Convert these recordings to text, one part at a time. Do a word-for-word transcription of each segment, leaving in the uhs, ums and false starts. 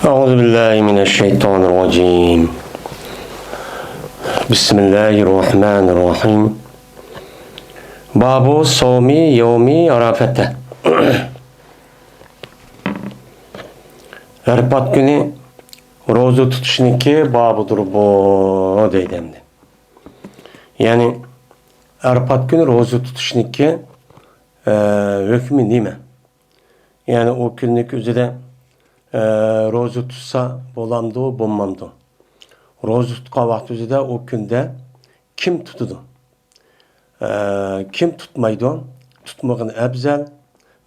أعوذ بالله من الشيطان الرجيم. بسم الله الرحمن الرحيم. باب صوم يوم عرفة. ئەرپات كۈنى روزا تۇتۇشنىڭكى بابىدۇر بۇ، دەيدۇ ئەمدى. يەنى ئەرپات كۈنى روزا تۇتۇشنىڭكى، ئە، ھۆكمى نېمە؟ يەنى ئۇ كۈننىڭكى ئۆزىدە، ئە، روزا تۇتسا بولامدۇ، بولمامدۇ؟ روزا تۇتقان ۋاقتى ئۆزىدە ئۇ كۈندە كىم تۇتىدۇ؟ ئە، كىم تۇتمايدۇ؟ تۇتمىغىنى ئەۋزەل.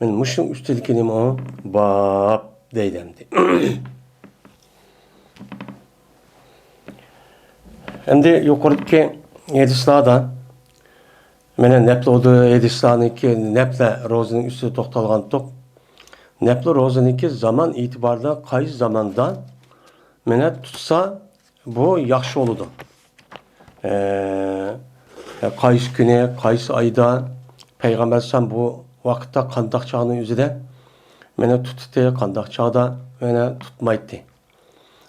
مەن مۇشۇنىڭ ئۈستىدىكى نېمە ئۇ؟ باب دەيدۇ ئەمدى. ئەمدى يۇقىرىدىكى ھەدىسلاردا، مانا نەپلى ھەدىسلارنىڭكى، نەپلى روزىنىڭ ئۈستىدە توختالغانتۇق. نەپلى روزىنىڭكى زامان ئېتىبارىدا قايسى زاماندا مانا تۇتسا بۇ ياخشى بولىدۇ. ئە، قايسى كۈنى، قايسى ئايدا پەيغەمبەر ئەلەيھىسسالام بۇ ۋاقىتتا قانداق چاغنىڭ ئۆزىدە مانا تۇتتى، قانداق چاغدا مانا تۇتمايتتى.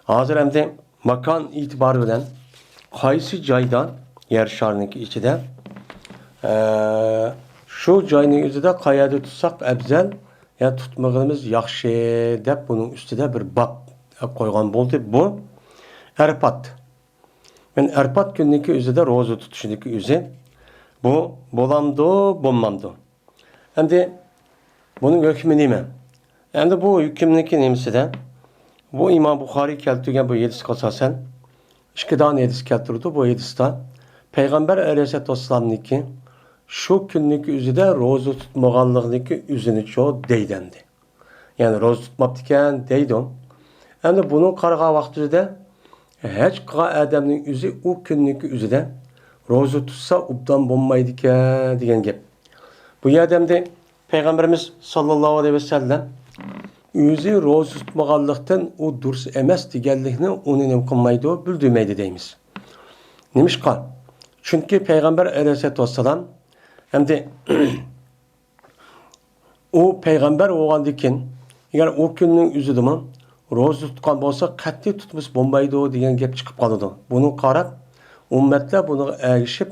ھازىر ئەمدى ماكان ئېتىبارى بىلەن قايسى جايدا يەر شارىنىڭكى ئىچىدە، ئە، شۇ جاينىڭ ئۆزىدە قەيەردە تۇتساق ئەۋزەل يا تۇتمىغىنىمىز ياخشى دەپ بۇنىڭ ئۈستىدە بىر باب قويغان بولدى. بۇ ئەرپات. مەن ئەرپات كۈننىڭكى ئۆزىدە روزا تۇتۇشنىڭكى ئۆزى بۇ بولامدۇ، بولمامدۇ؟ ئەمدى بۇنىڭ ھۆكمى نېمە؟ ئەمدى بۇ ھۆكۈمنىڭكى نېمىسىدە؟ بۇ ئىمام بۇخارىي كەلتۈرگەن بۇ ھەدىسكە ئاساسەن ئىككى دانە ھەدىس كەلتۈرىدۇ. بۇ ھەدىستە پەيغەمبەر ئەلەيھىسسالاتۇ ۋەسسالامنىڭكى شۇ كۈننىڭكى ئۆزىدە روزا تۇتمىغانلىقىنىڭكى ئۆزىنىچۇ دەيدۇ ئەمدى. يەنى روزا تۇتماپتىكەن دەيدۇ. ئەمدى بۇنىڭغا قارىغان ۋاقتىمىزدا ھەج قىلغان ئادەمنىڭ ئۆزى ئۇ كۈننىڭكى ئۆزىدە روزا تۇتسا ئوبدان بولمايدىكەن دېگەن گەپ. بۇ يەردە ئەمدى پەيغەمبىرىمىز ساللاللاھۇ ئەلەيھى ۋەسەللەم ئۆزى روزا تۇتمىغانلىقتىن ئۇ دۇرۇس ئەمەس دېگەنلىكنى ئۇنى نېمە قىلمايدۇ، بىلدۈرمەيدۇ دەيمىز. نېمىشقا؟ چۈنكى پەيغەمبەر ئەلەيھىسسالاتۇ ۋەسسالام ئەمدى ئۇ پەيغەمبەر بولغاندىن كېيىن، ئەگەر ئۇ كۈننىڭ ئۆزىدىمۇ روزا تۇتقان بولسا، قەتئىي تۇتمىسا بولمايدۇ دېگەن گەپ چىقىپ قالىدۇ. بۇنىڭغا قاراپ، ئۈممەتلەر بۇنىڭغا ئەگىشىپ،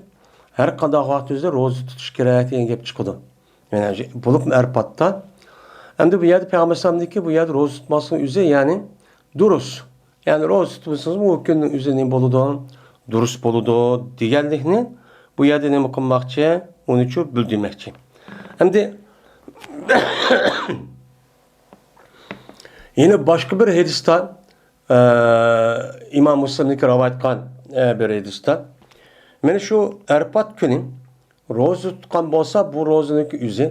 ھەر قانداق ۋاقىت ئۆزىدە روزا تۇتۇش كېرەك دېگەن گەپ چىقىدۇ. يەنى بولۇپمۇ ئەرپاتتا. ئەمدى بۇ يەردە پەيغەمبەر ئەلەيھىسسالامدىكى بۇ يەردە روزا تۇتماسلىقنىڭ ئۆزى، يەنى دۇرۇس. يەنى روزا تۇتمىسىڭىزمۇ ئۇ كۈننىڭ ئۆزى نېمە بولىدۇ؟ دۇرۇس بولىدۇ دېگەنلىكنى بۇ يەردە نېمە قىلماقچى؟ ئۇنىچۇ بىلدۈرمەكچى. ئەمدى يەنە باشقا بىر ھەدىستە، ئە، ئىمام مۇسلىمنىڭكى رىۋايەت قىلغان، ئە، بىر ھەدىستە، مانا شۇ ئەرپات كۈنى روزا تۇتقان بولسا، بۇ روزىنىڭكى ئۆزى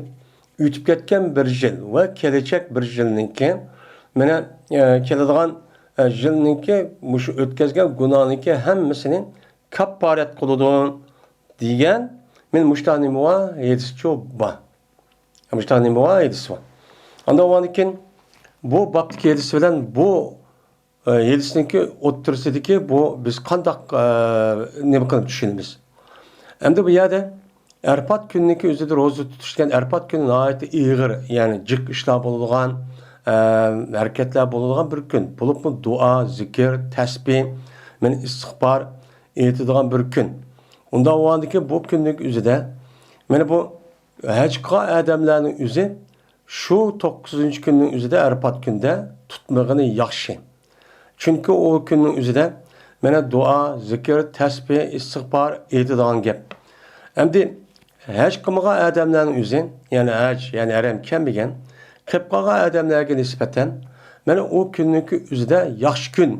ئۆتۈپ كەتكەن بىر يىل ۋە كېلىچەك بىر يىلنىڭكى، مانا، ئە، كېلىدىغان، ئە، يىلنىڭكى مۇشۇ ئۆتكەزگەن گۇناھنىڭكى ھەممىسىنى كاپپارەت قىلىدۇ دېگەن، مانا مۇشۇنداق نېمە بار؟ ھەدىسچۇ بار. مۇشۇنداق نېمە بار؟ ھەدىس بار. ئاندىن ئۇنىڭدىن كېيىن بۇ بابتىكى ھەدىس بىلەن بۇ ئە، ھەدىسنىڭكى ئوتتۇرىسىدىكى بۇ بىز قانداق، ئە، نېمە قىلىپ چۈشىنىمىز؟ ئەمدى بۇ يەردە ئەرپات كۈنىنىڭكى ئۆزىدە روزا تۇتۇش دېگەن، ئەرپات كۈنى ناھايىتى ئېغىر، يەنى جىق ئىشلار بولىدىغان، ئە، ھەرىكەتلەر بولىدىغان بىر كۈن. بولۇپمۇ دۇئا، زىكىر، تەسبىھ، مانا ئىستىغپار ئېيتىدىغان بىر كۈن. ئۇنداق بولغاندىكىن بۇ كۈننىڭ ئۆزىدە مانا بۇ ھەج قىلغان ئادەملەرنىڭ ئۆزى شۇ توققۇزىنچى كۈننىڭ ئۆزىدە ئەرپات كۈندە تۇتمىغىنى ياخشى. چۈنكى ئۇ كۈننىڭ ئۆزىدە مانا دۇئا، زىكىر، تەسبىھ، ئىستىغپار ئېيتىدىغان گەپ. ئەمدى ھەج قىلمىغان ئادەملەرنىڭ ئۆزى، يەنى ھەج، يەنى ھەرەم كەلمىگەن، قېلىپ قالغان ئادەملەرگە نىسبەتەن مانا ئۇ كۈننىڭكى ئۆزىدە ياخشى كۈن،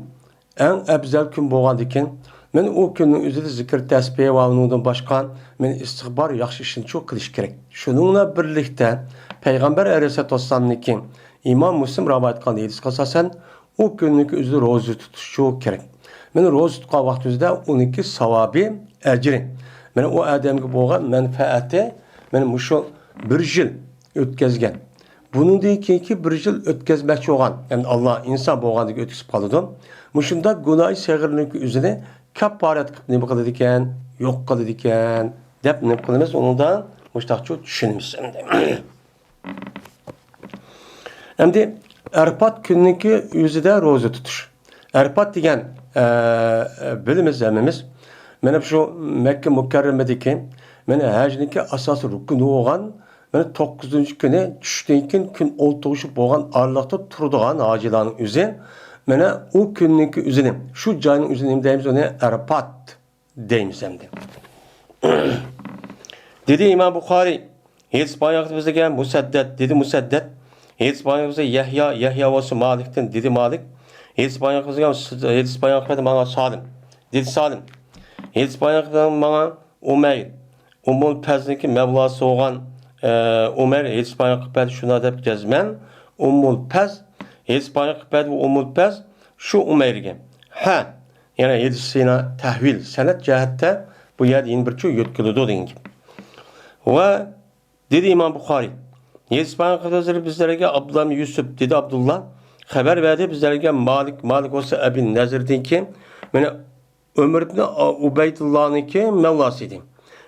ئەڭ ئەۋزەل كۈن بولغاندىكىن، مەن ئۇ كۈننىڭ ئۆزىدە زىكىر، تەسبىھ ۋە ئۇنىڭدىن باشقا مەن ئىستىغپار، ياخشى ئىشنى چوڭ قىلىش كېرەك. شۇنىڭ بىلەن بىرلىكتە، پەيغەمبەر ئەلەيھىسسالاتۇ ۋەسسالامنىڭكى ئىمام مۇسلىم رىۋايەت قىلغان ھەدىسكە ئاساسەن، ئۇ كۈننىڭكى ئۆزىدە روزا تۇتۇشى كېرەك. مەن روزا تۇتقان ۋاقتىمىزدا ئۇنىڭكى ساۋابى، ئەجرى، مەن ئۇ ئادەمگە بولغان مەنپەئەتى، مەن مۇشۇ بىر يىل ئۆتكەزگەن. بۇنىڭدىن كېيىنكى بىر يىل ئۆتكەزمەكچى بولغان، يەنى ئاللا ئىنسان بولغاندىكىن ئۆتكۈزۈپ قالىدۇ. مۇشۇنداق گۇناھى سەغىرنىڭكى ئۆزىنى كاپپارەت قىلىپ نېمە قىلىدىكەن؟ يوق قىلىدىكەن، دەپ نېمە قىلىمىز؟ ئۇنىڭدا مۇشتاقچۇ چۈشىنىمىز ئەمدى. ئەمدى ئەرپات كۈننىڭكى ئۆزىدە روزا تۇتۇش. ئەرپات دېگەن، ئە، بىلىمىز ھەممىمىز. مانا شۇ مەككە مۇكەررەمىدىكى، مانا ھەجنىڭكى ئاساسىي رۇكنى بولغان، مانا توققۇزىنچى كۈنى چۈشتىن كېيىن كۈن ئولتۇرۇشۇپ بولغان ئارىلىقتا تۇرىدىغان ھاجىلارنىڭ ئۆزى، مانا ئۇ كۈننىڭكى ئۆزىنى، شۇ جاينىڭ ئۆزىنى نېمە دەيمىز؟ ئۇنى ئەرپات دەيمىز ئەمدى. دېدى ئىمام بۇخارىي، ھەدىس بايان قىلىپ بىزگە مۇسەددەد، دېدى مۇسەددەد. ھەدىس بايان قىلىپ بىزگە يەھيا، يەھيا بولسا مالىكتىن، دېدى مالىك. ھەدىس بايان قىلىپ بىزگە، ھەدىس بايان قىلىپ ماڭا سالىم، دېدى سالىم. ھەدىس بايان قىلىپ ماڭا ئۇمەير، ئۇممۇل پەزنىڭكى مەۋلاسى بولغان، ئە، ئۇمەير ھەدىس بايان قىلىپ بەردى شۇنداق دەپ جەزمەن. ئۇممۇل پەز، ھەدىس بايان قىلىپ بەردى بۇ ئۇممۇل پەز شۇ ئۇمەيرگە. ھە، يەنە ھەدىس سىنا تەھۋىل، سەنەد جەھەتتە بۇ يەردە يەنە بىر چوڭ يۆتكىلىدۇ دېگەن گەپ. ۋە دېدى ئىمام بۇخارىي، ھەدىس بايان قىلىپ بىزلەرگە ئابدۇللا ئىبن يۈسۈپ، دېدى ئابدۇللا، خەۋەر بەردى بىزلەرگە مالىك، مالىك بولسا ئەبى نەزىردىن كېيىن، مانا ئۆمەر ئىبن ئۇبەيدۇللانىڭكى مەۋلاسى ئىدى.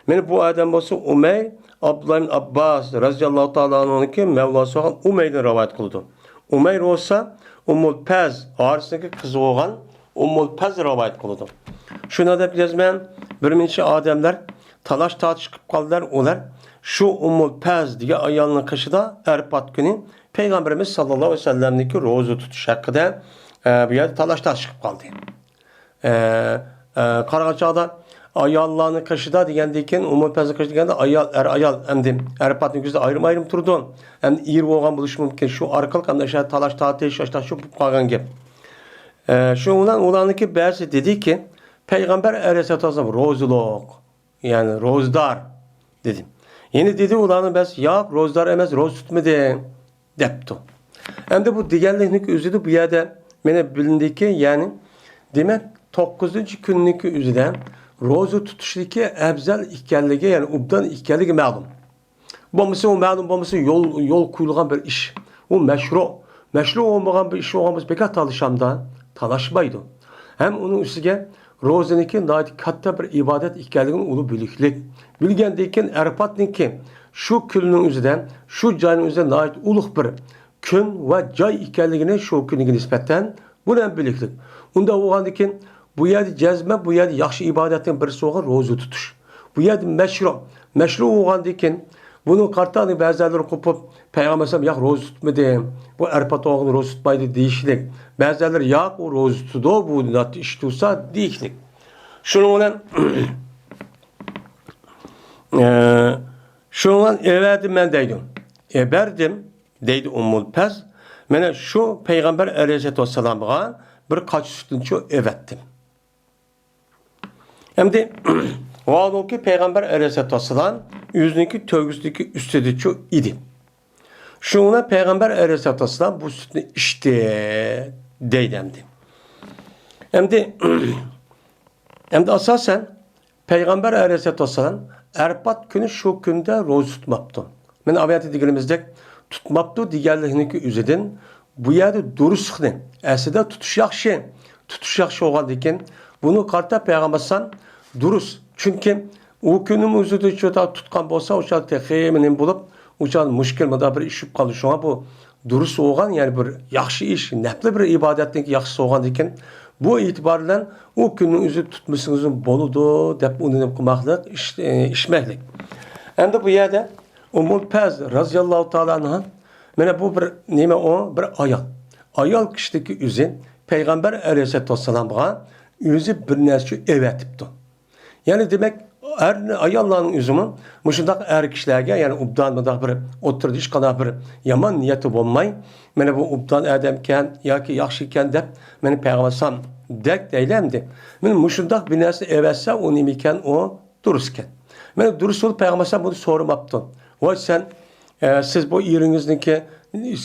مانا بۇ ئادەم بولسا ئۇمەير، ئابدۇللا ئىبن ئابباس رەزىياللاھۇ تائالا ئەنھۇنىڭكى مەۋلاسى بولغان ئۇمەيردىن رىۋايەت قىلىدۇ. ئۇمەير بولسا ئۇممۇل پەز، ھارىسنىڭكى قىزى بولغان ئۇممۇل پەز رىۋايەت قىلىدۇ. شۇنداق دەپ جەزمەن بىر نەچچە ئادەملەر تالاش تارتىش قىلىپ قالدىلار. ئۇلار شۇ ئۇممۇل پەز دېگەن ئايالنىڭ قېشىدا ئەرپات كۈنى پەيغەمبىرىمىز ساللاللاھۇ ئەلەيھى ۋەسەللەمنىڭكى روزا تۇتۇش ھەققىدە، ئە، بۇ يەردە تالاش تارتىش قىلىپ قالدى. ئە، ئە، قارىغان چاغدا ئاياللارنىڭ قېشىدا دېگەندىن كېيىن، ئۇممۇل پەزنىڭ قېشىدا دېگەندە ئايال، ئەر ئايال ئەمدى ئەرپاتنىڭ كۆزىدە ئايرىم-ئايرىم تۇرىدۇ. ئەمدى ئېرى بولغان بولۇشى مۇمكىن. شۇ ئارقىلىق ئەمدى ئاشۇ تالاش تارتىش، ئاشۇنداق شۇ بولۇپ قالغان گەپ. ئە، شۇنىڭ بىلەن ئۇلارنىڭكى بەزىسى دېدىكى، پەيغەمبەر ئەلەيھىسسالاتۇ ۋەسسالام روزىلىق، يەنى روزىدار دېدى. يەنە دېدى ئۇلارنىڭ بەزىسى، ياق، روزىدار ئەمەس، روزا تۇتمىدى دەپتۇ. ئەمدى بۇ دېگەنلىكنىڭ ئۆزىدە بۇ يەردە مانا بىلىندىكى، يەنى دېمەك، توققۇزىنچى كۈننىڭكى ئۆزىدە روزا تۇتۇشنىڭكى ئەۋزەل ئىكەنلىكى، يەنى ئوبدان ئىكەنلىكى مەلۇم. بولمىسا ئۇ مەلۇم بولمىسا يول، يول قويۇلغان بىر ئىش. ئۇ مەشرۇ. مەشرۇ بولمىغان بىر ئىش بولغان بولسا بىكار تالىشامدا؟ تالاشمايدۇ. ھەم ئۇنىڭ ئۈستىگە روزىنىڭكى ناھايىتى كاتتا بىر ئىبادەت ئىكەنلىكىنى ئۇلۇغ بىلىكلىك. بىلگەندىن كېيىن ئەرپاتنىڭكى شۇ كۈننىڭ ئۆزىدە، شۇ جاينىڭ ئۆزىدە ناھايىتى ئۇلۇغ بىر كۈن ۋە جاي ئىكەنلىكىنى شۇ كۈنگە نىسبەتەن بۇنى ھەم بىلىكلىك. ئۇنداق بولغاندىن كېيىن بۇ يەردە جەزمەن بۇ يەردە ياخشى ئىبادەتنىڭ بىرسى بولغان روزا تۇتۇش. بۇ يەردە مەشرۇ. مەشرۇ بولغاندىن كېيىن بۇنىڭ قارىتا بەزىلەر قوپۇپ، پەيغەمبەر ئەلەيھىسسالام، ياق، روزا تۇتمىدى، بۇ ئەرپات بولغان روزا تۇتمايدۇ دېيىشلىك. بەزىلەر، ياق، ئۇ روزا تۇتىدۇ، بۇ ناتتا ئىش تۇرسا دېيىشلىك. شۇنىڭ بىلەن، ئە، شۇنىڭ بىلەن ئەۋەتىمەن دەيدۇ. ئەبەردىم دەيدۇ ئۇممۇل پەز. مانا شۇ پەيغەمبەر ئەلەيھىسسالاتۇ ۋەسسالامغا بىر قاچا سۈتنىچۇ ئەۋەتتىم. ئەمدى ۋاھالۇكى پەيغەمبەر ئەلەيھىسسالاتۇ ۋەسسالام ئۆزىنىڭكى تۆگىسىدىكى ئۈستىدىچۇ ئىدى. شۇنىڭ بىلەن پەيغەمبەر ئەلەيھىسسالاتۇ ۋەسسالام بۇ سۈتنى ئىچتى دەيدۇ ئەمدى. ئەمدى، ئەمدى ئاساسەن پەيغەمبەر ئەلەيھىسسالاتۇ ۋەسسالام ئەرپات كۈنى شۇ كۈندە روزا تۇتماپتۇ. مانا ئايەتتە دېگىنىمىزدەك تۇتماپتۇ دېگەنلىكنىڭكى ئۆزىدىن بۇ يەردە دۇرۇسلۇقنى، ئەسلىدە تۇتۇش ياخشى، تۇتۇش ياخشى بولغاندىكىن بۇنى قارىتا پەيغەمبەر ئەلەيھىسسالام دۇرۇس. چۈنكى ئۇ كۈننىڭ ئۆزىدە شۇ تۇتقان بولسا، ئۇ چاغ تېخىمۇ نېمە بولۇپ، ئۇ چاغ مۇشكىل مۇنداق بىر ئىش چۈشۈپ قالدى. شۇڭا بۇ دۇرۇس بولغان، يەنى بىر ياخشى ئىش، نەپلى بىر ئىبادەتنىڭ ياخشىسى بولغاندىكىن، بۇ ئېتىبار بىلەن ئۇ كۈننىڭ ئۆزىدە تۇتمىسىڭىزمۇ بولىدۇ دەپ ئۇنى نېمە قىلماقلىق، ئىش-، ئىچمەكلىك. ئەمدى بۇ يەردە ئۇممۇل پەز رازىياللاھۇ تائالا ئەنھا، مانا بۇ بىر نېمە ئۇ؟ بىر ئايال. ئايال كىشىدىكى ئۆزى پەيغەمبەر ئەلەيھىسسالاتۇ ۋەسسالامغا ئۆزى بىر نەرسە ئەۋەتىپتۇ. يەنى دېمەك، ئەر، ئاياللارنىڭ ئۆزىمۇ مۇشۇنداق ئەر كىشىلەرگە، يەنى ئوبدان مۇنداق بىر ئوتتۇرىدا ھېچقانداق بىر يامان نىيەتى بولماي، مانا بۇ ئوبدان ئادەمكەن ياكى ياخشىكەن دەپ، مانا پەيغەمبەر ئەلەيھىسسالامدەك دەيلى ئەمدى. مانا مۇشۇنداق بىر نەرسە ئەۋەتسە، ئۇ نېمىكەن، ئۇ دۇرۇسكەن. مانا دۇرۇس بولۇپ پەيغەمبەر ئەلەيھىسسالام بۇنى سورىماپتۇ. ۋاي سەن، ئە، سىز بۇ ئېرىڭىزنىڭكى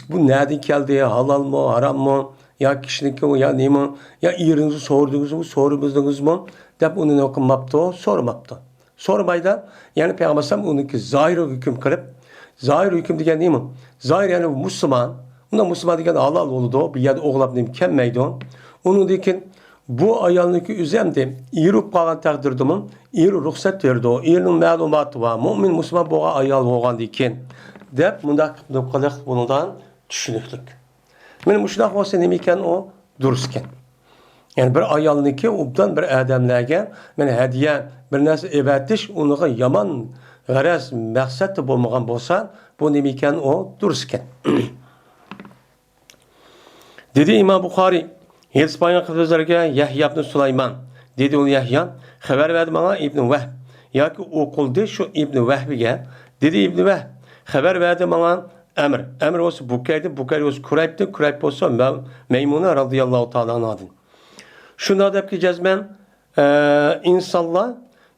بۇ نەدىن كەلدى، ھالالمۇ، ھاراممۇ، يا كىشىنىڭكىمۇ، يا نېمە، يا ئېرىڭىزنى سورىدىڭىزمۇ، سورىمىدىڭىزمۇ دەپ ئۇنى نېمە قىلماپتۇ، سورىماپتۇ. سورىمايدا، يەنى پەيغەمبەر ئەلەيھىسسالام ئۇنىڭكى زاھىرىغا ھۆكۈم قىلىپ، زاھىر ھۆكۈم دېگەن نېمە؟ زاھىر يەنى مۇسۇلمان. ئۇنداق مۇسۇلمان دېگەن ھالال بولىدۇ، بۇ يەردە ئوغلاپ نېمە كەلمەيدۇ. ئۇنىڭدىن كېيىن بۇ ئايالنىڭكى ئۆزى ئەمدى ئېرى بولۇپ قالغان تەقدىردىمۇ، ئېرى رۇخسەت بېرىدۇ، ئېرىنىڭ مەلۇماتى بار، مۆمىن مۇسۇلمان بولغان ئايال بولغاندىن كېيىن دەپ مۇنداق قىلىپ بۇنىڭدىن چۈشىنىكلىك. مانا مۇشۇنداق بولسا نېمە ئىكەن ئۇ؟ دۇرۇس ئىكەن. يەنى بىر ئايالنىڭكى ئوبدان بىر ئادەملەرگە مانا ھەدىيە، بىر نەرسە ئېۋەتىش، ئۇنىڭغا يامان غەرەز، مەقسەتتە بولمىغان بولسا، بۇ نېمە ئىكەن ئۇ؟ دۇرۇس ئىكەن. دېدى ئىمام بۇخارىي، ھېدىس بايان قىلىپ سۆزلەرگە يەھيا ئىبنى سۇلايمان، دېدى ئۇ يەھيا، خەۋەر بەردى ماڭا ئىبنى ۋەھب، ياكى ئوقۇلدى شۇ ئىبنى ۋەھبىگە، دېدى ئىبنى ۋەھب، خەۋەر بەردى ماڭا ئەمر، ئەمر بولسا بۇكەيدىن، بۇكەيدە بولسا كۇرەيبتىن، كۇرەيب بولسا مەيمۇنە رەزىياللاھۇ تائالا ئەنھادىن. شۇنداق دەپكى جەزمەن، ئە، ئىنسانلار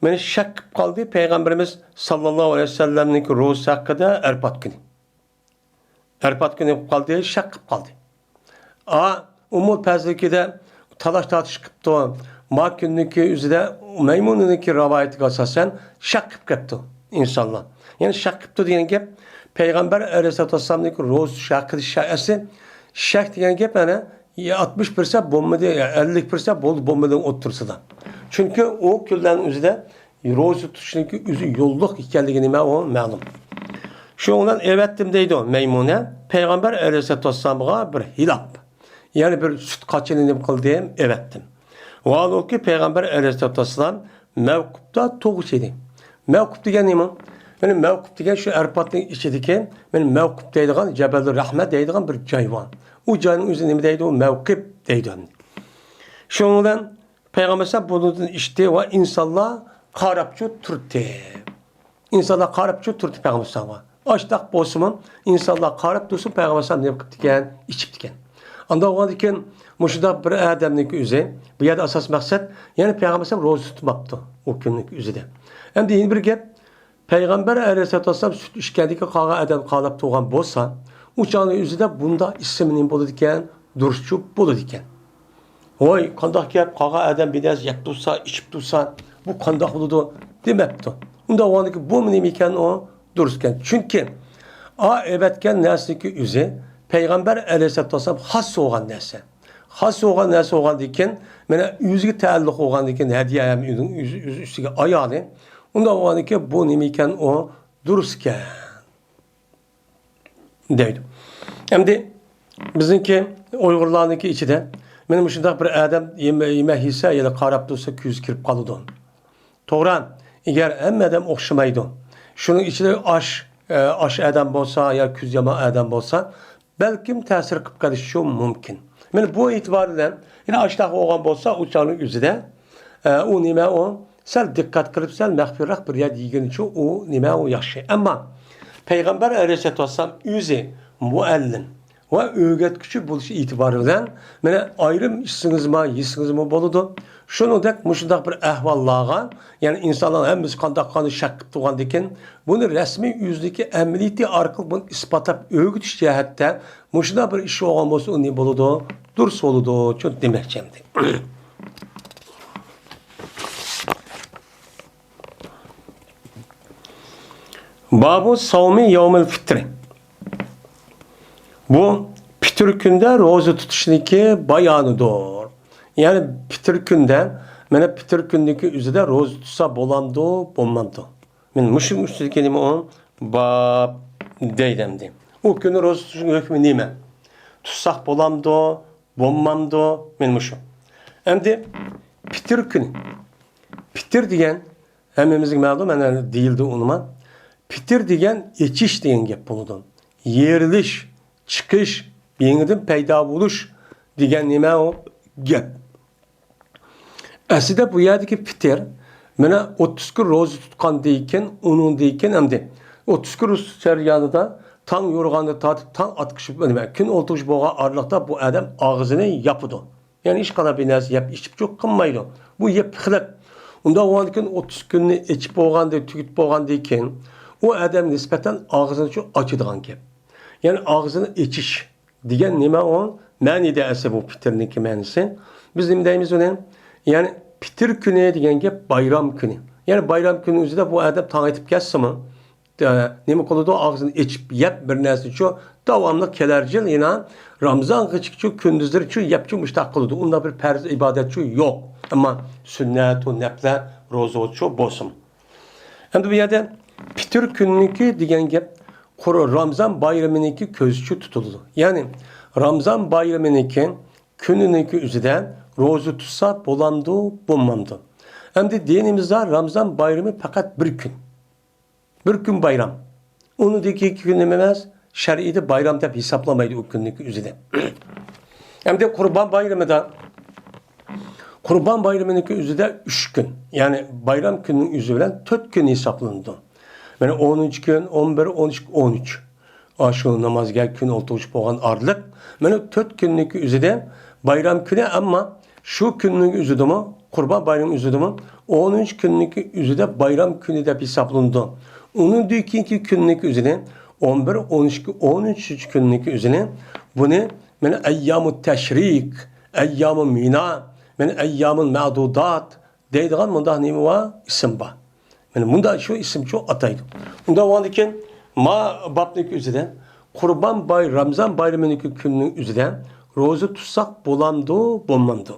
مانا شەك قىلىپ قالدى پەيغەمبىرىمىز ساللاللاھۇ ئەلەيھى ۋەسەللەمنىڭكى روزىسى ھەققىدە ئەرپات كۈنى. ئەرپات كۈنى بولۇپ قالدى، شەك قىلىپ قالدى. ئا، ئۇمۇ پەزلىكىدە تالاش تارتىش قىپتۇ. ما كۈننىكى ئۆزىدە مەيمۇنىنىڭكى رىۋايىتىگە ئاساسەن شەك قىلىپ كەپتۇ ئىنسانلار. يەنى شەك قىپتۇ دېگەن گەپ، پەيغەمبەر ئەلەيھىسسالاتۇ ۋەسسالامنىڭكى روزا تۇتۇش ھەققىدە شە-، ئەسلى شەك دېگەن گەپ ئەنە ئاتمىش پىرسەنت بولمىدى، ئەللىك پىرسەنت بولدى، بولمىدى ئوتتۇرىسىدا. چۈنكى ئۇ كۈنلەرنىڭ ئۆزىدە روزا تۇتۇشنىڭكى ئۆزى يوللۇق ئىكەنلىكى نېمە ئۇ مەلۇم. شۇنىڭ بىلەن ئەۋەتتىم دەيدۇ مەيمۇنە، پەيغەمبەر ئەلەيھىسسالاتۇ ۋەسسالامغا بىر ھىلاپ، يەنى بىر سۈت قاچىنى نېمە قىلدىم، ئەۋەتتىم. ۋاھالبۇكى پەيغەمبەر ئەلەيھىسسالاتۇ ۋەسسالام مەۋقۇپتا تۇرغۇچى ئىدى. مەۋقۇپ دېگەن نېمە؟ مانا مەۋقۇپ دېگەن شۇ ئەرپاتنىڭ ئىچىدىكى، مانا مەۋقۇپ دەيدىغان، جەبەلۇر رەھمە دەيدىغان بىر جاي بار. ئۇ جاينىڭ ئۆزى نېمە دەيدۇ؟ مەۋقىپ دەيدۇ. شۇنىڭ بىلەن پەيغەمبەر ئەلەيھىسسالام بۇنىڭدىن ئىچتى ۋە ئىنسانلار قاراپچۇ تۇردى. ئىنسانلار قاراپچۇ تۇردى پەيغەمبەر ئەلەيھىسسالامغا. ئاشتاق بولسىمۇ، ئىنسانلار قاراپ تۇرسۇن، پەيغەمبەر ئەلەيھىسسالام نېمە قىپتىكەن؟ ئىچىپتىكەن. ئانداق بولغاندىكىن، مۇشۇنداق بىر ئادەمنىڭكى ئۆزى، بۇ يەردە ئاساسىي مەقسەت، يەنى پەيغەمبەر ئەلەيھىسسالام روزا تۇتماپتۇ ئۇ كۈننىڭكى ئۆزىدە. ئەمدى يەنە بىر گەپ، پەيغەمبەر ئەلەيھىسسالاتۇ ۋەسسالام سۈت ئىچكەندىكىن قالغان ئادەم قاراپ تۇرغان بولسا، ئۇ چاغنىڭ ئۆزىدە بۇندا ئىسمى نېمە بولىدىكەن؟ دۇرۇسچۇ بولىدىكەن. ۋاي، قانداق گەپ، قالغان ئادەم بىر نەرسە يەپ تۇرسا، ئىچىپ تۇرسا، بۇ قانداق بولىدۇ؟ دېمەپتۇ. ئۇنداق بولغاندىكىن بۇمۇ نېمە ئىكەن ئۇ؟ دۇرۇس ئىكەن. چۈنكى ئا ئەۋەتكەن نەرسىنىڭكى ئۆزى پەيغەمبەر ئەلەيھىسسالاتۇ ۋەسسالام خاس بولغان نەرسە. خاس بولغان نەرسە بولغاندىكىن، مانا ئۆزىگە تەئەللۇق بولغاندىكىن، ھەدىيە ھەم ئۆزىنىڭ ئۆزى، ئۆزى ئۈستىگە ئايالى. ئۇنداق بولغاندىكىن بۇ نېمە ئىكەن ئۇ؟ دۇرۇس ئىكەن. دەيدۇ. ئەمدى بىزنىڭكى ئۇيغۇرلارنىڭكى ئىچىدە مانا مۇشۇنداق بىر ئادەم يېمە-، يېمەك يېسە يەنە قاراپ تۇرسا كۆزى كىرىپ قالىدۇ. توغرا، ئەگەر ھەممە ئادەم ئوخشىمايدۇ. شۇنىڭ ئىچىدە ئاش، ئە، ئاش ئادەم بولسا يا كۆزى يامان ئادەم بولسا، بەلكىم تەسىر قىلىپ قېلىشى مۇمكىن. مانا بۇ ئېتىبار بىلەن يەنە ئاشتاق بولغان بولسا ئۇ چاغنىڭ ئۆزىدە، ئە، ئۇ نېمە ئۇ؟ سەل دىققەت قىلىپ، سەل مەخپىيراق بىر يەردە يېگىنىچۇ ئۇ نېمە ئۇ ياخشى. ئەمما پەيغەمبەر ئەلەيھىسسالاتۇ ۋەسسالام ئۆزى مۇئەللىم ۋە ئۆگەتكۈچى بولۇش ئېتىبارى بىلەن، مانا ئايرىم ئىچسىڭىزمۇ، يېسىڭىزمۇ بولىدۇ. شۇنىڭدەك مۇشۇنداق بىر ئەھۋاللارغا، يەنى ئىنسانلار ھەممىسى قانداق قانداق شەك قىلىپ تۇرغاندىكىن، بۇنى رەسمىي ئۆزىدىكى ئەمەلىيىتى ئارقىلىق بۇنى ئىسپاتلاپ ئۆگىتىش جەھەتتە مۇشۇنداق بىر ئىش بولغان بولسا، ئۇ نېمە بولىدۇ؟ دۇرۇس بولىدۇ، شۇ دېمەكچى ئەمدى. بابۇ ساۋمى يەۋمىل فىترى. بۇ پىتىر كۈندە روزا تۇتۇشنىڭكى بايانىدۇر. يەنى پىتىر كۈندە، مانا پىتىر كۈندىكى ئۆزىدە روزا تۇتسا بولامدۇ، بولمامدۇ؟ مەن مۇشۇ ئۈستىدىكى نېمە ئۇ؟ باب دەيدۇ ئەمدى. ئۇ كۈنى روزا تۇتۇشنىڭ ھۆكمى نېمە؟ تۇتساق بولامدۇ، بولمامدۇ؟ مەن مۇشۇ. ئەمدى پىتىر كۈنى. پىتىر دېگەن ھەممىمىزگە مەلۇم، ئەنە دېيىلدى ئۇنىما. پىتىر دېگەن ئېچىش دېگەن گەپ بولىدۇ. يېرىلىش، چىقىش، يېڭىدىن پەيدا بولۇش دېگەن نېمە ئۇ؟ گەپ. ئەسلىدە بۇ يەردىكى پىتىر، مانا ئوتتۇز كۈن روزا تۇتقاندىن كېيىن، ئۇنىڭدىن كېيىن ئەمدى ئوتتۇز كۈن روزا تۇتۇش جەريانىدا تاڭ يورۇغاندىن تارتىپ تاڭ ئاتقۇچە، نېمە، كۈن ئولتۇرغۇچە بولغان ئارىلىقتا بۇ ئادەم ئاغزىنى ياپىدۇ. يەنى ھېچقانداق بىر نەرسە يەپ ئىچىپچۇ قىلمايدۇ. بۇ يەپ خىلىپ. ئۇنداق بولغاندىن كېيىن ئوتتۇز كۈننى ئېچىپ بولغاندىن، تۈگىتىپ بولغاندىن كېيىن، ئۇ ئادەم نىسبەتەن ئاغزىنى شۇ ئاچىدىغان گەپ. يەنى ئاغزىنى ئېچىش دېگەن نېمە ئۇ؟ مەنىدە ئەسلى بۇ پىتىرنىڭكى مەنىسى. بىز نېمە دەيمىز ئۇنى؟ يەنى پىتىر كۈنى دېگەن گەپ بايرام كۈنى. يەنى بايرام كۈنى ئۆزىدە بۇ ئادەم تاڭ ئېتىپ كەتسىمۇ، ئە، نېمە قىلىدۇ؟ ئاغزىنى ئېچىپ يەپ بىر نەرسىچۇ، داۋاملىق كېلەر يىل يەنە رامىزانغىچىچۇ كۈندۈزلىرىچۇ يەپچۇ مۇشتاق قىلىدۇ. ئۇنداق بىر پەرز ئىبادەتچۇ يوق. ئەمما سۈننەتۇ نەپلە روزىچۇ بولسۇن. ئەمدى بۇ يەردە پىتىر كۈنىنىڭكى دېگەن گەپ قۇرۇ رامىزان بايرىمىنىڭكى كۆزىچۇ تۇتۇلىدۇ. يەنى رامزان بايرىمىنىڭكى كۈنىنىڭكى ئۆزىدە روزا تۇتسا بولامدۇ، بولمامدۇ؟ ئەمدى دىنىمىزدا رامزان بايرىمى پەقەت بىر كۈن. بىر كۈن بايرام. ئۇنىڭدىن كېيىنكى كۈن نېمە ئەمەس؟ شەرئىيدە بايرام دەپ ھېسابلانمايدۇ ئۇ كۈننىڭكى ئۆزىدە. ئەمدى قۇربان بايرىمىدا، قۇربان بايرىمىنىڭكى ئۆزىدە ئۈچ كۈن، يەنى بايرام كۈنىنىڭ ئۆزى بىلەن تۆت كۈن ھېسابلىنىدۇ. مانا ئونىنچى كۈن، ئون بىر، ئون ئىككى، ئون ئۈچ. ئاشۇ نامازغا كۈن ئولتۇرغۇچ بولغان ئارىلىق، مانا تۆت كۈننىڭكى ئۆزىدە بايرام كۈنى، ئەمما شۇ كۈننىڭ ئۆزىدىمۇ، قۇربان بايرىمى ئۆزىدىمۇ ئونىنچى كۈننىڭكى ئۆزىدە بايرام كۈنى دەپ ھېسابلىنىدۇ. ئۇنىڭدىن كېيىنكى كۈننىڭكى ئۆزىنى، ئون بىر، ئون ئىككى، ئون ئۈچىنچى كۈننىڭكى ئۆزىنى، بۇنى مانا ئەييامۇ تەشرىق، ئەييامۇ مىنا، مانا ئەييامۇل مەدۇدات دەيدىغان مۇنداق نېمە بار؟ ئىسىم بار. مانا مۇنداق شۇ ئىسىمچۇ ئاتايدۇ. ئۇنداق بولغاندىكىن، ما بابنىڭكى ئۆزىدە قۇربان باي-، رامزان بايرىمىنىڭكى كۈنىنىڭ ئۆزىدە روزا تۇتساق بولامدۇ، بولمامدۇ؟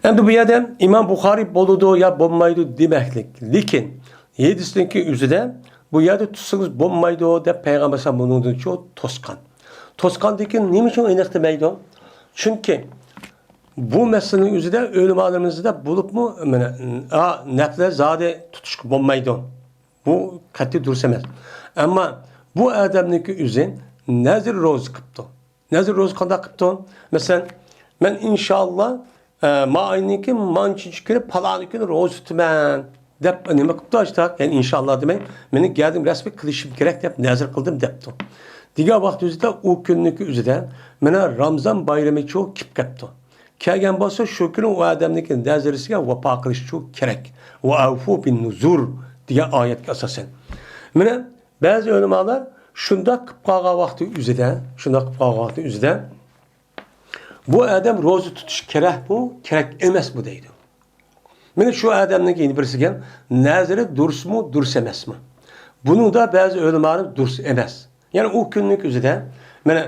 ئەمدى بۇ يەردە ئىمام بۇخارى بولىدۇ يا بولمايدۇ دېمەكلىك. لېكىن ھەدىسنىڭكى ئۆزىدە بۇ يەردە تۇتسىڭىز بولمايدۇ دەپ پەيغەمبەر ئەلەيھىسسالام بۇنىڭدىن چوڭ توسقان. توسقاندىكىن نېمە ئۈچۈن ئېنىق دېمەيدۇ؟ چۈنكى بۇ مەسىلىنىڭ ئۆزىدە ئۆلىمالىرىمىزدا بولۇپمۇ، مانا، ئا، نەپلە زادى تۇتۇشقا بولمايدۇ. بۇ قەتئىي دۇرۇس ئەمەس. ئەمما بۇ ئادەمنىڭكى ئۆزى نەزر روزا قىپتۇ. نەزر روزا قانداق قىپتۇ؟ مەسىلەن، مەن ئىنشاللا، ئە، ما ئاينىڭكى مانچىنچى كۈنى، پالانى كۈنى روزا تۇتىمەن دەپ نېمە قىپتۇ ئاشتاق؟ يەنى ئىنشاللا دېمەي، مېنىڭ گەدىم رەسمىي قىلىشىم كېرەك دەپ نەزر قىلدىم دەپتۇ. دېگەن ۋاقتى ئۆزىدە ئۇ كۈننىڭكى ئۆزىدە مانا رامزان بايرىمى چۇ كېلىپ قاپتۇ. كەلگەن بولسا، شۇ كۈنى ئۇ ئادەمنىڭكى نەزىرىسىگە ۋاپا قىلىش چۇ كېرەك. ۋە ئەۋفۇ بىن نۇزۇر دېگەن ئايەتكە ئاساسەن. مانا بەزى ئۆلىمالار شۇنداق قىلىپ قالغان ۋاقتى ئۆزىدە، شۇنداق قىلىپ قالغان ۋاقتى ئۆزىدە، بۇ ئادەم روزا تۇتۇش كېرەكمۇ، كېرەك ئەمەسمۇ دەيدۇ. مانا شۇ ئادەمنىڭكى يەنە بىرسىگە نەزىرى دۇرۇسمۇ، دۇرۇس ئەمەسمۇ؟ بۇنىڭدا بەزى ئۆلىمالار دۇرۇس ئەمەس. يەنى ئۇ كۈننىڭ ئۆزىدە، مانا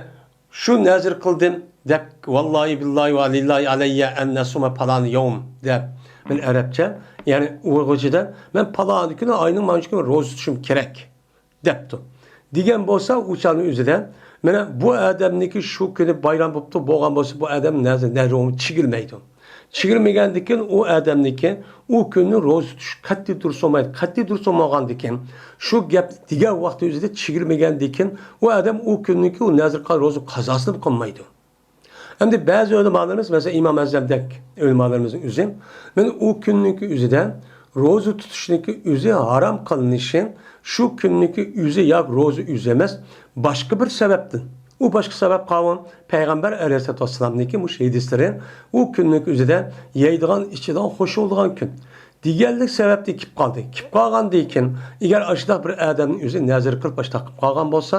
شۇ نەزىر قىلدىم دەپ، ۋاللاھى بىللاھى ۋە لىللاھى ئەلەييە ئەن نەسۇمە پالان يەۋم دەپ، مانا ئەرەبچە، يەنى ئۇيغۇرچىدا، مەن پالان كۈنى ئاينىڭ مانچە كۈنى روزا تۇتۇشۇم كېرەك دەپتۇ. دېگەن بولسا، ئۇ چاغنىڭ ئۆزىدە، مانا بۇ ئادەمنىڭكى شۇ كۈنى بايرام بوپتۇ، بولغان بولسا، بۇ ئادەم نەزىر، نەزىرى چىگىلمەيدۇ. چىگىلمىگەندىكىن ئۇ ئادەمنىڭكى ئۇ كۈننى روزا تۇتۇش قەتئىي دۇرۇس بولمايدۇ. قەتئىي دۇرۇس بولمىغاندىكىن، شۇ گەپنى دېگەن ۋاقتى ئۆزىدە چىگىلمىگەندىكىن، ئۇ ئادەم ئۇ كۈننىڭكى ئۇ نەزىر قىلغان روزا قازاسىنى قىلمايدۇ. ئەمدى بەزى ئۆلىمالىرىمىز، مەسىلەن، ئىمام ئەزەمدەك ئۆلىمالىرىمىزنىڭ ئۆزى، مانا ئۇ كۈننىڭكى ئۆزىدە روزا تۇتۇشنىڭكى ئۆزى ھارام قىلىنىشى، شۇ كۈننىڭكى ئۆزى ياكى روزا ئۆزى ئەمەس، باشقا بىر سەۋەبتىن. ئۇ باشقا سەۋەب قاۋۇن، پەيغەمبەر ئەلەيھىسسالاتۇ ۋەسسالامنىڭكى مۇشۇ ھەدىسلىرى، ئۇ كۈننىڭكى ئۆزىدە يەيدىغان، ئىچىدىغان، خۇش بولىدىغان كۈن دېگەنلىك سەۋەبتىن كېلىپ قالدى. كېلىپ قالغاندىن كېيىن، ئەگەر ئاشۇنداق بىر ئادەمنىڭ ئۆزى نەزىر قىلىپ ئاشۇنداق قىلىپ قالغان بولسا،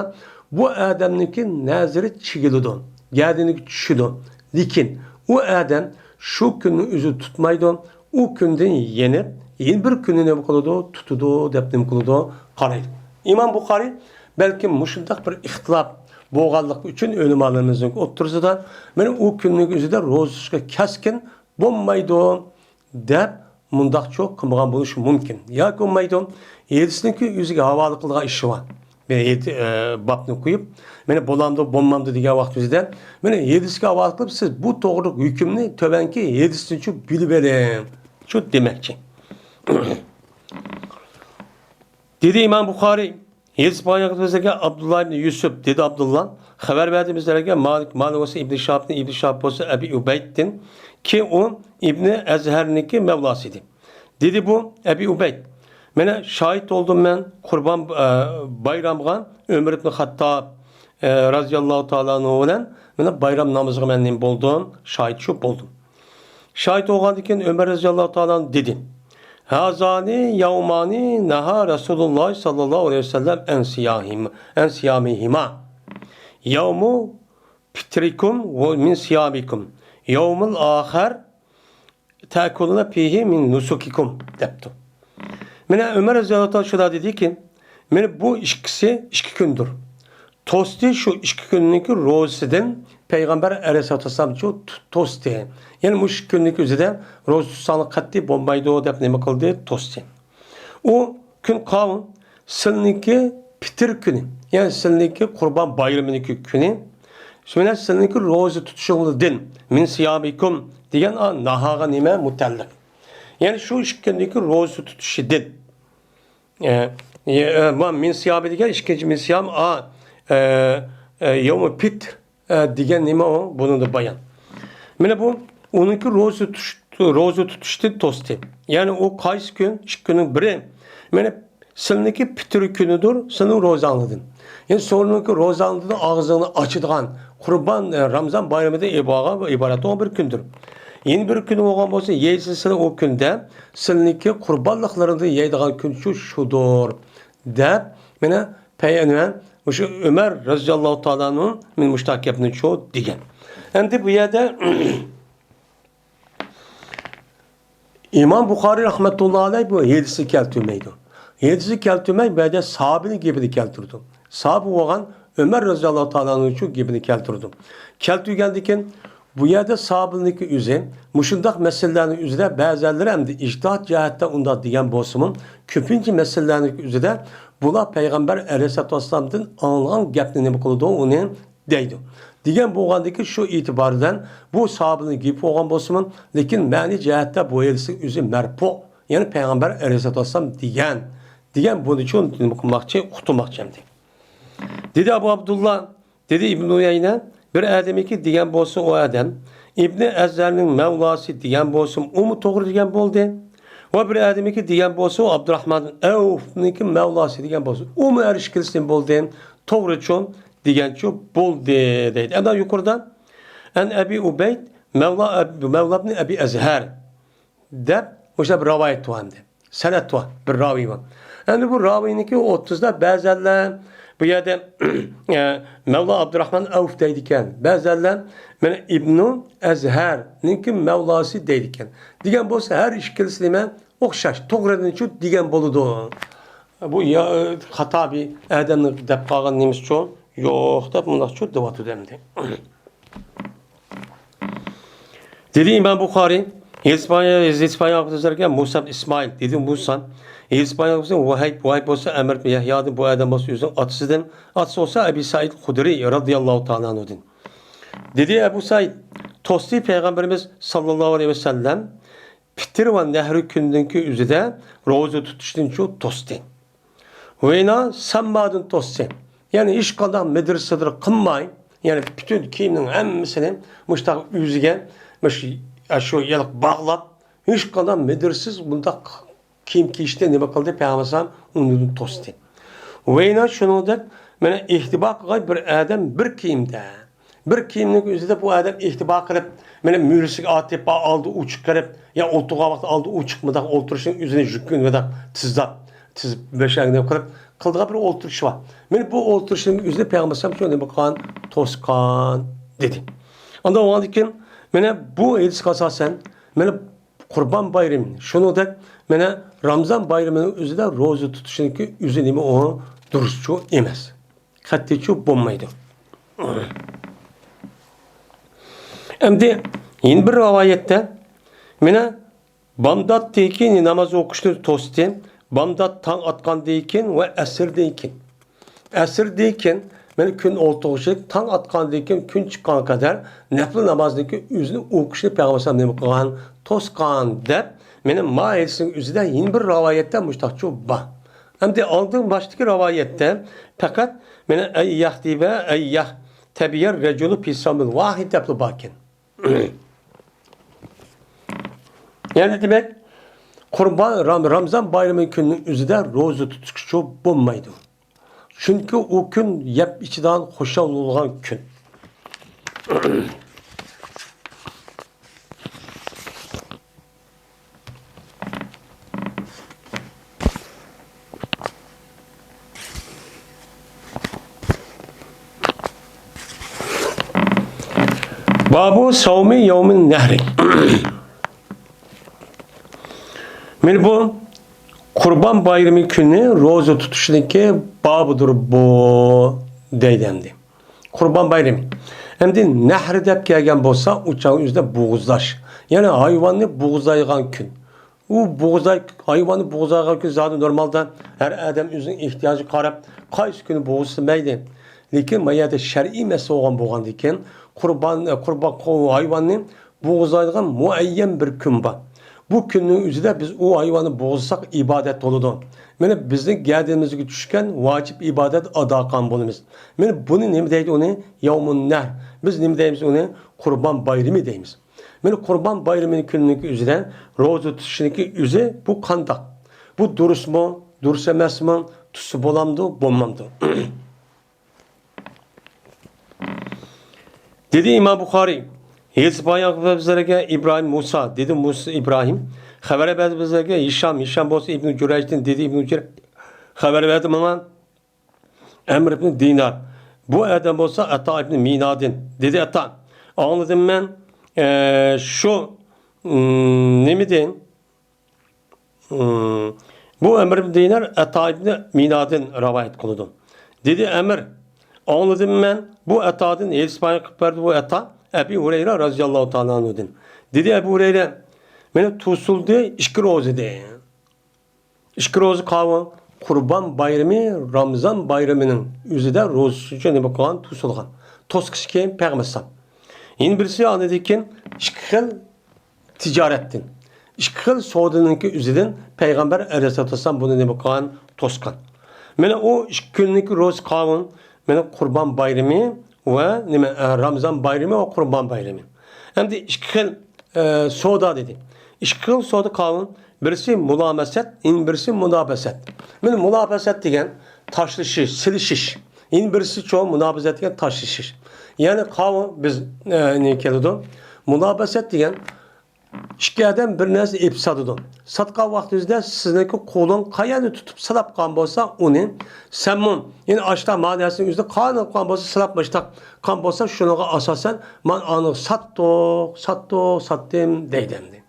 بۇ ئادەمنىڭكى نەزىرى چىگىلىدۇ، گەدىنىگە چۈشىدۇ. لېكىن ئۇ ئادەم شۇ كۈننىڭ ئۆزىدە تۇتمايدۇ، ئۇ كۈندىن يېنىپ، يەنە بىر كۈننى نېمە قىلىدۇ؟ تۇتىدۇ دەپ نېمە قىلىدۇ؟ قارايدۇ. ئىمام بۇخارى بەلكىم مۇشۇنداق بىر ئىختىلاپ بولغانلىقى ئۈچۈن ئۆلىمالىرىمىزنىڭ ئوتتۇرىسىدا، مانا ئۇ كۈننىڭ ئۆزىدە روزا تۇتۇشقا كەسكىن بولمايدۇ دەپ مۇنداقچۇ قىلمىغان بولۇشى مۇمكىن. ياكى بولمايدۇ، ھەدىسنىڭكى ئۆزىگە ھاۋالە قىلىدىغان ئىشى بار. بىر ھەدىس، ئە، بابنى قويۇپ، مانا بولامدۇ، بولمامدۇ دېگەن ۋاقتىمىزدا، مانا ھەدىسكە ھاۋالە قىلىپ، سىز بۇ توغرىلىق ھۆكۈمنى تۆۋەنكى ھەدىستىنچۇ بىلىۋېلىڭ، شۇ دېمەكچى. دېدى ئىمام بۇخارى، ھەدىس بايانغا بىزلەرگە ئابدۇللا ئىبنى يۈسۈپ، دېدى ئابدۇللا، خەۋەر بەردى بىزلەرگە مالىك، مالىك بولسا ئىبنى شىھابتىن، ئىبنى شىھاب بولسا ئەبى ئۇبەيدتىن، كى ئۇ ئىبنى ئەزھەرنىڭكى مەۋلاسى ئىدى. دېدى بۇ ئەبى ئۇبەيد، مانا شاھىت بولدۇم مەن قۇربان، ئە، بايرامغا ئۆمەر ئىبنى خەتتاب، ئە، رازىياللاھۇ تائالا ئەنھۇ بىلەن مانا بايرام نامىزىغا مەن نېمە بولدۇم؟ شاھىت شۇ بولدۇم. شاھىت بولغاندىن كېيىن ئۆمەر رازىياللاھۇ تائالا ئەنھۇ دېدى، ھازانى يەۋمانى نەھا رەسۇلۇللاھ ساللاللاھۇ ئەلەيھى ۋەسەللەم ئەن سىياھىم-، ئەن سىيامىھىما. يەۋمۇ فىترىكۇم ۋە مىن سىيامىكۇم. يەۋمۇل ئاخەر تەكۇلۇنە فىھى مىن نۇسۇكىكۇم دەپتۇ. مانا ئۆمەر رەزىياللاھۇ تائالا شۇنداق دېدىكى، مانا بۇ ئىككىسى ئىككى كۈندۇر. توستى شۇ ئىككى كۈننىڭكى روزىسىدىن پەيغەمبەر ئەلەيھىسسالاتۇ ۋەسسالام شۇ توستى. يەنى مۇشۇ ئىككى كۈننىڭكى ئۆزىدە روزا تۇتساڭلار قەتئىي بولمايدۇ دەپ نېمە قىلدى؟ توستى. ئۇ كۈن قاۋۇن سىلنىڭكى پىتىر كۈنى، يەنى سىلىنىڭكى قۇربان بايرىمىنىڭكى كۈنى، شۇ بىلەن سىلىنىڭكى روزا تۇتۇشىڭىزدىن، مىن سىيامىكۇم دېگەن ناھاغا نېمە مۇتەللىق. يەنى شۇ ئىككى كۈندىكى روزا تۇتۇشىدىن. ئە، ئە، مىن سىيامى دېگەن ئىككىنچى مىن سىيام، ئا، ئە، ئە، يومۇ پىتر. ئە، دېگەن نېمە ئۇ؟ بۇنىڭدا بايان. مانا بۇ ئۇنىڭكى روزا تۇتۇش، روزا تۇتۇشتىن توستى. يەنى ئۇ قايسى كۈن؟ ئىككى كۈننىڭ بىرى. مانا سىلىنىڭكى پىتىر كۈنىدۇر، سىلىنىڭ روزاڭلاردىن. يەنى سىلىنىڭكى روزاڭلاردىن ئاغزىڭنى ئاچىدىغان قۇربان، ئە، رامزان بايرىمىدىن ئىبا-، ئىبارەت بولغان بىر كۈندۇر. يەنە بىر كۈنى بولغان بولسا، يەيسىلەر سىلەر ئۇ كۈندە سىلىنىڭكى قۇربانلىقلىرىڭدىن يەيدىغان كۈن شۇ، شۇدۇر، دەپ، مانا پەيغەمبەر، مۇشۇ ئۆمەر رەزىياللاھۇ تائالا ئەنھۇ، مانا مۇشۇنداق گەپنى شۇ دېگەن. ئەمدى بۇ يەردە ئىمام بۇخارىي رەھمەتۇللا ئەلەيھ بۇ ھەدىسنى كەلتۈرمەيدۇ. ھەدىسنى كەلتۈرمەي، بۇ يەردە ساھابىنىڭ گېپىنى كەلتۈرىدۇ. ساھابە بولغان ئۆمەر رەزىياللاھۇ تائالا ئەنھۇ شۇ گېپىنى كەلتۈرىدۇ. كەلتۈرگەندىن كېيىن، بۇ يەردە ساھابىنىڭكى ئۆزى مۇشۇنداق مەسىلىلەرنىڭ ئۆزىدە بەزىلەر ئەمدى ئىجتىھات جەھەتتە ئۇنداق دېگەن بولسىمۇ، كۆپىنچە مەسىلىلەرنىڭكى ئۆزىدە بۇلار پەيغەمبەر ئەلەيھىسسالاتۇ ۋەسسالامدىن ئاڭلىغان گەپنى نېمە قىلىدۇ، ئۇنى دەيدۇ. دېگەن بولغاندىكىن، شۇ ئېتىبار بىلەن بۇ ساھابىنىڭ گېپى بولغان بولسىمۇ، لېكىن مەنىي جەھەتتە بۇ ھەدىسنىڭ ئۆزى مەرپۇ، يەنى پەيغەمبەر ئەلەيھىسسالاتۇ ۋەسسالام دېگەن، دېگەن بۇنى شۇ نېمە قىلماقچى، ئۇقتۇرماقچى ئەمدى. دېدى ئەبۇ ئابدۇللا، دېدى ئىبنى ئۇيەينە، بىر ئادەمكى دېگەن بولسا ئۇ ئادەم، ئىبنى ئەزھەرنىڭ مەۋلاسى دېگەن بولسىمۇ ئۇمۇ توغرا دېگەن بولدى. ۋە بىر ئادەمكى دېگەن بولسا ئۇ ئابدۇراخمان ئەۋفنىڭكى مەۋلاسى دېگەن بولسا ئۇمۇ ھەر ئىككىلىسى نېمە بولدى؟ توغرىچۇ دېگەنچۇ بولدى دەيدۇ. ئەمدى يۇقىرىدا ئەن ئەبى ئۇبەيد مەۋلا ئەب-، مەۋلا ئىبنى ئەبى ئەزھەر دەپ مۇشۇنداق بىر رىۋايەت بار ئەمدى. سەنەد بار، بىر راۋى بار. ئەمدى بۇ راۋىنىڭكى ئوتتۇزدا بەزەنلەر بۇ يەردە، ئە، مەۋلا ئابدۇراخمان ئەۋف دەيدىكەن. بەزەنلەر مانا ئىبنۇ ئەزھەرنىڭكى مەۋلاسى دەيدىكەن. دېگەن بولسا ھەر ئىككىلىسى نېمە؟ ئوخشاش. توغرىدىنچۇ دېگەن بولىدۇ. بۇ يا، خاتا بىر ئادەمنىڭ دەپ قالغان نېمىسىچۇ؟ يوق دەپ مۇنداقچۇ دەۋاتىدۇ ئەمدى. دېدى ئىمام بۇخارىي، ھەدىس بايان، ھەدىس بايان قىلىپ سۆزلەركەن، مۇسا ئىسمائىل، دېدى مۇسا. ھەدىس بايان قىلسا ۋاھىب، ۋاھىب بولسا ئەمر يەھيادىن، بۇ ئادەم بولسا ئۆزىنىڭ ئاتىسىدىن، ئاتىسى بولسا ئەبى سەئىد خۇدرىي رەزىياللاھۇ تائالا ئەنھۇدىن. دېدى ئەبۇ سەئىد، توستى پەيغەمبىرىمىز ساللاللاھۇ ئەلەيھى ۋەسەللەم پىتىر ۋە نەھرى كۈنىدىنكى ئۆزىدە روزا تۇتۇشتىنچۇ توستى. ۋېنا سەممادىن توستى. يەنى ھېچقانداق مىدىر-سىدىر قىلماي، يەنى پۈتۈن كىيىمنىڭ ھەممىسىنى مۇشتاق ئۆزىگە، مۇش-، شۇ يەرلىك باغلاپ، ھېچقانداق مىدىرسىز بۇنداق كىيىم كىيىشتىن نېمە قىلدى؟ پەيغەمبەر ئەلەيھىسسالام ئۇنىڭدىن توستى. ۋېنا شۇنىڭدەك، مانا ئىھتىبا قىلغان بىر ئادەم بىر كىيىمدە. بىر كىيىمنىڭ ئۆزىدە بۇ ئادەم ئىھتىبا قىلىپ، مانا مۈرىسىگە ئاتىپ، ئالدى ئوچۇق قىلىپ، يا ئولتۇرغان ۋاقىت ئالدى ئوچۇق مۇنداق ئولتۇرۇشنىڭ ئۆزىنى يۈكۈن مۇنداق تىزلاپ، تىز بۆشەكنى قىلىپ، قىلىدىغان بىر ئولتۇرۇشى بار. مانا بۇ ئولتۇرۇشنىڭ ئۆزىنى پەيغەمبەر ئەلەيھىسسالام شۇ نېمە قىلغان؟ توسقان دېدى. ئاندىن ئۇنىڭدىن كېيىن، مانا بۇ ھەدىسكە ئاساسەن، مانا قۇربان بايرىمى، شۇنىڭدەك، مانا رامزان بايرىمىنىڭ ئۆزىدە روزا تۇتۇشنىڭكى ئۆزى نېمە ئۇ؟ دۇرۇسچۇ ئەمەس. قەتئىيچۇ بولمايدۇ. ئەمدى يەنە بىر رىۋايەتتە، مانا بامداتتىن كېيىن ناماز ئوقۇشنى توستى. بامدات تاڭ ئاتقاندىن كېيىن ۋە ئەسىردىن كېيىن. ئەسىردىن كېيىن، مانا كۈن ئولتۇرغۇچە تاڭ ئاتقاندىن كېيىن كۈن چىققانغا قەدەر نەپلى نامازنىڭكى ئۆزىنى ئوقۇشنى پەيغەمبەر ئەلەيھىسسالام نېمە قىلغان؟ توسقان دەپ، مانا ما ھەدىسنىڭ ئۆزىدە يەنە بىر رىۋايەتتە مۇشتاقچۇ بار. ئەمدى ئالدىن باشتىكى رىۋايەتتە پەقەت مانا ئەي يەختى ۋە ئەي يەختەبىيەر رەجۇلۇ پىسامىل ۋاھىد دەپلا باركەن. يەنى دېمەك، قۇربان، رام-، رامزان بايرىمى كۈنىنىڭ ئۆزىدە روزا تۇتۇشقىچۇ بولمايدۇ. چۈنكى ئۇ كۈن يەپ ئىچىدىغان، خۇشال بولىدىغان كۈن. بابۇ ساۋمى يەۋمىن نەھرى. مانا بۇ قۇربان بايرىمى كۈنى روزا تۇتۇشنىڭكى بابىدۇر بۇ، دەيدۇ ئەمدى. قۇربان بايرىمى. ئەمدى نەھر دەپ كەلگەن بولسا، ئۇ چاغ ئۆزىدە بوغۇزلاش. يەنى ھايۋاننى بوغۇزلايدىغان كۈن. ئۇ بوغۇزلاي-، ھايۋاننى بوغۇزلايدىغان كۈن زادى نورمالدا ھەر ئادەم ئۆزىنىڭ ئېھتىياجىغا قاراپ قايسى كۈنى بوغۇزلىسا مەيلى. لېكىن ما يەردە شەرئىي مەسىلە بولغان بولغاندىكىن، قۇربان، قۇربان ھايۋاننى بوغۇزلايدىغان مۇئەييەن بىر كۈن بار. بۇ كۈننىڭ ئۆزىدە بىز ئۇ ھايۋاننى بوغۇزلىساق ئىبادەت بولىدۇ. مانا بىزنىڭ گەدىنىمىزگە چۈشكەن ۋاجىپ ئىبادەت ئادا قىلغان بولىمىز. مانا بۇنى نېمە دەيدۇ ئۇنى؟ يەۋمۇن نەھر. بىز نېمە دەيمىز ئۇنى؟ قۇربان بايرىمى دەيمىز. مانا قۇربان بايرىمىنىڭ كۈنىنىڭكى ئۆزىدە روزا تۇتۇشنىڭكى ئۆزى بۇ قانداق؟ بۇ دۇرۇسمۇ؟ دۇرۇس ئەمەسمۇ؟ تۇتسا بولامدۇ؟ بولمامدۇ؟ دېدى ئىمام بۇخارىي، ھېلىسى بايان قىلىپ بىزلەرگە ئىبراھىم مۇسا، دېدى مۇسا ئىبراھىم، خەۋەر بەردى بىزلەرگە ھىشام، ھىشام بولسا ئىبنى جۇرەجدىن، دېدى ئىبنى جۇرەج، خەۋەر بەردى ماڭا ئەمر ئىبنى دىنار، بۇ ئادەم بولسا ئەتا ئىبنى مىنادىن، دېدى ئەتا، ئاڭلىدىم مەن، ئە، شۇ، ئىم، نېمىدىن؟ ئىم، بۇ ئەمر ئىبنى دىنار ئەتا ئىبنى مىنادىن رىۋايەت قىلىدۇ. دېدى ئەمر، ئاڭلىدىم مەن، بۇ ئەتادىن ھېلىسى بايان قىلىپ بەردى بۇ ئەتا، ئەبى ھۇرەيرە رەزىياللاھۇ تائالا ئەنھۇدىن. دېدى ئەبۇ ھۇرەيرە، مانا توسۇلدى ئىككى روزا دېدى. ئىككى روزا قاۋۇ، قۇربان بايرىمى، رامىزان بايرىمىنىڭ ئۆزىدە روزىسى ئۈچۈن نېمە قىلغان؟ توسۇلغان. توسقۇچى كىم؟ پەيغەمبەر ئەلەيھىسسالام. يەنە بىرسى ئاندىن كېيىن ئىككى خىل تىجارەتتىن، ئىككى خىل سودىنىڭكى ئۆزىدىن پەيغەمبەر ئەلەيھىسسالاتۇ ۋەسسالام بۇنى نېمە قىلغان؟ توسقان. مانا ئۇ ئىككى كۈنلۈك روزا قاۋۇ، مانا قۇربان بايرىمى ۋە نېمە، ئە، رامىزان بايرىمى ۋە قۇربان بايرىمى. ئەمدى ئىككى خىل، ئە، سودا دېدى. ئىككى خىل سودا قاۋۇ، بىرسى مۇلامەسەت، يەنە بىرسى مۇنابەسەت. مانا مۇلامەسەت دېگەن تاشلىشىش، سېلىشىش. يەنە بىرسى چوڭ مۇنابەزەت دېگەن تاشلىشىش. يەنى قاۋۇ بىز، ئە، نېمە كېلىدۇ؟ مۇلامەسەت دېگەن ئىككى ئادەم بىر نەرسە ئېلىپ ساتىدۇ. ساتقان ۋاقتىڭىزدا سىزنىڭكى قولۇڭ قايەرنى تۇتۇپ سىلاپ قالغان بولسا، ئۇنى سەنمۇ، يەنى ئاشتا ما نەرسىنىڭ ئۆزىدە قانۇن قىلغان بولسا، سىلاپ مۇشتاق قىلغان بولسا، شۇنىڭغا ئاساسەن، مانا ئانىغا ساتتۇق، ساتتۇق، ساتتىم دەيدۇ ئەمدى.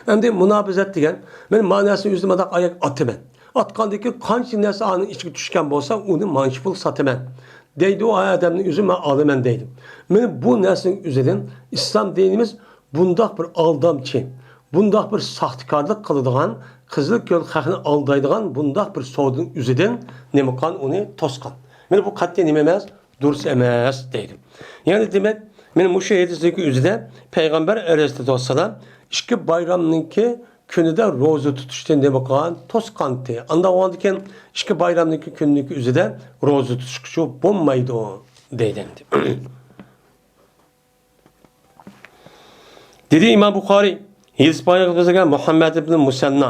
ئەمدى مۇنابىزەت دېگەن، مەن ما نەرسىنى ئۆزۈم مۇنداق ئاياق ئاتىمەن. ئاتقاندىن كېيىن قانچە نەرسە ئانىڭ ئىچىگە چۈشكەن بولسا، ئۇنى مانچە پۇل ساتىمەن دەيدۇ، ئا ئادەمنىڭ ئۆزى مەن ئالىمەن دەيدۇ. مانا بۇ نەرسىنىڭ ئۆزىدىن ئىسلام دىنىمىز بۇنداق بىر ئالدامچى، بۇنداق بىر ساختىكارلىق قىلىدىغان، قىزىل كۆل خەقنى ئالدايدىغان بۇنداق بىر سودىنىڭ ئۆزىدىن نېمە قىلغان؟ ئۇنى توسقان. مانا بۇ قەتئىي نېمە ئەمەس؟ دۇرۇس ئەمەس دەيدۇ. يەنى دېمەك، مانا مۇشۇ ھەدىسنىڭكى ئۆزىدە پەيغەمبەر ئەلەيھىسسالاتۇ ۋەسسالام ئىككى بايرامنىڭكى كۈنىدە روزا تۇتۇشتىن نېمە قىلغان؟ توسقانتى. ئانداق بولغاندىكىن ئىككى بايرامنىڭكى كۈنىنىڭكى ئۆزىدە روزا تۇتۇشقىچۇ بولمايدۇ دەيدۇ ئەمدى. دېدى ئىمام بۇخارىي، ھېدىس بايان قىلىپ بىزگە مۇھەممەد ئىبن مۇسەننا.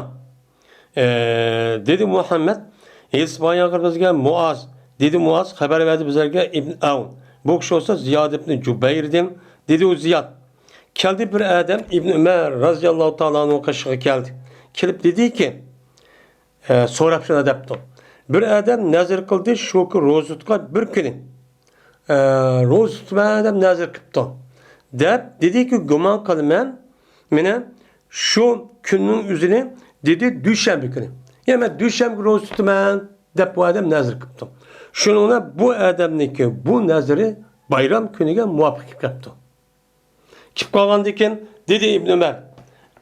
ئە، دېدى مۇھەممەد، ھېدىس بايان قىلىپ بىزگە مۇئاز. دېدى مۇئاز، خەۋەر بەردى بىزلەرگە ئىبن ئەۋن. بۇ كىشى بولسا زىياد ئىبن جۇبەيردىن. دېدى ئۇ زىياد، كەلدى بىر ئادەم ئىبن ئۆمەر رازىياللاھۇ تائالا ئەنھۇ قېشىغا كەلدى. كېلىپ دېدىكى، ئە، سوراپ شۇنداق دەپتۇ. بىر ئادەم نەزىر قىلدى، شۇ كۈن روزا تۇتقان بىر كۈنى، ئە، روزا تۇتىمەن دەپ نەزىر قىپتۇ. دەپ دېدىكى، گۇمان قىلىمەن، مانا شۇ كۈننىڭ ئۆزىنى دېدى، دۈشەنبە كۈنى. يەنى مەن دۈشەنبە روزا تۇتىمەن دەپ بۇ ئادەم نەزىر قىپتۇ. شۇنىڭ بىلەن بۇ ئادەمنىڭكى بۇ نەزىرى بايرام كۈنىگە مۇۋاپىق كېلىپ قاپتۇ. كېلىپ قالغاندىن كېيىن دېدى ئىبن ئۆمەر،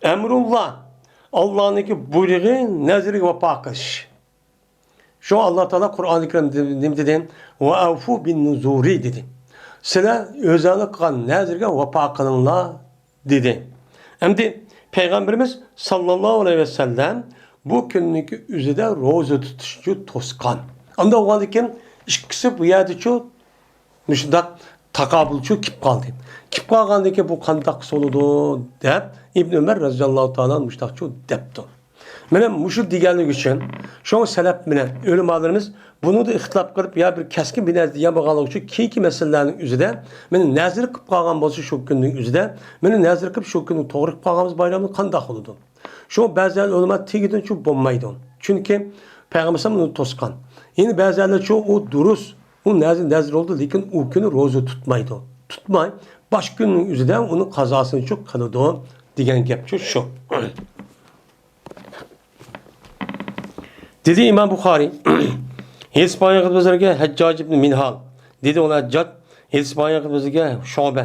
ئەمرۇللا، ئاللانىڭكى بۇيرۇقى، نەزىرىگە ۋاپا قىلىش. شۇڭا ئاللا تائالا قۇرئانى كەرىمدە نېمە دېدى؟ ۋە ئەۋفۇ بىن نۇزۇرى دېدى. سىلەر ئۆزۈڭلار قىلغان نەزىرگە ۋاپا قىلىڭلار دېدى. ئەمدى پەيغەمبىرىمىز ساللاللاھۇ ئەلەيھى ۋەسەللەم بۇ كۈننىڭكى ئۆزىدە روزا تۇتۇشنى توسقان. ئانداق بولغاندىكىن ئىككىسى بۇ يەردىچۇ مۇشۇنداق تاقابىلچۇ كېلىپ قالدى. كېلىپ قالغاندىن كېيىن بۇ قانداق سولىدۇ دەپ ئىبن ئۆمەر رەزىياللاھۇ تائالا مۇشۇنداقچۇ دەپتۇ. مانا مۇشۇ دېگەنلىكى ئۈچۈن شۇڭا سەلەپ بىلەن ئۆلىمالىرىمىز بۇنىڭدا ئىختىلاپ قىلىپ يا بىر كەسكىن بىر نەزەر دېگەن بولغانلىقى ئۈچۈن كېيىنكى مەسىلىلەرنىڭ ئۆزىدە مانا نەزىر قىلىپ قالغان بولسا شۇ كۈننىڭ ئۆزىدە مانا نەزىر قىلىپ شۇ كۈننى توغرا قىلىپ قالغانمىز بايرامنى قانداق بولىدۇ؟ شۇ بەزى ئۆلىمە تېگىدىنچۇ بولمايدۇ. چۈنكى پەيغەمبەر ئۇنى توسقان. يەنە بەزىلەرچۇ ئۇ دۇرۇس، ئۇ نەزىر، نەزىر بولدى، لېكىن ئۇ كۈنى روزا تۇتمايدۇ. تۇتماي، باشقا كۈننىڭ ئۆزىدە ئۇنى قازاسىنىچۇ قىلىدۇ دېگەن گەپچۇ شۇ. دېدى ئىمام بۇخارىي، ھېدىس بايان قىلىپ بىزلەرگە ھەججاج ئىبن مىنھال. دېدى ئۇلار ھەججاج، ھېدىس بايان قىلىپ بىزگە شۇبە.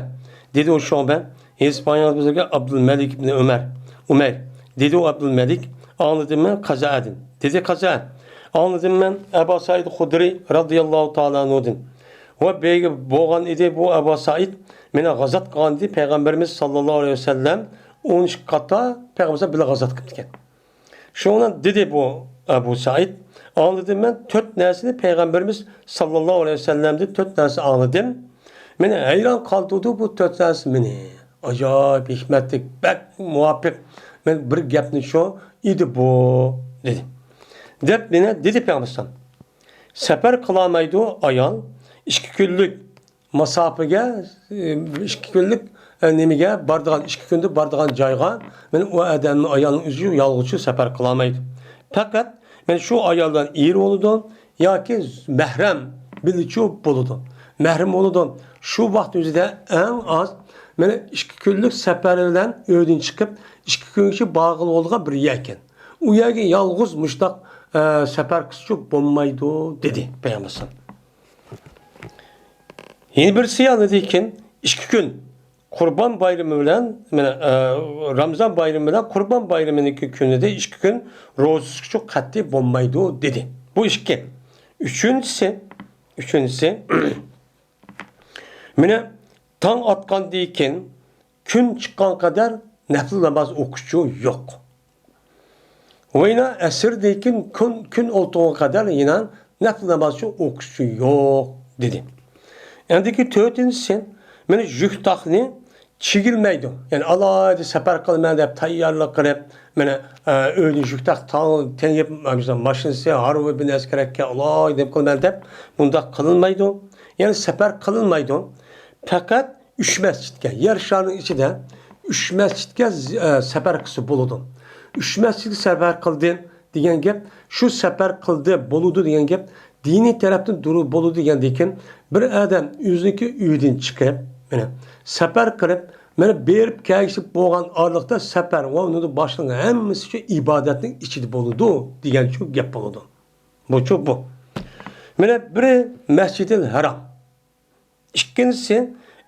دېدى ئۇ شۇبە، ھېدىس بايان قىلىپ بىزگە ئابدۇلمەلىك ئىبن ئۆمەر، ئۇمەير. دېدى ئۇ ئابدۇلمەلىك، ئاڭلىدىممەن قەزەئەدىن. دېدى قەزەئە، ئاڭلىدىم مەن ئەبا سائىد خۇدرىي رازىياللاھۇ تائالا ئەنھۇدىن. ۋە بەيگە بولغان ئىدى بۇ ئەبا سائىد، مېنى غازات قىلغان ئىدى پەيغەمبىرىمىز ساللاللاھۇ ئەلەيھى ۋەسەللەم ئون ئىككى قاتا پەيغەمبەر بىلەن غازات قىپتىكەن. شۇنىڭ بىلەن دېدى بۇ ئەبۇ سائىد، ئاڭلىدىم مەن تۆت نەرسىنى پەيغەمبىرىمىز ساللاللاھۇ ئەلەيھى ۋەسەللەمدىن تۆت نەرسە ئاڭلىدىم. مېنى ھەيران قالدۇردى بۇ تۆت نەرسە مېنى. ئاجايىپ ھېكمەتلىك، بەك مۇۋاپىق. مەن بىر گەپنى شۇ ئىدى بۇ، دېدى. دەپ مېنى دېدى پەيغەمبەر. سەپەر قىلالمايدۇ ئايال، ئىككى كۈنلۈك ماساپىگە، ئىككى كۈنلۈك، ئە، نېمىگە بارىدىغان، ئىككى كۈندە بارىدىغان جايغا، مەن ئۇ ئادەمنىڭ، ئايالنىڭ ئۆزى يالغۇزچە سەپەر قىلالمايدۇ. پەقەت مەن شۇ ئايال بىلەن ئېرى بولىدۇ ياكى مەھرەم بىلىچۇ بولىدۇ. مەھرەم بولىدۇ. شۇ ۋاقىت ئۆزىدە ئەڭ ئاز، مەن ئىككى كۈنلۈك سەپەر بىلەن ئۆيدىن چىقىپ، ئىككى كۈنگىچە بارغىلى بولىدىغان بىر يەر ئىكەن. ئۇ يەرگە يالغۇز مۇشۇنداق، ئە، سەپەر قىلسىچۇ بولمايدۇ، دېدى پەيغەمبەر. يەنە بىرسى ئاندىن كېيىن ئىككى كۈن قۇربان بايرىمى بىلەن، مانا، ئە، رامىزان بايرىمى بىلەن قۇربان بايرىمىنىڭكى كۈنىدە ئىككى كۈن روزىسىچۇ قەتئىي بولمايدۇ، دېدى. بۇ ئىككى. ئۈچىنچىسى، ئۈچىنچىسى، مانا، تاڭ ئاتقاندىن كېيىن كۈن چىققان قەدەر نەپلى ناماز ئوقۇشچۇ يوق. ۋەينا ئەسىردىن كېيىن كۈن، كۈن ئولتۇرغان قەدەر يەنە نەپلى نامازچۇ ئوقۇشچۇ يوق، دېدى. ئەندىكى تۆتىنچىسى، مانا يۈك تاقنى چىگىلمەيدۇ. يەنى ئالاھىدە سەپەر قىلىمەن دەپ تەييارلىق قىلىپ، مانا، ئە، ئۆيدىن يۈك تاق تاڭ تېڭىپ، ماشىنىسى، ھارۋا بىر نەرسە كېرەككەن، ئالاھىدە نېمە قىلىمەن دەپ بۇنداق قىلىنمايدۇ. يەنى سەپەر قىلىنمايدۇ. پەقەت ئۈچ مەسچىتكە، يەر شارىنىڭ ئىچىدە ئۈچ مەسچىتكە، ئە، سەپەر قىلسا بولىدۇ. ئۈچ مەسچىتكە سەپەر قىلدى دېگەن گەپ، شۇ سەپەر قىلدى بولىدۇ دېگەن گەپ، دىنىي تەرەپتىن دۇرۇس بولىدۇ دېگەندىن كېيىن، بىر ئادەم ئۆزىنىڭكى ئۆيىدىن چىقىپ، مانا، سەپەر قىلىپ، مانا، بېرىپ كەلگۈسى بولغان ئارىلىقتا سەپەر ۋە ئۇنىڭدا باشلىنغان ھەممىسى شۇ ئىبادەتنىڭ ئىچىدە بولىدۇ دېگەنچۇ گەپ بولىدۇ. بۇچۇ بۇ. مانا، بىرى مەسجىدىل ھەرام. ئىككىنچىسى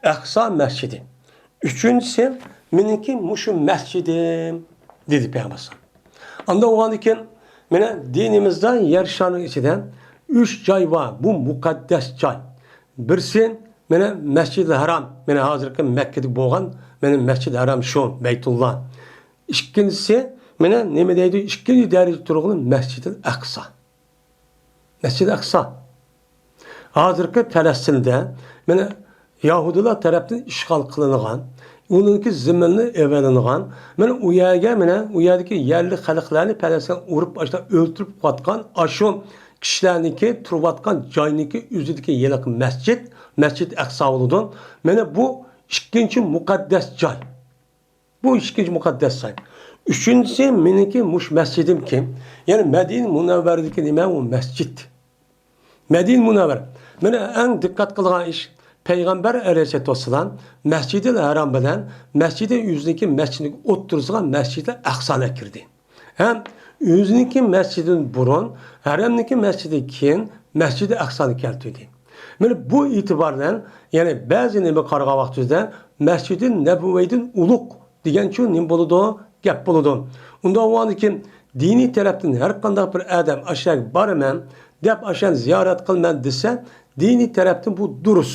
ئەقسا مەسچىتى. ئۈچىنچىسى مېنىڭكى مۇشۇ مەسچىتىم، دېدى پەيغەمبەر. ئاندىن بولغاندىن كېيىن، مانا دىنىمىزدا يەر شارنىڭ ئىچىدە ئۈچ جاي بار، بۇ مۇقەددەس جاي. بىرسى، مانا مەسجىدىل ھەرام، مانا ھازىرقى مەككىدە بولغان، مانا مەسجىدىل ھەرام شۇ، بەيتۇللا. ئىككىنچىسى، مانا نېمە دەيدۇ، ئىككىنچى دەرىجىدە تۇرغىنى مەسجىدىل ئەقسا. مەسجىدىل ئەقسا. ھازىرقى پەلەستىندە، مانا، يەھۇدىيلار تەرەپتىن ئىشغال قىلىنغان، ئۇنىڭكى زېمىنى ئېلىنغان، مانا، ئۇ يەرگە، مانا، ئۇ يەردىكى يەرلىك خەلقلەرنى پەلەستىنگە ئۇرۇپ، ئاشۇنداق ئۆلتۈرۈپ قويۇۋاتقان، ئاشۇ كىشىلەرنىڭكى تۇرۇۋاتقان جاينىڭكى ئۆزىدىكى ھېلىقى مەسچىت، مەسجىدىل ئەقسا بولىدۇ. مانا، بۇ ئىككىنچى مۇقەددەس جاي. بۇ ئىككىنچى مۇقەددەس جاي. ئۈچىنچىسى مېنىڭكى مۇشۇ مەسچىتىمكى، يەنى مەدىنە مۇنەۋۋەردىكى نېمە ئۇ مەسچىت. مەدىنە مۇنەۋۋەر. مانا ئەڭ دىققەت قىلىدىغان ئىش، پەيغەمبەر ئەلەيھىسسالاتۇ ۋەسسالام مەسجىدىل ھەرام بىلەن مەسجىدى ئۆزىنىڭكى مەسچىتىنىڭ ئوتتۇرىسىغا مەسجىدىل ئەقسانى كىردى. ھەم ئۆزىنىڭكى مەسچىتىدىن بۇرۇن ھەرەمنىڭكى مەسچىتىدىن كېيىن مەسجىدىل ئەقسانى كەلتۈردى. مانا بۇ ئېتىبار بىلەن، يەنى بەزى نېمە قارىغان ۋاقتىمىزدا مەسجىدى نەبەۋىدىن ئۇلۇغ دېگەنچۇ نېمە بولىدۇ؟ گەپ بولىدۇ. ئۇنداق بولغاندىكىن دىنىي تەرەپتىن ھەر قانداق بىر ئادەم ئاشۇ يەرگە بارىمەن دەپ، ئاشۇ يەرنى زىيارەت قىلىمەن دېسە، دىنىي تەرەپتىن بۇ دۇرۇس.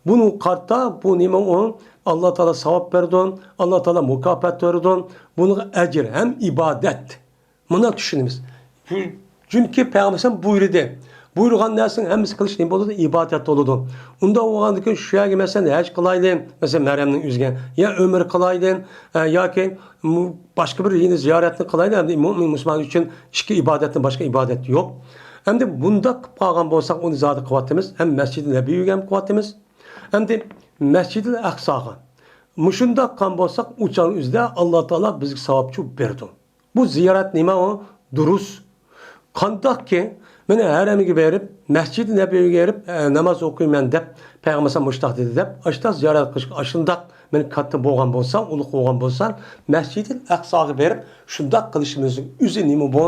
بۇنىڭغا قارىتا بۇ نېمە ئۇ؟ ئاللا تائالا ساۋاب بېرىدۇ، ئاللا تائالا مۇكاپات بېرىدۇ. بۇنىڭغا ئەجىر ھەم ئىبادەت. مۇنداق چۈشىنىمىز. چۈنكى پەيغەمبەر ئەلەيھىسسالام بۇيرۇدى. بۇيرۇغان نەرسىنىڭ ھەممىسى قىلىش نېمە بولىدۇ؟ ئىبادەت بولىدۇ. ئۇنداق بولغاندىكىن شۇ يەرگە مەسىلەن ھەج قىلايلى، مەسىلەن مەھرەمنىڭ ئۆزىگە، يا ئۆمرە قىلايلى، ئە، ياكى مۇ-، باشقا بىر يەنە زىيارەتنى قىلايلى. ئەمدى مۇئمىن مۇسۇلمان ئۈچۈن ئىككى ئىبادەتتىن باشقا ئىبادەت يوق. ئەمدى بۇنداق قىلىپ قالغان بولساق ئۇنى زادى قىلىۋاتىمىز. ھەم مەسجىدى نەبىۋىگە ھەم قىلىۋاتىمىز. ئەمدى مەسجىدىل ئەقساغا مۇشۇنداق قىلغان بولساق ئۇ چاغنىڭ ئۆزىدە ئاللا تائالا بىزگە ساۋابچۇ بېرىدۇ. بۇ زىيارەت نېمە ئۇ؟ دۇرۇس. قانداقكى، مانا ھەرەمگە بېرىپ، مەسجىدى نەبەۋىگە بېرىپ، ئە، ناماز ئوقۇيمەن دەپ، پەيغەمبەر ئەلەيھىسسالام مۇشۇنداق دېدى دەپ، ئاشۇنداق زىيارەت قىلىشقا ئاشۇنداق، مانا كاتتا بولغان بولسا، ئۇلۇغ بولغان بولسا، مەسجىدىل ئەقساغا بېرىپ، شۇنداق قىلىشىمىزنىڭ ئۆزى نېمە بۇ؟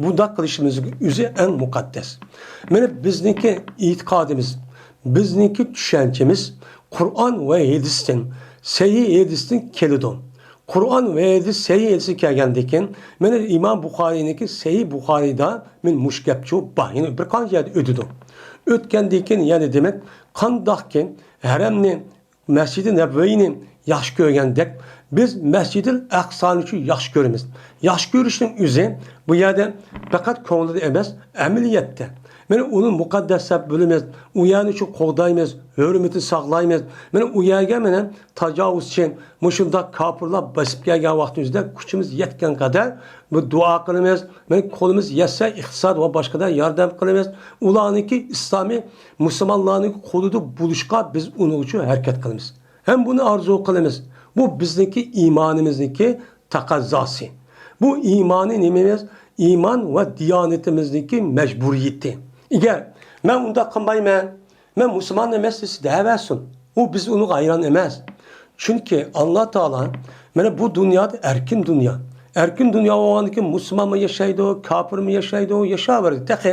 بۇنداق قىلىشىمىزنىڭ ئۆزى ئەڭ مۇقەددەس. مانا بىزنىڭكى ئېتىقادىمىز، بىزنىڭكى چۈشەنچىمىز قۇرئان ۋە ھەدىستىن، سەھىھ ھەدىستىن كېلىدۇ. قۇرئان ۋە ھەدىس سەھىھ ھەدىسى كەلگەندىن كېيىن، مانا ئىمام بۇخارىنىڭكى سەھىھ بۇخارىدا مانا مۇشۇ گەپچۇ بار. يەنى بىر قانچە يەردە ئۆتىدۇ. ئۆتكەندىن كېيىن يەنە دېمەك، قانداقكى ھەرەمنى، مەسجىدى نەبەۋىنى ياخشى كۆرگەندەك، بىز مەسجىدىل ئەقسانىچۇ ياخشى كۆرىمىز. ياخشى كۆرۈشنىڭ ئۆزى بۇ يەردە پەقەت كۆڭۈلدە ئەمەس، ئەمەلىيەتتە. مانا ئۇنى مۇقەددەس دەپ بىلىمىز، ئۇ يەرنى شۇ قوغدايمىز، ھۆرمىتىنى ساقلايمىز. مانا ئۇ يەرگە مانا تاجاۋۇزچى، مۇشۇنداق كاپىرلار بېسىپ كەلگەن ۋاقتىمىزدا كۈچىمىز يەتكەن قەدەر بۇ دۇئا قىلىمىز. مانا قولىمىز يەتسە ئىقتىساد ۋە باشقىدا ياردەم قىلىمىز. ئۇلارنىڭكى ئىسلامى مۇسۇلمانلارنىڭ قولىدا بولۇشقا بىز ئۇنىڭ ئۈچۈن ھەرىكەت قىلىمىز. ھەم بۇنى ئارزۇ قىلىمىز. بۇ بىزنىڭكى ئىمانىمىزنىڭكى تەقەززاسى. بۇ ئىمانى نېمىمىز؟ ئىمان ۋە دىيانىتىمىزنىڭكى مەجبۇرىيىتى. ئەگەر مەن ئۇنداق قىلمايمەن، مەن مۇسۇلمان ئەمەس دېسە دەۋەرسۇن. ئۇ بىز ئۇنىڭغا ھەيران ئەمەس. چۈنكى ئاللا تائالا مانا بۇ دۇنيادا ئەركىن دۇنيا. ئەركىن دۇنيا بولغاندىكىن مۇسۇلمانمۇ ياشايدۇ، كاپىرمۇ ياشايدۇ، ياشاۋېرىدۇ. تېخى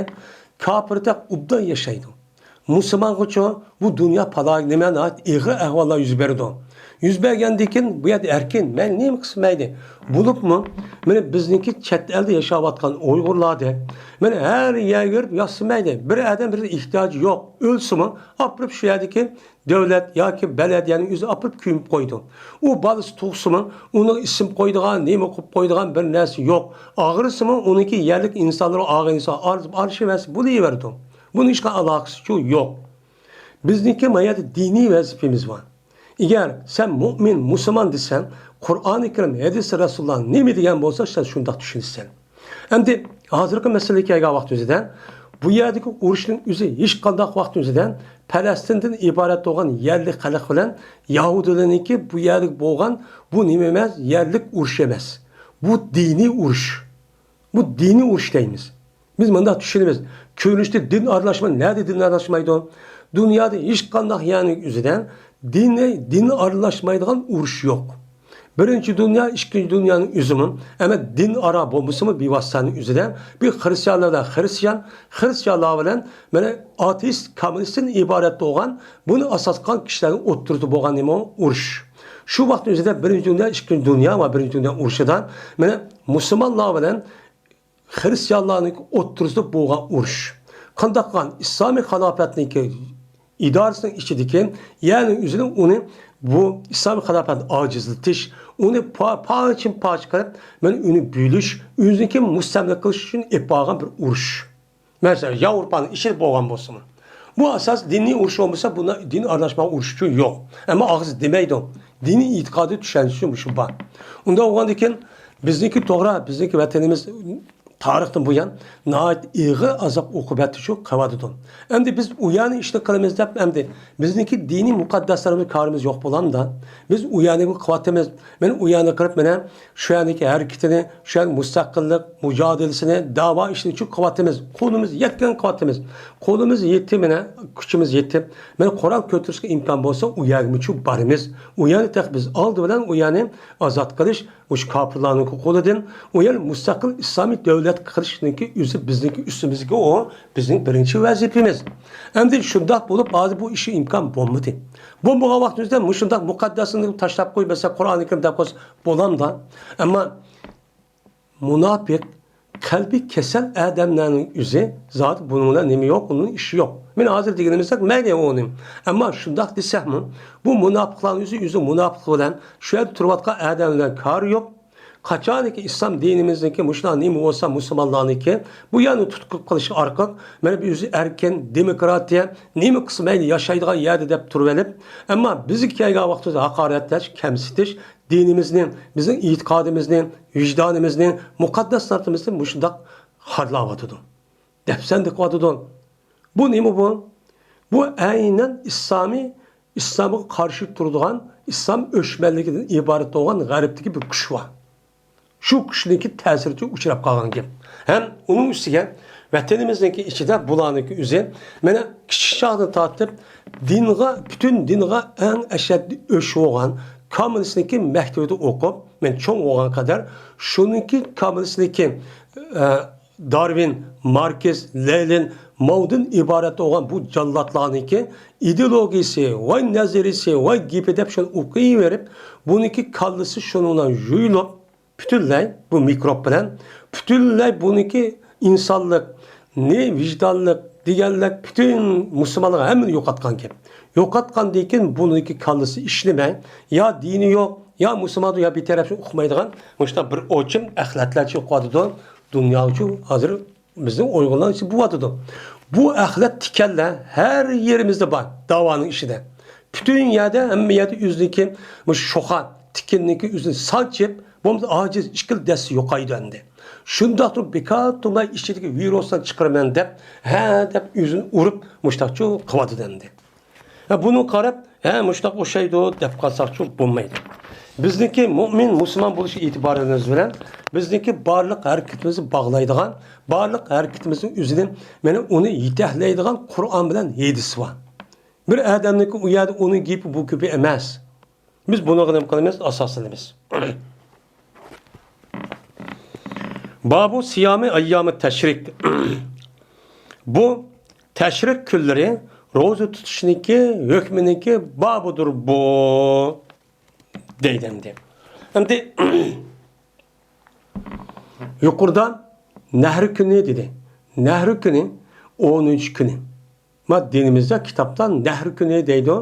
كاپىر تېخى ئوبدان ياشايدۇ. مۇسۇلمانغىچۇ بۇ دۇنيا پالاي نېمە ناھايىتى ئېغىر ئەھۋاللار يۈز بېرىدۇ. يۈز بەرگەندىن كېيىن بۇ يەردە ئەركىن، مەن نېمە قىلسا مەيلى. بولۇپمۇ مانا بىزنىڭكى چەت ئەلدە ياشاۋاتقان ئۇيغۇرلاردا مانا ھەر يەرگە يۈرۈپ ياتسا مەيلى. بىر ئادەم بىر ئېھتىياجى يوق. ئۆلسىمۇ ئاپىرىپ شۇ يەردىكى دۆلەت ياكى بەلەدىيەنىڭ ئۆزى ئاپىرىپ كۆمۈپ قويىدۇ. ئۇ بالىسى تۇغسىمۇ، ئۇنىڭ ئىسىم قويىدىغان، نېمە قىلىپ قويىدىغان بىر نەرسە يوق. ئاغرىسىمۇ، ئۇنىڭكى يەرلىك ئىنسانلار ئاغرىسا، ئارىلىشىۋەرسە بولۇۋېرىدۇ. بۇنىڭ ھېچقانداق ئالاقىسىچۇ يوق. بىزنىڭكى ما يەردە دىنىي ۋەزىپىمىز بار. ئەگەر سەن مۇئمىن، مۇسۇلمان دېسەڭ، قۇرئانى كەرىم، ھەدىسى رەسۇلۇللا نېمە دېگەن بولسا، سەن شۇنداق چۈشىنىسەن. ئەمدى ھازىرقى مەسىلىگە كەلگەن ۋاقتىمىزدا، بۇ يەردىكى ئۇرۇشنىڭ ئۆزى ھېچقانداق ۋاقتىمىزدا پەلەستىندىن ئىبارەت بولغان يەرلىك خەلق بىلەن يەھۇدىيلارنىڭكى بۇ يەردىكى بولغان بۇ نېمە ئەمەس، يەرلىك ئۇرۇش ئەمەس. بۇ دىنىي ئۇرۇش. بۇ دىنىي ئۇرۇش دەيمىز. بىز مۇنداق چۈشىنىمىز. كۆرۈنۈشتە دىن ئارىلاشمايدۇ. نەدە دىن ئارىلاشمايدۇ؟ دۇنيادا ھېچقانداق يەرنىڭ ئۆزىدە دىنى، دىن ئارىلاشمايدىغان ئۇرۇش يوق. بىرىنچى دۇنيا، ئىككىنچى دۇنيانىڭ ئۆزىمۇ، ئەمما دىن ئارا بولمىسىمۇ، بىۋاسىتەنىڭ ئۆزىدە بىر خرىستىيانلار بىلەن خرىستىيان، خرىستىيانلار بىلەن مانا ئاتېئىست، كوممۇنىستتىن ئىبارەت بولغان، بۇنى ئاساس قىلغان كىشىلەرنىڭ ئوتتۇرىسىدا بولغان نېمە ئۇرۇش. شۇ ۋاقىتنىڭ ئۆزىدە بىرىنچى دۇنيا، ئىككىنچى دۇنيا ۋە بىرىنچى دۇنيا ئۇرۇشىدا مانا مۇسۇلمانلار بىلەن خرىستىيانلارنىڭ ئوتتۇرىسىدا بولغان ئۇرۇش. قانداق قىلغان ئىسلامىي خىلاپەتنىڭكى ئىدارىسىنىڭ ئىچىدىكى، يەنى ئۆزىنىڭ ئۇنى بۇ ئىسلامىي خىلاپەتنى ئاجىزلىتىش، ئۇنى پا-، پارچىمۇ پارچە قىلىپ، مانا ئۇنى بۆلۈش، ئۆزىنىڭكى مۇستەملىكە قىلىش ئۈچۈن ئېلىپ بارغان بىر ئۇرۇش. مەسىلەن، ياۋروپانىڭ ئىچىدە بولغان بولسىمۇ. بۇ ئاساس دىنىي ئۇرۇش بولمىسا، بۇندا دىن ئارىلاشمىغان ئۇرۇش ئۈچۈن يوق. ئەمما ئاغزى دېمەيدۇ. دىنىي ئېتىقادى چۈشەنچىسى مۇشۇ بار. ئۇنداق بولغاندىكىن بىزنىڭكى توغرا، بىزنىڭكى ۋەتىنىمىز تارىختىن بۇيان ناھايىتى ئېغىر ئازاب ئوقۇبەتتە شۇ قىلىۋاتىدۇ. ئەمدى بىز ئۇ يەرنى ئىشنى قىلىمىز دەپ، ئەمدى بىزنىڭكى دىنىي مۇقەددەسلىرىمىز، كارىمىز يوق بولامدا؟ بىز ئۇ يەرنى قىلىۋاتىمىز. مانا ئۇ يەرنى قىلىپ، مانا شۇ يەرنىڭكى ھەرىكىتىنى، شۇ يەرنىڭ مۇستەقىللىق مۇجادىلىسىنى، دەۋا ئىشىنى شۇ قىلىۋاتىمىز. قولىمىز يەتكەن قىلىۋاتىمىز. قولىمىز يېتى، مانا كۈچىمىز يېتىپ، مانا قورال كۆتۈرۈشكە ئىمكان بولسا، ئۇ يەرگىمۇ شۇ بارىمىز. ئۇ يەرنى تېخى بىز ئالدى بىلەن ئۇ يەرنى ئازاد قىلىش، مۇشۇ كاپىرلارنىڭكى قولىدىن ئۇ يەر مۇستەقىل ئىسلامىي دۆلەت قىلىشنىڭكى ئۆزى بىزنىڭكى ئۈستىمىزگە، ئۇ بىزنىڭ بىرىنچى ۋەزىپىمىز. ئەمدى شۇنداق بولۇپ، ھازىر بۇ ئىشى ئىمكان بولمىدى. بولمىغان ۋاقتىمىزدا مۇشۇنداق مۇقەددەسنى تاشلاپ قوي، مەسىلەن، قۇرئانى كەرىم دەپ قويسا بولامدا؟ ئەمما مۇناپىق، قەلبى كېسەل ئادەملەرنىڭ ئۆزى زادى بۇنىڭ بىلەن نېمە يوق، ئۇنىڭ ئىشى يوق. مانا ھازىر دېگىنىمىزدەك مەيلى ئۇنى. ئەمما شۇنداق دېسەكمۇ، بۇ مۇناپىقلارنىڭ ئۆزى، ئۆزى مۇناپىقلىق بىلەن شۇ يەردە تۇرۇۋاتقان ئادەملەر كارى يوق. قاچانكى ئىسلام دىنىمىزنىڭكى مۇشۇنداق نېمە بولسا مۇسۇلمانلارنىڭكى بۇ يەرنى تۇتقۇن قىلىش ئارقىلىق، مانا بىز ئەركىن، دېموكراتىيە، نېمە قىلسا مەيلى ياشايدىغان يەردە دەپ تۇرۇۋېلىپ، ئەمما بىزگە كەلگەن ۋاقتىمىزدا ھاقارەتلەش، كەمسىتىش، دىنىمىزنى، بىزنىڭ ئېتىقادىمىزنى، ۋىجدانىمىزنى، مۇقەددەس زاتىمىزنى مۇشۇنداق خارلاۋاتىدۇ. دەپسەندە قىلىۋاتىدۇ. بۇ نېمە بۇ؟ بۇ ئەينەن ئىسلامىي، ئىسلامغا قارشى تۇرىدىغان، ئىسلام ئۆچمەنلىكىدىن ئىبارەت بولغان غەربتىكى بىر كۈچ بار. شۇ كۈچنىڭكى تەسىرىگە ئۇچراپ قالغان گەپ. ھەم ئۇنىڭ ئۈستىگە ۋەتىنىمىزنىڭكى ئىچىدە بۇلارنىڭكى ئۆزى، مانا، كىچىك چاغدىن تارتىپ دىنغا، پۈتۈن دىنغا ئەڭ ئەشەددىي ئۆچ بولغان كوممۇنىستنىڭكى مەكتىۋىدە ئوقۇپ، مەن چوڭ بولغان قەدەر شۇنىڭكى كوممۇنىستنىڭكى، ئە، دارۋىن، ماركس، لېنىن، ماۋدىن ئىبارەت بولغان بۇ جاللاتلارنىڭكى ئىدېئولوگىيىسى، ۋاي نەزەرىيىسى، ۋاي گېپى دەپ شۇنى ئوقۇيۋېرىپ، بۇنىڭكى كاللىسى شۇنىڭ بىلەن يۇيۇلۇپ، پۈتۈنلەي بۇ مىكروب بىلەن پۈتۈنلەي بۇنىڭكى ئىنسانلىق، نى ۋىجدانلىق دېگەنلىك پۈتۈن مۇسۇلمانلارغا ھەممىنى يوقاتقان گەپ. يوقاتقاندىن كېيىن بۇنىڭكى كاللىسى ئىشلىمەي، يا دىنى يوق، يا مۇسۇلماندۇر، يا بىتەرەپچە ئۇقمايدىغان مۇشۇنداق بىر ئوچۇم ئەخلەتلەرچە ئوقۇۋاتىدۇ. دۇنيا ئۈچۈن ھازىر بىزنىڭ ئۇيغۇرلار ئىچىدە بولۇۋاتىدۇ. بۇ ئەخلەت تىكەنلەر ھەر يېرىمىزدە بار، داۋانىڭ ئىچىدە. پۈتۈن يەردە، ھەممە يەردە ئۆزىنىڭكى مۇشۇ شوخا تىكەننىڭكى ئۆزىنى سانچىپ، بولمىسا ئاجىز ئىككىلا دەستە يوقايدۇ ئەمدى. شۇنداقتۇر بىكار تۇرماي ئىچىدىكى ۋىرۇسلارنى چىقىرىمەن دەپ، ھە دەپ ئۆزىنى ئۇرۇپ مۇشۇنداقچۇ قىلىۋاتىدۇ ئەمدى. ھە، بۇنىڭغا قاراپ، ھە، مۇشۇنداق ئوخشايدۇ دەپ قالساقچۇ بولمايدۇ. بىزنىڭكى مۇئمىن، مۇسۇلمان بولۇش ئېتىبارىمىز بىلەن بىزنىڭكى بارلىق ھەرىكىتىمىزنى باغلايدىغان، بارلىق ھەرىكىتىمىزنىڭ ئۆزىنى، مانا ئۇنى يېتەكلەيدىغان قۇرئان بىلەن ھەدىس بار. بىر ئادەمنىڭكى ئۇ يەردە ئۇنىڭ گېپى، بۇ گېپى ئەمەس. بىز بۇنىڭغا نېمە قىلىمىز؟ ئاساسلىنىمىز. بابۇ سىيامى ئەييامى تەشرىق. بۇ تەشرىق كۈنلىرى روزا تۇتۇشنىڭكى ھۆكمىنىڭكى بابىدۇر بۇ، دەيدۇ ئەمدى. ئەمدى يۇقىرىدا نەھرى كۈنى دېدى. نەھرى كۈنى ئونىنچى كۈنى. ما دىنىمىزدا، كىتابتا نەھرى كۈنى دەيدۇ.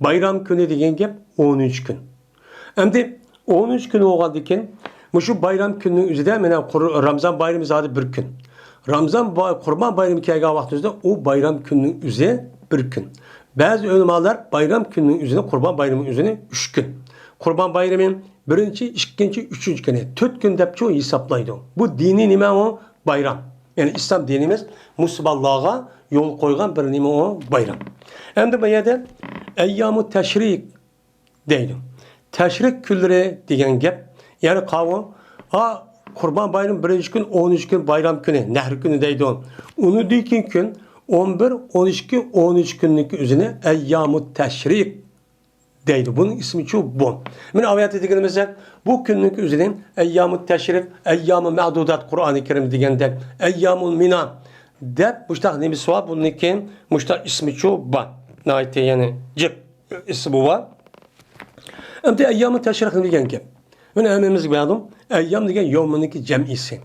بايرام كۈنى دېگەن گەپ ئونىنچى كۈن. ئەمدى ئونىنچى كۈنى بولغاندىكىن، مۇشۇ بايرام كۈنىنىڭ ئۆزىدە، مانا، قۇر-، رامزان بايرىمى زادى بىر كۈن. رامزان باي-، قۇربان بايرىمى كەلگەن ۋاقتىمىزدا ئۇ بايرام كۈنىنىڭ ئۆزى بىر كۈن. بەزى ئۆلىمالار بايرام كۈنىنىڭ ئۆزىنى، قۇربان بايرىمىنىڭ ئۆزىنى ئۈچ كۈن. قۇربان بايرىمى بىرىنچى، ئىككىنچى، ئۈچىنچى كۈنى، تۆت كۈن دەپچۇ ھېسابلايدۇ. بۇ دىنىي نېمە ئۇ؟ بايرام. يەنى ئىسلام دىنىمىز مۇسۇلمانلارغا يول قويغان بىر نېمە ئۇ؟ بايرام. ئەمدى بۇ يەردە ئەييامۇ تەشرىق دەيدۇ. تەشرىق كۈنلىرى دېگەن گەپ، يەنى قاۋۇ، ھا، قۇربان بايرىمى بىرىنچى كۈن، ئونىنچى كۈن بايرام كۈنى، نەھرى كۈنى دەيدۇ. ئۇنىڭدىن كېيىنكى كۈن ئون بىر، ئون ئىككى، ئون ئۈچ كۈننىڭكى ئۆزىنى ئەييامۇ تەشرىق دەيدۇ. بۇنىڭ ئىسمىچۇ بۇ. مانا ئايەتتە دېگىنىمىزدەك، بۇ كۈننىڭكى ئۆزىنى ئەييامۇ تەشرىق، ئەييامۇ مەدۇدات، قۇرئانى كەرىم دېگەندەك، ئەييامۇ مىنا دەپ مۇشتاق نېمىسى بار؟ بۇنىڭكى مۇشتاق ئىسمىچۇ بار. ناھايىتى يەنى جىق ئىسمى بار. ئەمدى ئەييامۇ تەشرىق نېمە دېگەن گەپ؟ مانا ھەممىمىزگە مەلۇم، ئەييام دېگەن يومنىڭكى جەمئىسى.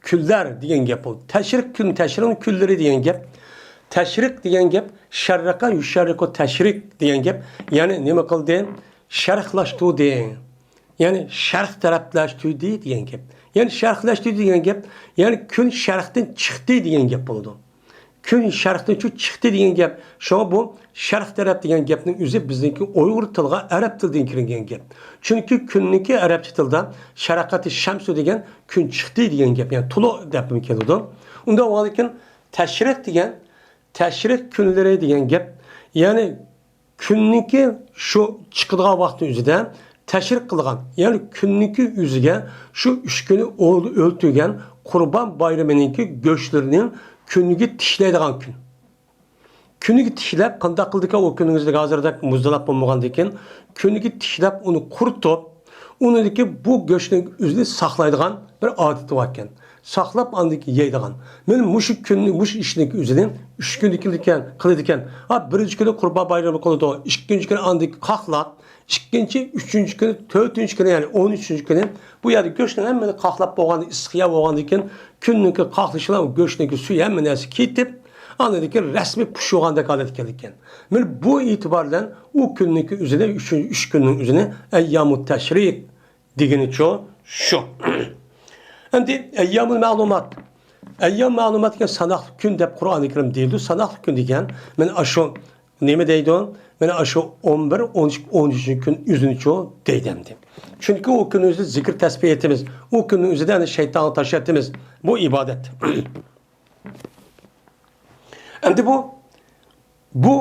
كۈنلەر دېگەن گەپ بولدى. تەشرىق كۈن، تەشرىقنىڭ كۈنلىرى دېگەن گەپ. تەشرىق دېگەن گەپ، شەررەقە يۇشەررىقۇ تەشرىق دېگەن گەپ. يەنى نېمە قىلدى؟ شەرقلاشتۇردى. يەنى شەرق تەرەپلەشتۈردى دېگەن گەپ. يەنى شەرقلەشتۈردى دېگەن گەپ، يەنى كۈن شەرقتىن چىقتى دېگەن گەپ بولىدۇ. كۈن شەرقتىن چىقتى دېگەن گەپ. شۇڭا بۇ شەرق تەرەپ دېگەن گەپنىڭ ئۆزى بىزنىڭكى ئۇيغۇر تىلىغا ئەرەب تىلىدىن كىرگەن گەپ. چۈنكى كۈننىڭكى ئەرەبچە تىلدا شەرەقەتى شەمسۇ دېگەن كۈن چىقتى دېگەن گەپ، يەنى تولۇق دەپمۇ كېلىدۇ. ئۇنداق بولغاندىكىن تەشرىق دېگەن، تەشرىق كۈنلىرى دېگەن گەپ، يەنى كۈننىڭكى شۇ چىقىدىغان ۋاقتى ئۆزىدە تەشرىق قىلغان، يەنى كۈننىڭكى ئۆزىگە شۇ ئۈچ كۈنى ئول-، ئۆلتۈرگەن قۇربان بايرىمىنىڭكى گۆشلىرىنى كۈنىگە تىكلەيدىغان كۈن. كۈنىگە تىكلەپ، قانداق قىلىدىكەن ئۇ كۈنىڭىزدە ھازىردەك مۇزدىلاپ بولمىغاندىكىن، كۈنىگە تىكلەپ ئۇنى قۇرۇتۇپ، ئۇنىڭدىكى بۇ گۆشنىڭ ئۆزىنى ساقلايدىغان بىر ئادىتى باركەن. ساقلاپ، ئاندىن كېيىن يەيدىغان. مانا مۇشۇ كۈننى، مۇشۇ ئىشنى ئۆزىنى ئۈچ كۈندىكىدىكەن، قىلىدىكەن. ھا، بىرىنچى كۈنى قۇربان بايرىمى قىلىدۇ، ئىككىنچى كۈنى ئاندىن كېيىن قاقلاپ، ئىككىنچى، ئۈچىنچى كۈنى، تۆتىنچى كۈنى، يەنى ئون ئۈچىنچى كۈنى بۇ يەردە گۆشنىڭ ھەممىنى قاقلاپ بولغاندىن، ئىسسىق يەر بولغاندىن كېيىن، كۈننىڭكى قاقلىشى بىلەن گۆشنىڭكى سۈيى، ھەممە نەرسە كېتىپ، ئاندىن كېيىن رەسمىي پۇشۇغاندەك ھالەتكە كېلىدىكەن. مانا بۇ ئېتىبار بىلەن ئۇ كۈننىڭكى ئۆزىنى، ئۈچ، ئۈچ كۈننىڭ ئۆزىنى ئەييامۇ تەشرىق دېگىنىچۇ شۇ. ئەمدى ئەييامۇل مەلۇمات. ئەييام مەلۇمات دېگەن ساناقلىق كۈن دەپ قۇرئانى كەرىم دەيدۇ. ساناقلىق كۈن دېگەن، مانا ئاشۇ نېمە دەيدۇ؟ مانا ئاشۇ ئون بىر، ئون ئىككى، ئون ئۈچىنچى كۈن ئۆزىنىچۇ دەيدۇ ئەمدى. چۈنكى ئۇ كۈننىڭ ئۆزىدە زىكىر تەسبىھ ئېيتىمىز. ئۇ كۈننىڭ ئۆزىدە ئەنە شەيتانغا تاش ئېتىمىز. بۇ ئىبادەت. ئەمدى بۇ، بۇ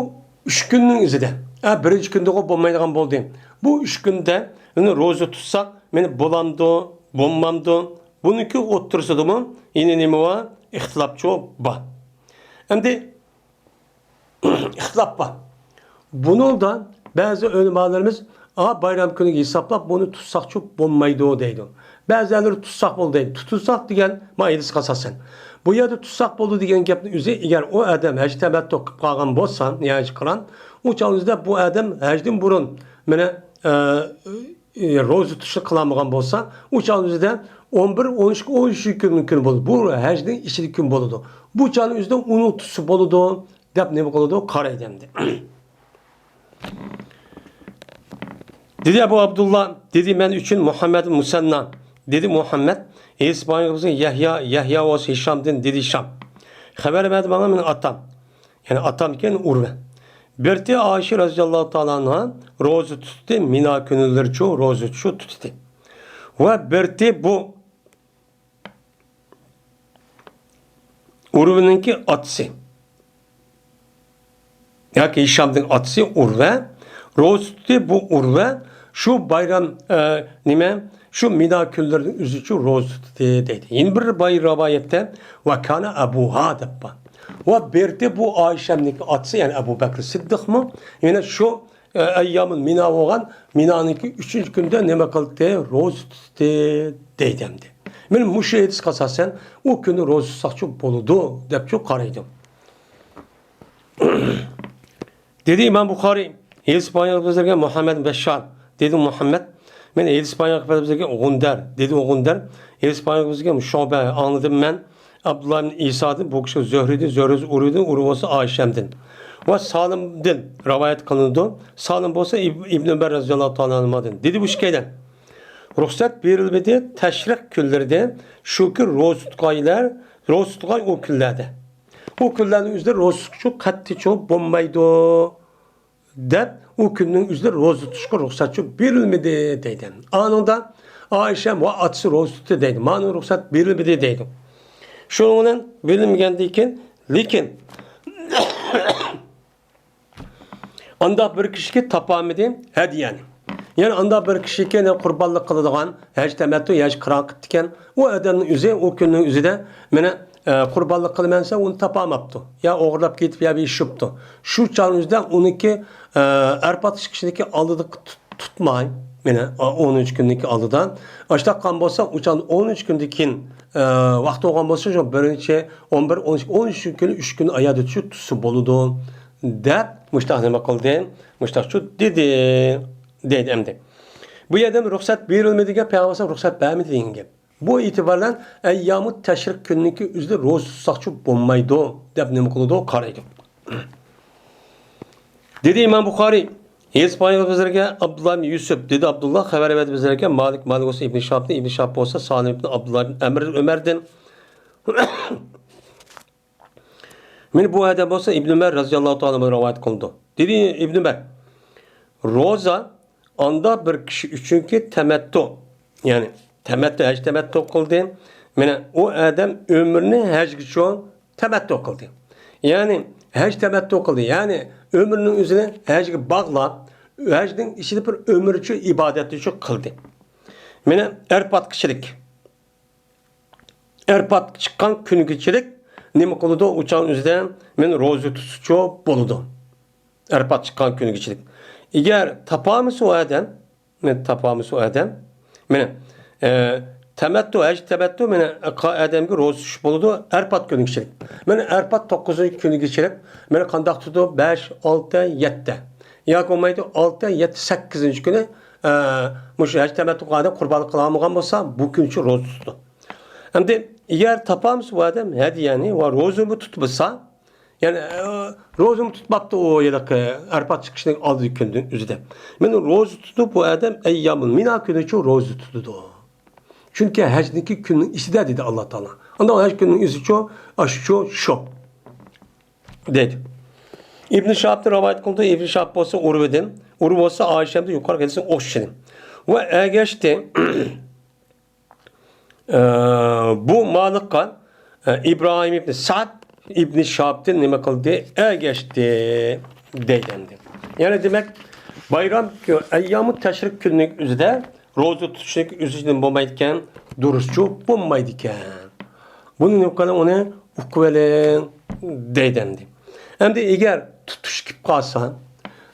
ئۈچ كۈننىڭ ئۆزىدە، ئە، بىرىنچى كۈندىغۇ بولمايدىغان بولدى. بۇ ئۈچ كۈندە مانا روزا تۇتساق، مانا بولامدۇ، بولمامدۇ؟ بۇنىڭكى ئوتتۇرىسىدىمۇ يەنە نېمە بار؟ ئىختىلاپچۇ بار. ئەمدى ئىختىلاپ بار. بۇنىڭدا بەزى ئۆلىمالىرىمىز، ئا، بايرام كۈنىگە ھېسابلاپ، بۇنى تۇتساقچۇ بولمايدۇ دەيدۇ. بەزىلەر تۇتساق بولدى دەيدۇ. تۇتساق دېگەن ما ھەدىسكە ئاساسەن. بۇ يەردە تۇتساق بولىدۇ دېگەن گەپنىڭ ئۆزى، ئەگەر ئۇ ئادەم ھەج تەمەتتۇ قىلىپ قالغان بولسا، يا ھەج قىران، ئۇ چاغنىڭدا بۇ ئادەم ھەجدىن بۇرۇن مانا، ئە، ئە، روزا تۇتۇشنى قىلالمىغان بولسا، ئۇ چاغنىڭدا ئون بىر، ئون ئىككى، ئون ئۈچىنچى كۈنى، كۈنى بولىدۇ. بۇ ھەجنىڭ ئىچىدىكى كۈن بولىدۇ. بۇ چاغنىڭ ئۆزىدە ئۇنى تۇتسا بولىدۇ دەپ نېمە قىلىدۇ؟ قارايدۇ ئەمدى. دېدى ئەبۇ ئابدۇللا، دېدى، مەن ئۈچۈن مۇھەممەد مۇسەننا. دېدى مۇھەممەد، ھېس بايىغىمىزنى يەھيا، يەھيا بولسا ھىشامدىن، دېدى ھىشام. خەۋەر بەردى ماڭا مېنىڭ ئاتام. يەنى ئاتامكەن ئۇرۋە. بىرتى ئائىشە رەزىياللاھۇ تائالا ئانھا روزا تۇتتى، مىنا كۈنلىرىچۇ روزا شۇ تۇتتى. ۋە بىرتى بۇ ئۇرۋىنىڭكى ئاتىسى ياكى ھىشامنىڭ ئاتىسى ئۇرۋە روزا تۇتتى. بۇ ئۇرۋە شۇ بايرام، ئە، نېمە، شۇ مىنا كۈنلىرىنىڭ ئۆزىچۇ روزا تۇتتى دەيدۇ. يەنە بىر باي-، رىۋايەتتە، ۋە كانە ئەبۇھا دەپ بار. ۋە بىرتى بۇ ئائىشەمنىڭكى ئاتىسى، يەنى ئەبۇ بەكرى سىددىقمۇ يەنە شۇ ئەييامۇل مىنا بولغان مىنانىڭكى ئۈچىنچى كۈنىدە نېمە قىلدى؟ روزا تۇتتى دەيدۇ ئەمدى. مانا مۇشۇ ھەدىسكە ئاساسەن ئۇ كۈنى روزا تۇتساقچۇ بولىدۇ دەپچۇ قارايدۇ. دېدى ئىمام بۇخارىي، ھەدىس بايان قىلىپ بەرگەن مۇھەممەد بەششار، دېدى مۇھەممەد، مانا ھەدىس بايان قىلىپ بەرگەن غۇندەر، دېدى ئۇ غۇندەر، ھەدىس بايان قىلىپ بەرگەن شۇبە، ئاڭلىدىم مەن. ئابدۇللا ئىبن ئىسادىن، بۇ كىشى زۆھرىدىن، زۆھرى ئۇرۋىدىن، ئۇرۋا بولسا ئائىشەمدىن ۋە سالىمدىن رىۋايەت قىلىنىدۇ. سالىم بولسا ئىب-، ئىبن ئۆمەر رەزىياللاھۇ تائالا ئەنھۇمادىن. دېدى بۇ ئىككىيلەن، رۇخسەت بېرىلمىدى تەشرىق كۈنلىرىدە، شۇكى روزا تۇتقايلار، روزا تۇتقاي ئۇ كۈنلەردە. ئۇ كۈنلەرنىڭ ئۆزىدە روزا تۇتقۇچۇ قەتئىيچۇ بولمايدۇ دەپ، ئۇ كۈننىڭ ئۆزىدە روزا تۇتۇشقا رۇخسەتچۇ بېرىلمىدى دەيدۇ. ئانىڭدا ئائىشەم ۋە ئاتىسى روزا تۇتتى دەيدۇ. مانا رۇخسەت بېرىلمىدى دەيدۇ. شۇنىڭ بىلەن بېرىلمىگەندىن كېيىن، لېكىن ئانداق بىر كىشىكى تاپالمىدى ھەدىيەنى. يەنى ئانداق بىر كىشىكى قۇربانلىق قىلىدىغان ھەج تەمەتتۇ، ھەج قىران قىپتىكەن. ئۇ ئادەمنىڭ ئۆزى ئۇ كۈننىڭ ئۆزىدە مانا، ئە، قۇربانلىق قىلىمەن دېسە، ئۇنى تاپالماپتۇ. يا ئوغرىلاپ كېتىپ، يا بىر ئىش چۈشۈپتۇ. شۇ چاغنىڭ ئۆزىدە ئۇنىڭكى، ئە، ئەرپات چىقىشىنىڭكى ئالدىدا تۇت-، تۇتماي، مانا، ئە، ئونىنچى كۈننىڭكى ئالدىدا. ئاشتاق قىلغان بولسا، ئۇ چاغدا ئونىنچى كۈندىن كېيىن، ئە، ۋاقتى بولغان بولسا، شۇ بىرىنچى، ئون بىر، ئون ئىككى، ئون ئۈچىنچى كۈنى ئۈچ كۈن ئايادا چۈشۈپ تۇتسا بولىدۇ دەپ، مۇشتاق نېمە قىلدى؟ مۇشتاقچۇ دېدى، دەيدۇ ئەمدى. بۇ يەردە رۇخسەت بېرىلمىدى دېگەن، پەيغەمبەر رۇخسەت بەرمىدى دېگەن گەپ. بۇ ئېتىبار بىلەن ئەييامۇ تەشرىق كۈنىنىڭكى ئۆزىدە روزا تۇتساقچۇ بولمايدۇ دەپ نېمە قىلىدۇ؟ قارايدۇ. دېدى ئىمام بۇخارىي، ھەدىس بايان قىلىپ بىزلەرگە ئابدۇللا ئىبن يۈسۈپ، دېدى ئابدۇللا، خەۋەر بەردى بىزلەرگە مالىك، مالىك بولسا ئىبن شىھابتىن، ئىبن شىھاب بولسا سالىم ئىبن ئابدۇللا ئىبن ئەمر ئۆمەردىن. مانا بۇ ھەدىس بولسا ئىبن ئۆمەر رەزىياللاھۇ تائالا ئەنھۇ رىۋايەت قىلىنىدۇ. دېدى ئىبن ئۆمەر، روزا ئاندا بىر كىشى ئۈچۈنكى تەمەتتۇ، يەنى تەمەتتۇ، ھەج تەمەتتۇ قىلدى. مانا ئۇ ئادەم ئۆمرىنى ھەجگىچۇ تەمەتتۇ قىلدى. يەنى ھەج تەمەتتۇ قىلدى. يەنى ئۆمرىنىڭ ئۆزىنى ھەجگە باغلاپ، ھەجنىڭ ئىچىدە بىر ئۆمرىچۇ ئىبادەتنىچۇ قىلدى. مانا ئەرپاتقىچىلىك. ئەرپات چىققان كۈنگىچىلىك نېمە قىلىدۇ؟ ئۇ چاغنىڭ ئۆزىدە مانا روزا تۇتسىچۇ بولىدۇ. ئەرپات چىققان كۈنگىچىلىك. ئەگەر تاپالمىسا ئۇ ئادەم، مانا تاپالمىسا ئۇ ئادەم، مانا، ئە، تەمەتتۇ، ھەج تەمەتتۇ، مانا، قا-، ئادەمگە روزا تۇتۇش بولىدۇ، ئەرپات كۈنگىچىلىك. مانا ئەرپات توققۇزىنچى كۈنگىچىلىك، مانا قانداق تۇتىدۇ؟ بەش، ئالتە، يەتتە. ياكى بولمايدۇ، ئالتە، يەتتە، سەككىزىنچى كۈنى، ئە، مۇشۇ ھەج تەمەتتۇ ئادەم قۇربانلىق قىلالمىغان بولسا، بۇ كۈنچە روزا تۇتىدۇ. ئەمدى ئەگەر تاپالمىسا ئۇ ئادەم ھەدىيەنى ۋە روزىمۇ تۇتمىسا، يەنى، ئە، روزىمۇ تۇتماپتۇ ئۇ ھېلىقى ئەرپات چىقىشنىڭ ئالدىدىكى كۈندىن ئۆزىدە. مانا روزا تۇتۇپ ئۇ ئادەم ئەييامۇل مىنا كۈنىچۇ روزا تۇتىدۇ. چۈنكى ھەجنىڭكى كۈننىڭ ئىچىدە دېدى ئاللا تائالا. ئانداق ھەج كۈننىڭ ئۆزىچۇ، ئاشۇچۇ، شۇ. دەيدۇ. ئىبن شىھابتىن رىۋايەت قىلدى، ئىبن شىھاب بولسا ئۇرۋىدىن، ئۇرۋا بولسا ئائىشەمدىن يۇقىرىقى ھەدىسنىڭ ئوخشىشىنى. ۋە ئەگەشتى. ئە، بۇ مالىكقا، ئە، ئىبراھىم ئىبن سەئد ئىبن شىھابتىن نېمە قىلدى؟ ئەگەشتى دەيدۇ ئەمدى. يەنى دېمەك، بايرام كۈ-، ئەييامۇ تەشرىق كۈننىڭ ئۆزىدە روزا تۇتۇشنىڭ ئۆزىدىن بولمايدىكەن، دۇرۇسچۇ بولمايدىكەن. بۇنى نېمە قىلىڭ، ئۇنى ئۇقۇۋېلىڭ دەيدۇ ئەمدى. ئەمدى ئەگەر تۇتۇش كېلىپ قالسا،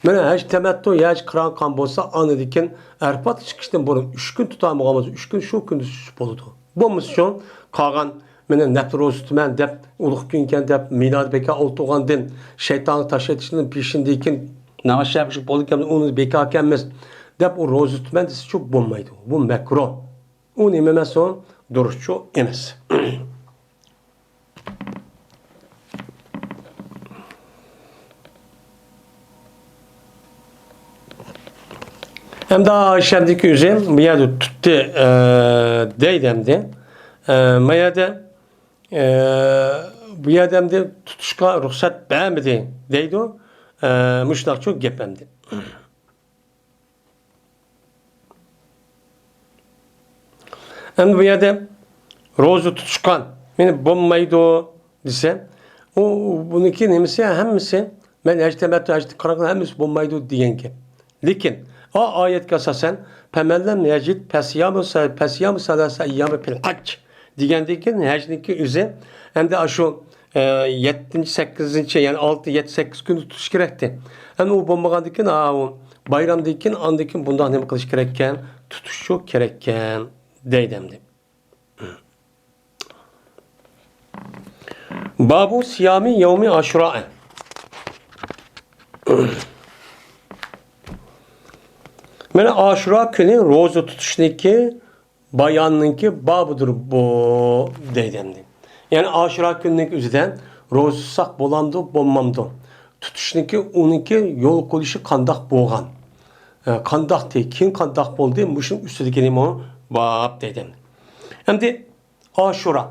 مانا ھەج تەمەتتۇ، ھەج قىران قىلغان بولسا، ئاندىن كېيىن ئەرپات چىقىشتىن بۇرۇن ئۈچ كۈن تۇتالمىغان بولسا، ئۈچ كۈن شۇ كۈندە تۇتۇش بولىدۇ. بولمىسىچۇ قالغان مەن نەپلى روزا تۇتىمەن دەپ، ئۇلۇغ كۈنكەن دەپ، مىنادە بىكار ئولتۇرغاندىن، شەيتانغا تاش ئېتىشتىن پېشىندىن كېيىن ناماز شەرىپى بولىدىكەن، ئۇنى بىكار ئىكەنمىز دەپ، ئۇ روزا تۇتىمەن دېسىچۇ بولمايدۇ. بۇ مەكرۇھ. ئۇ نېمە ئەمەس ئۇ؟ دۇرۇسچۇ ئەمەس. ئەمدى ئايشەمدىكى ئۆزى بۇ يەردە تۇتتى، ئە، دەيدۇ ئەمدى. ئە، ما يەردە، ئە، بۇ يەردە ئەمدى تۇتۇشقا رۇخسەت بەرمىدى دەيدۇ. ئە، مۇشۇنداقچۇ گەپ ئەمدى. ئەمدى بۇ يەردە روزا تۇتۇشقان، مېنى بولمايدۇ دېسە، ئۇ، بۇنىڭكى نېمىسى، ھەممىسى، مەن ھەج تەمەتتۇ، ھەج قىلغان ھەممىسى بولمايدۇ دېگەن گەپ. لېكىن، ئا، ئايەتكە ئاساسەن، «پەمەن لەم يەجىد فەسىيامۇ سە-، فەسىيامۇ سەلاسە ئەييامى فىل ھەج» دېگەندىن كېيىن، ھەجنىڭكى ئۆزى، ئەمدى ئاشۇ ئە، يەتتىنچى، سەككىزىنچى، يەنى ئالتە، يەتتە، سەككىز كۈندە تۇتۇش كېرەكتى. ئەمما ئۇ بولمىغاندىن كېيىن، ھا، ئۇ بايرامدىن كېيىن، ئاندىن كېيىن بۇنداق نېمە قىلىش كېرەككەن؟ تۇتۇشچۇ كېرەككەن، دەيدۇ ئەمدى. بابۇ سىيامى يەۋمى ئاشۇرائە. مانا ئاشۇرا كۈنى روزا تۇتۇشنىڭكى باياننىڭكى بابىدۇر بۇ، دەيدۇ ئەمدى. يەنى ئاشۇرا كۈننىڭ ئۆزىدە روزا تۇتساق بولامدۇ، بولمامدۇ؟ تۇتۇشنىڭكى، ئۇنىڭكى يول قويۇشى قانداق بولغان؟ ئە، قانداقتى؟ كېيىن قانداق بولدى؟ مۇشۇنىڭ ئۈستىدىكى نېمە ئۇ؟ باب دەيدۇ ئەمدى. ئەمدى ئاشۇرا.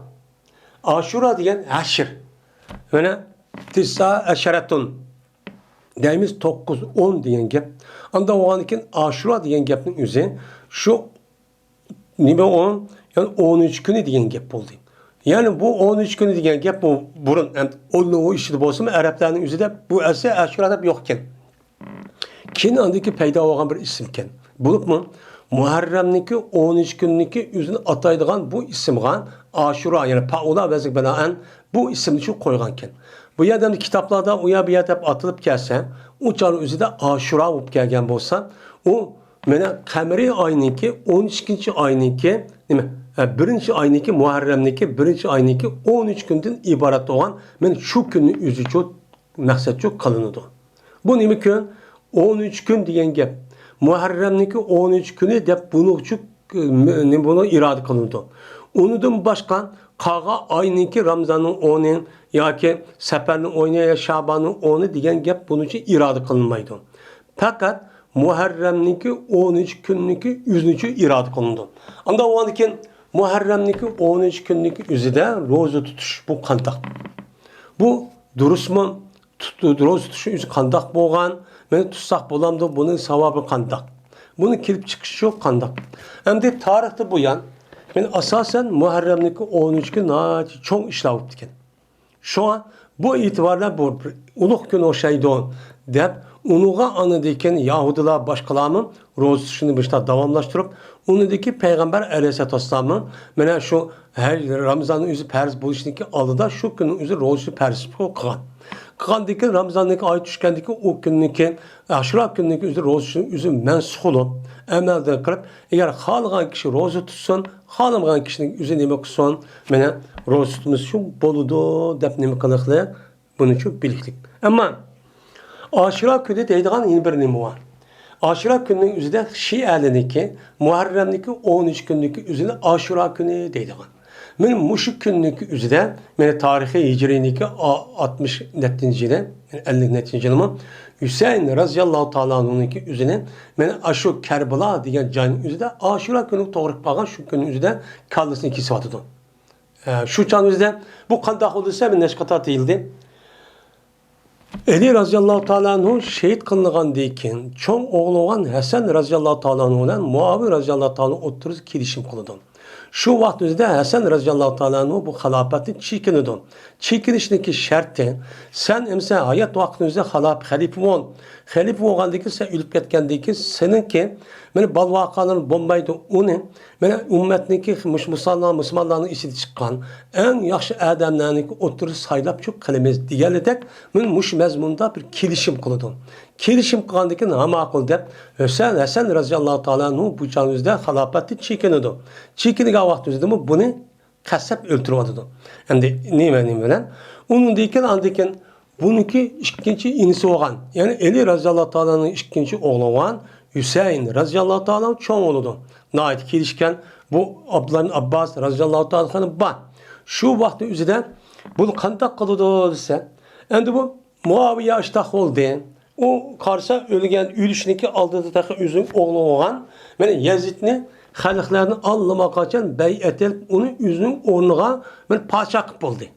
ئاشۇرا دېگەن ھەشر. مانا، تىسا ئەشەرەتۇن دەيمىز، توققۇز، ئون دېگەن گەپ. ئانداق بولغاندىن كېيىن ئاشۇرا دېگەن گەپنىڭ ئۆزى شۇ نېمە ئۇ؟ يەنى ئون ئۈچ كۈنى دېگەن گەپ بولدى. يەنى بۇ ئون ئۈچ كۈنى دېگەن گەپ بۇ بۇرۇن، ئەمدى ئون ئىچىدە بولسىمۇ، ئەرەبلەرنىڭ ئۆزىدە بۇ ئەسلى ئاشۇرا دەپ يوق ئىكەن. كېيىن ئاندىن كېيىن پەيدا بولغان بىر ئىسىمكەن. بولۇپمۇ مۇھەررەمنىڭكى ئون ئۈچ كۈننىڭكى ئۆزىنى ئاتايدىغان بۇ ئىسىمغا ئاشۇرا، يەنى پائۇلا ۋەزنىگە بىنائەن بۇ ئىسىمنى شۇ قويغانكەن. بۇ يەردە ئەمدى كىتابلاردا ئۇ يەر بۇ يەر دەپ ئاتىلىپ كەلسە، ئۇ چاغنىڭ ئۆزىدە ئاشۇرا بولۇپ كەلگەن بولسا، ئۇ مانا قەمەرىي ئاينىڭكى، ئون ئىككىنچى ئاينىڭكى، نېمە، ئە، بىرىنچى ئاينىڭكى، مۇھەررەمنىڭكى بىرىنچى ئاينىڭكى ئون ئۈچ كۈندىن ئىبارەت بولغان، مانا شۇ كۈننى ئۆزىچۇ مەقسەتچۇ قىلىنىدۇ. بۇ نېمە كۈن؟ ئون ئۈچ كۈن دېگەن گەپ. مۇھەررەمنىڭكى ئون ئۈچ كۈنى دەپ بۇنىڭچۇ، نېمە، بۇنى ئىرادە قىلىنىدۇ. ئۇنىڭدىن باشقا قالغان ئاينىڭكى رامزاننىڭ ئونى ياكى سەپەرنىڭ ئونى يا شاباننىڭ ئونى دېگەن گەپ بۇنىڭچۇ ئىرادە قىلىنمايدۇ. پەقەت مۇھەررەمنىڭكى ئون ئۈچ كۈننىڭكى ئۆزىنىچۇ ئىرادە قىلىنىدۇ. ئانداق بولغاندىكىن مۇھەررەمنىڭكى ئون ئۈچ كۈننىڭكى ئۆزىدە روزا تۇتۇش بۇ قانداق؟ بۇ دۇرۇسمۇ؟ تۇت-، روزا تۇتۇشنىڭ ئۆزى قانداق بولغان؟ مانا تۇتساق بولامدۇ؟ بۇنىڭ ساۋابى قانداق؟ بۇنى كېلىپ چىقىشى قانداق؟ ئەمدى تارىختا بۇيان، مانا ئاساسەن مۇھەررەمنىڭكى ئون ئۈچ كۈن ناھايىتى چوڭ ئىشلار بوپتىكەن. شۇڭا بۇ ئېتىباردا بۇ بىر ئۇلۇغ كۈن ئوخشايدۇ دەپ، ئۇنىڭغا ئاندىن كېيىن يەھۇدىيلار باشقىلارمۇ روزا تۇتۇشنى مۇشۇنداق داۋاملاشتۇرۇپ، ئۇنىڭدىكى پەيغەمبەر ئەلەيھىسسالاتۇ ۋەسسالاممۇ مانا شۇ ھەج، رامزاننىڭ ئۆزى پەرز بولۇشىدىكى ئالدىدا شۇ كۈننىڭ ئۆزى روزا پەرز قىلغان. قىلغاندىن كېيىن رامزاندىكى ئاي چۈشكەندىكى ئۇ كۈننىكى، ئاشۇرا كۈننىكى ئۆزى روزا ئۆزى مەنسۇخ قىلىپ، ئەمەلدىن قىلىپ، ئەگەر خالىغان كىشى روزا تۇتسۇن، خالىمىغان كىشىنىڭ ئۆزى نېمە قىلسۇن، مانا روزا تۇتمىسا شۇ بولىدۇ دەپ نېمە قىلىقلىق، بۇنىچۇ بىلىكلىك. ئەمما ئاشۇرا كۈنى دەيدىغان يەنە بىر نېمە بار. ئاشۇرا كۈنىنىڭ ئۆزىدە شىئەلىنىكى، مۇھەررەمنىكى ئون ئۈچ كۈننىكى ئۆزىنى ئاشۇرا كۈنى دەيدىغان. مانا مۇشۇ كۈننىكى ئۆزىدە، مانا تارىخىي ھىجرىينىكى ئا-، ئاتمىش نەچچىنچى يىلى، يەنى ئەللىك نەچچىنچى يىلىمۇ، ھۈسەيىن رەزىياللاھۇ تائالا ئەنھۇنىڭكى ئۆزىنى، مانا ئاشۇ كەربىلا دېگەن جاينىڭ ئۆزىدە ئاشۇرا كۈنى توغرا قالغان شۇ كۈننىڭ ئۆزىدە كاللىسىنى كېسىۋاتىدۇ. ئە، شۇ چاغنىڭ ئۆزىدە بۇ قانداق بولدى دېسە، مانا نەچچە قېتىم دېيىلدى. ئەلى رەزىياللاھۇ تائالا ئەنھۇ شېھىت قىلىنغاندىن كېيىن، چوڭ ئوغلى بولغان ھەسەن رەزىياللاھۇ تائالا ئەنھۇ بىلەن مۇئاۋىيە رەزىياللاھۇ تائالا ئەنھۇ ئوتتۇرىسىدا كېلىشىم قىلىدۇ. شۇ ۋاقىت ئۆزىدە ھەسەن رەزىياللاھۇ تائالا ئەنھۇ بۇ خىلاپەتتىن چېكىنىدۇ. چېكىنىشنىڭكى شەرتى، سەن ئەمسە ھايات ۋاقتىڭ ئۆزىدە خىلاپ-، خەلىپە بول. خەلىپە بولغاندىن كېيىن، سەن ئۆلۈپ كەتكەندىن كېيىن، سېنىڭكى، مانا، بالىلىرىڭ بولمايدۇ، ئۇنى مانا ئۈممەتنىڭكى مۇشۇ مۇسۇلمانلار، مۇسۇلمانلارنىڭ ئىچىدە چىققان ئەڭ ياخشى ئادەملەرنىڭكى ئوتتۇرىسىدا سايلاپ چوق قىلىمىز دېگەنلىدەك، مانا مۇشۇ مەزمۇندا بىر كېلىشىم قىلىدۇ. كېلىشىم قىلغاندىن كېيىن، ھە، ماقۇل دەپ، ھۈسەن، ھەسەن رەزىياللاھۇ تائالا ئەنھۇ بۇ چاغ ئۆزىدە خىلاپەتتىن چېكىنىدۇ. چېكىنگەن ۋاقىت ئۆزىدىمۇ بۇنى قەستلەپ ئۆلتۈرۈۋاتىدۇ. ئەمدى نېمە، نېمە بىلەن؟ ئۇنىڭدىن كېيىن، ئاندىن كېيىن بۇنىڭكى ئىككىنچى ئىنىسى بولغان، يەنى ئەلى رەزىياللاھۇ تائالانىڭ ئىككىنچى ئوغلى بولغان ھۈسەيىن رەزىياللاھۇ تائالا چوڭ بولىدۇ. ناھايىتى كېلىشكەن بۇ ئابدۇللا ئىبن ئابباس رەزىياللاھۇ تائالا بىلەن بار. شۇ ۋاقىتنىڭ ئۆزىدە بۇنى قانداق قىلىدۇ دېسە، ئەمدى بۇ مۇئاۋىيە ئىشتاق بولدى. ئۇ قارىسا ئۆلگەن، ئۆلۈشنىڭكى ئالدىدا تېخى ئۆزىنىڭ ئوغلى بولغان، مانا يەزىدنى خەلقلەردىن ئاللىماقاچان بەيئەت ئېلىپ، ئۇنى ئۆزىنىڭ ئورنىغا مانا پادىشاھ قىلىپ بولدى.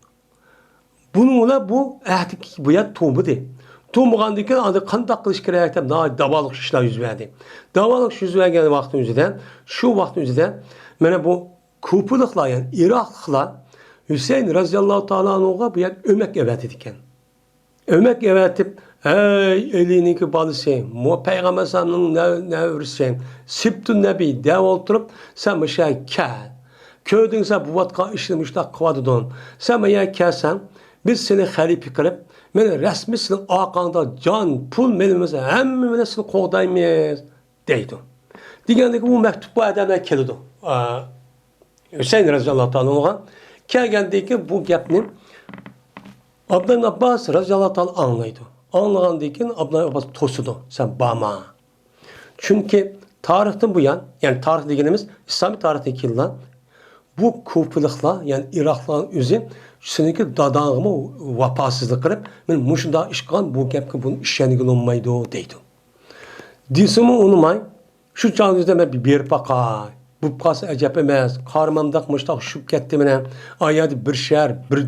بۇنىڭ بىلەن بۇ ئەھدى بۇ يەر تۇغمىدى. تۇغمىغاندىن كېيىن ئاندىن قانداق قىلىش كېرەك دەپ ناھايىتى داۋالىق ئىشلار يۈز بەردى. داۋالىق ئىش يۈز بەرگەن ۋاقىتنىڭ ئۆزىدە، شۇ ۋاقىتنىڭ ئۆزىدە مانا بۇ كۇپىلىقلار، يەنى ئىراقلىقلار ھۈسەيىن رەزىياللاھۇ تائالا ئانھۇغا بۇ يەر ئۆمەك ئەۋەتىدىكەن. ئۆمەك ئەۋەتىپ، ھەي، ئەلىنىڭكى بالىسى، مۇ-، پەيغەمبەر ئەلەيھىسسالامنىڭ نەۋ-، نەۋرىسى، سىبتۇن نەبىي دەپ ئولتۇرۇپ، سەن مۇشۇ يەرگە كەل. كۆردۈڭ سەن بوۋاتقان ئىشنى مۇشۇنداق قىلىۋاتىدۇ. سەن بۇ يەرگە كەلسەڭ، بىز سېنى خەلىپە قىلىپ، مانا رەسمىي سېنىڭ ئارقاڭدا جان، پۇل، مېلىمىز، ھەممە بىلەن سېنى قوغدايمىز، دەيدۇ. دېگەندىكىن بۇ مەكتۇپ بۇ ئادەملەر كېلىدۇ. ئا، ھۈسەيىن رەزىياللاھۇ تائالا ئانھۇغا كەلگەندىن كېيىن بۇ گەپنى ئابدۇللا ئابباس رەزىياللاھۇ تائالا ئاڭلايدۇ. ئاڭلىغاندىن كېيىن ئابدۇللا ئابباس توسىدۇ، سەن بارما. چۈنكى تارىختىن بۇيان، يەنى تارىخ دېگىنىمىز ئىسلامىي تارىختىن كېيىنلا بۇ كۇپىلىقلار، يەنى ئىراقلارنىڭ ئۆزى سېنىڭكى داداڭغىمۇ ۋاپاسىزلىق قىلىپ، مانا مۇشۇنداق ئىش قىلغان، بۇ گەپكە بۇنى ئىشەنگىلى بولمايدۇ دەيدۇ. دېسىمۇ ئۇنىماي، شۇ چاغنىڭ ئۆزىدە مەن بېرىپ باقاي. بولۇپ قالسا ئەجەب ئەمەس. قارىمامداق مۇشتاق چۈشۈپ كەتتى مانا. ئا يەردە بىر شەھەر، بىر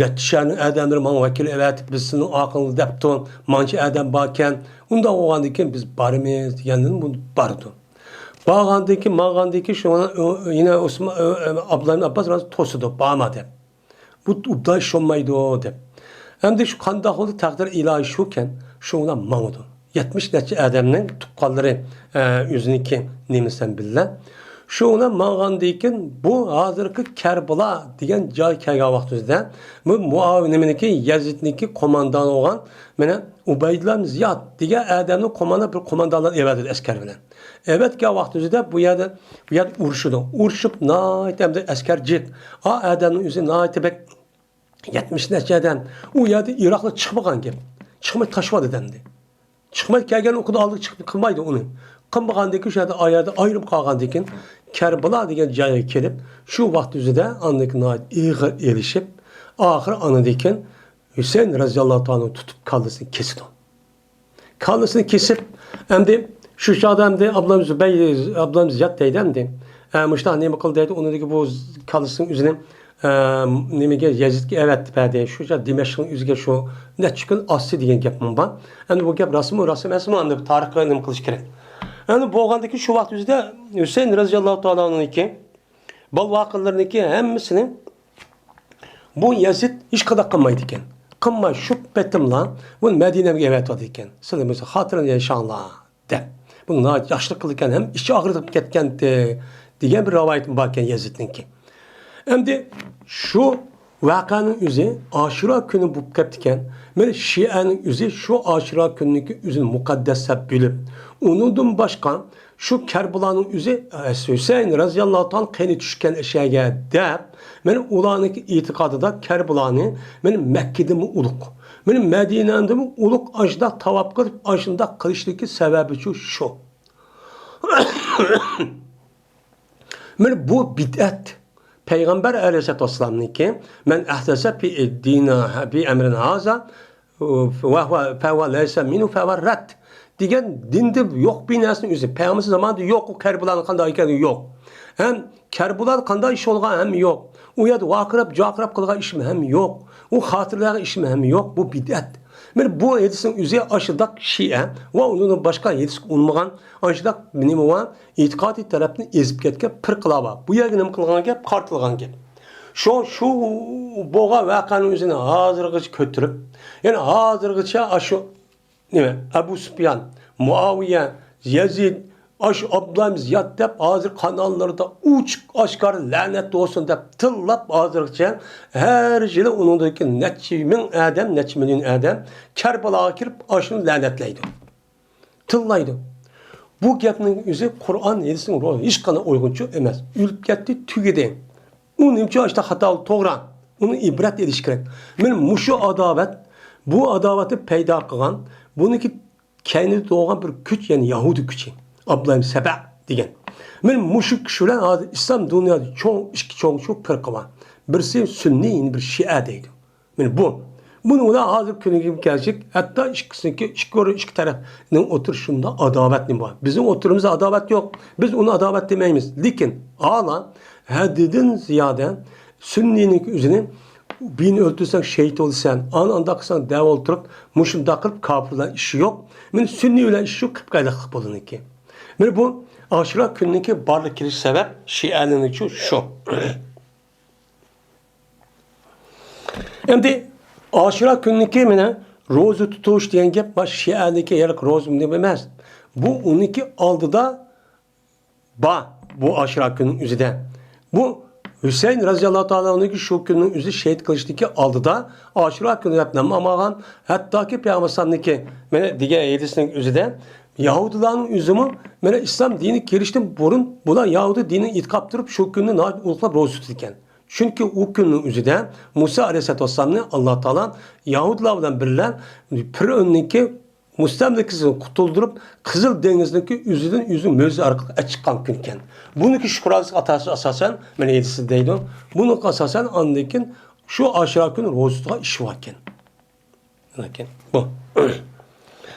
نەچچە شەھەرنىڭ ئادەملىرى ماڭا ۋەكىل ئەۋەتىپ، بىز سېنىڭ ئارقاڭدا دەپتۇ. مانچە ئادەم باركەن. ئۇنداق بولغاندىن كېيىن بىز بارىمىز دېگەندىن بۇ بارىدۇ. بارغاندىن كېيىن، ماڭغاندىن كېيىن شۇ يەنە ئوسمان، ئابدۇللا ئابباس بىراز توسىدۇ، بارما دەپ. بۇ ئوبدان ئىش بولمايدۇ دەپ. ئەمدى شۇ قانداق بولدى، تەقدىر ئىلاھىي شۇكەن، شۇ بىلەن ماڭىدۇ. يەتمىش نەچچە ئادەمنىڭ تۇغقانلىرى، ئە، ئۆزىنىڭكى نېمىسى بىلەن بىللە. شۇ بىلەن ماڭغاندىن كېيىن بۇ ھازىرقى كەربىلا دېگەن جايغا كەلگەن ۋاقتىمىزدا بۇ مۇئاۋىيە نېمىنىڭكى، يەزىدنىڭكى قوماندانى بولغان مانا ئۇبەيدۇللا ئىبن زىياد دېگەن ئادەمنى قوماندان، بىر قوماندانلار ئەۋەتىدۇ ئەسكەر بىلەن. ئەۋەتكەن ۋاقتىمىزدا بۇ يەردە، بۇ يەردە ئۇرۇشىدۇ. ئۇرۇشۇپ ناھايىتى ئەمدى ئەسكەر جىق. ئا ئادەمنىڭ ئۆزى ناھايىتى بەك يەتمىش نەچچە ئادەم. ئۇ يەردە ئىراقلار چىقمىغان گەپ. چىقماي تاشلاۋاتىدۇ ئەمدى. چىقماي كەلگەن ئۇ ئالدىغا چىقىپ قىلمايدۇ ئۇنى. قىلمىغاندىن كېيىن شۇ يەردە، ئا يەردە ئايرىم قالغاندىن كېيىن كەربىلا دېگەن جايغا كېلىپ، شۇ ۋاقىت ئۆزىدە ئاندىن كېيىن ناھايىتى ئېغىر ئېلىشىپ، ئاخىرى ئاندىن كېيىن ھۈسەيىن رەزىياللاھۇ تائالا تۇتۇپ كاللىسىنى كېسىدۇ. كاللىسىنى كېسىپ، ئەمدى شۇ چاغدا ئەمدى ئابلام زۇبەي-، ئابلام زىياد دەيدۇ ئەمدى. ئە، مۇشۇنداق نېمە قىل دەيدۇ، ئۇنىڭدىكى بۇ كاللىسىنىڭ ئۆزىنى، ئە، نېمىگە، يەزىدكە ئەۋەتتى بەردى. شۇ چاغ دىمەشقنىڭ ئۆزىگە شۇ نەچچە كۈن ئاستى دېگەن گەپمۇ بار. ئەمدى بۇ گەپ راستمۇ، راست ئەمەسمۇ، ئەمدى بۇ تارىخقا نېمە قىلىش كېرەك. ئەمدى بولغاندىكىن شۇ ۋاقىت ئۆزىدە ھۈسەيىن رەزىياللاھۇ تائالا ئانھۇنىڭكى بال-ۋاقىلىرىنىڭكى ھەممىسىنى بۇ يەزىد ھېچقانداق قىلمايدىكەن. قىلماي شۇ پېتىملا بۇ مەدىنەگە ئەۋەتىۋاتىدىكەن. سىلەر بولسا خاتىرىنى ياشاڭلار دەپ. بۇ ناھايىتى ياخشىلىق قىلىدىكەن ھەم ئىچى ئاغرىپ كەتكەنتى دېگەن بىر رىۋايەت باركەن يەزىدنىڭكى. ئەمدى شۇ ۋەقەنىڭ ئۆزى ئاشۇرا كۈنى بولۇپ كەپتىكەن. مانا شىئەنىڭ ئۆزى شۇ ئاشۇرا كۈنىنىڭكى ئۆزىنى مۇقەددەس دەپ بىلىپ، ئۇنىڭدىن باشقا شۇ كەربىلانىڭ ئۆزى، ئە، ھۈسەيىن رەزىياللاھۇ تائالا قېنى چۈشكەن ئەشەگە دەپ، مانا ئۇلارنىڭكى ئېتىقادىدا كەربىلانى مانا مەككىدىنمۇ ئۇلۇغ، مانا مەدىنەدىنمۇ ئۇلۇغ ئاشۇنداق تاۋاپ قىلىپ، ئاشۇنداق قىلىشلىكى سەۋەبى شۇ، شۇ. مانا بۇ بىدئەت. پەيغەمبەر ئەلەيھىسسالاتۇ ۋەسسالامنىڭكى، مەن ئەھدەسە فى دىنە بى ئەمرىنە ھازا ۋەھۋە، فەھۋە لەيسە مىنھۇ فەھۋە رەد دېگەن دىندە يوق بىر نەرسىنىڭ ئۆزى. پەيغەمبەر زامانىدا يوق، ئۇ كەربۇلانىڭ قانداق ئىكەنلىكى يوق. ھەم كەربۇلانىڭ قانداق ئىش بولغان ھەم يوق. ئۇ يەردە ۋارقىراپ، جارقىراپ قىلغان ئىشمۇ ھەم يوق. ئۇ خاتىرىلەرگە ئىشمۇ ھەم يوق. بۇ بىدئەت. مانا بۇ ھەدىسنىڭ ئۆزى ئاشۇنداق شىئە ۋە ئۇنىڭدىن باشقا ھەدىسكە ئۇنىمىغان ئاشۇنداق نېمە بار؟ ئېتىقادىي تەرەپتىن ئېزىپ كەتكەن پىرقىلار بار. بۇ يەرگە نېمە قىلغان گەپ؟ قارىتىلغان گەپ. شۇ، شۇ بولغان ۋەقەنىڭ ئۆزىنى ھازىرغىچە كۆتۈرۈپ، يەنى ھازىرغىچە ئاشۇ نېمە، ئەبۇ سۇپيان، مۇئاۋىيە، يەزىد، ئاشۇ ئابدۇللا ئىبن زىياد دەپ ھازىر قاناللىرىدا ئوچۇق ئاشكارا لەنەت بولسۇن دەپ تىللاپ، ھازىرغىچە ھەر يىلى ئۇنىڭدىكى نەچچە مىڭ ئادەم، نەچچە مىليون ئادەم كەربەلاغا كىرىپ ئاشۇنى لەنەتلەيدۇ. تىللايدۇ. بۇ گەپنىڭ ئۆزى قۇرئان ھەدىسنىڭ روھىغا ھېچقانداق ئۇيغۇنچۇ ئەمەس. ئۆلۈپ كەتتى، تۈگىدى. ئۇ نېمە ئۈچۈن ئاشۇنداق خاتا بولدى؟ توغرا. ئۇنى ئىبرەت ئېلىش كېرەك. مانا مۇشۇ ئاداۋەت، بۇ ئاداۋەتنى پەيدا قىلغان، بۇنىڭكى كەينىدە تۇرغان بىر كۈچ، يەنى يەھۇدىي كۈچى. ئابدۇللا ئىبن سەبە دېگەن. مانا مۇشۇ كۈچ بىلەن ھازىر ئىسلام دۇنيادا چوڭ، ئىككى چوڭ، چوڭ پىرقە بار. بىرسى سۈننىي، يەنە بىر شىئە دەيدۇ. مانا بۇ. بۇنىڭ بىلەن ھازىر كۈنگە كەلسەك، ھەتتا ئىككىسىنىڭكى، ئىككى ئورۇن، ئىككى تەرەپنىڭ ئوتتۇرىسىدا ئاداۋەتنى بار. بىزنىڭ ئوتتۇرىمىزدا ئاداۋەت يوق. بىز ئۇنى ئاداۋەت دېمەيمىز. لېكىن ھالا ھەددىدىن زىيادە سۈننىينىڭ ئۆزىنى، بىرنى ئۆلتۈرسەڭ شېھىت بولىسەن، ئانا ئانداق قىلساڭ دەۋا ئولتۇرۇپ، مۇشۇنداق قىلىپ كاپىر بىلەن ئىشى يوق. مانا سۈننىي بىلەن ئىشى يوق، قىپقايلىقلىق بولىدىكەن. مانا بۇ ئاشۇرا كۈنىنىڭكى بارلىققا كېلىش سەۋەب شىئەلەرنىڭكى شۇ. ئەمدى ئاشۇرا كۈنىنىڭكى مانا روزا تۇتۇش دېگەن گەپ، بۇ شىئەنىڭكى ھېلىقى روزا دېگەن ئەمەس. بۇ ئۇنىڭكى ئالدىدا بار، بۇ ئاشۇرا كۈنىنىڭ ئۆزىدە. بۇ ھۈسەيىن رەزىياللاھۇ تائالا ئەنھۇنىڭكى شۇ كۈننىڭ ئۆزى شېھىت قىلىشتىكى ئالدىدا ئاشۇرا كۈنى دەپ نام ئالغان، ھەتتاكى پەيغەمبەر ئەلەيھىسسالامنىڭكى مانا دېگەن ھەدىسىنىڭ ئۆزىدە يەھۇدىيلارنىڭ ئۆزىمۇ مانا ئىسلام دىنىگە كىرىشتىن بۇرۇن بۇلار يەھۇدىي دىنىنى ئېتىقاد تۇرۇپ، شۇ كۈننى ناھايىتى ئۇلۇغلاپ روزا تۇتىدىكەن. چۈنكى ئۇ كۈننىڭ ئۆزىدە مۇسا ئەلەيھىسسالاتۇ ۋەسسالامنى ئاللا تائالا يەھۇدىيلار بىلەن بىرلە پىرئەۋننىڭكى مۇستەملىكىسىدىن قۇتۇلدۇرۇپ، قىزىل دېڭىزنىڭكى ئۆزىدىن ئۆزى مۆجىزە ئارقىلىق ئەچىققان كۈنكەن. بۇنىڭكى شۈكرانىسىغا ئاساسەن، مانا ھەدىسى دەيدۇ. بۇنىڭغا ئاساسەن، ئاندىن كېيىن شۇ ئاشۇرا كۈنى روزا تۇتىدىغان ئىش باركەن. لېكىن بۇ.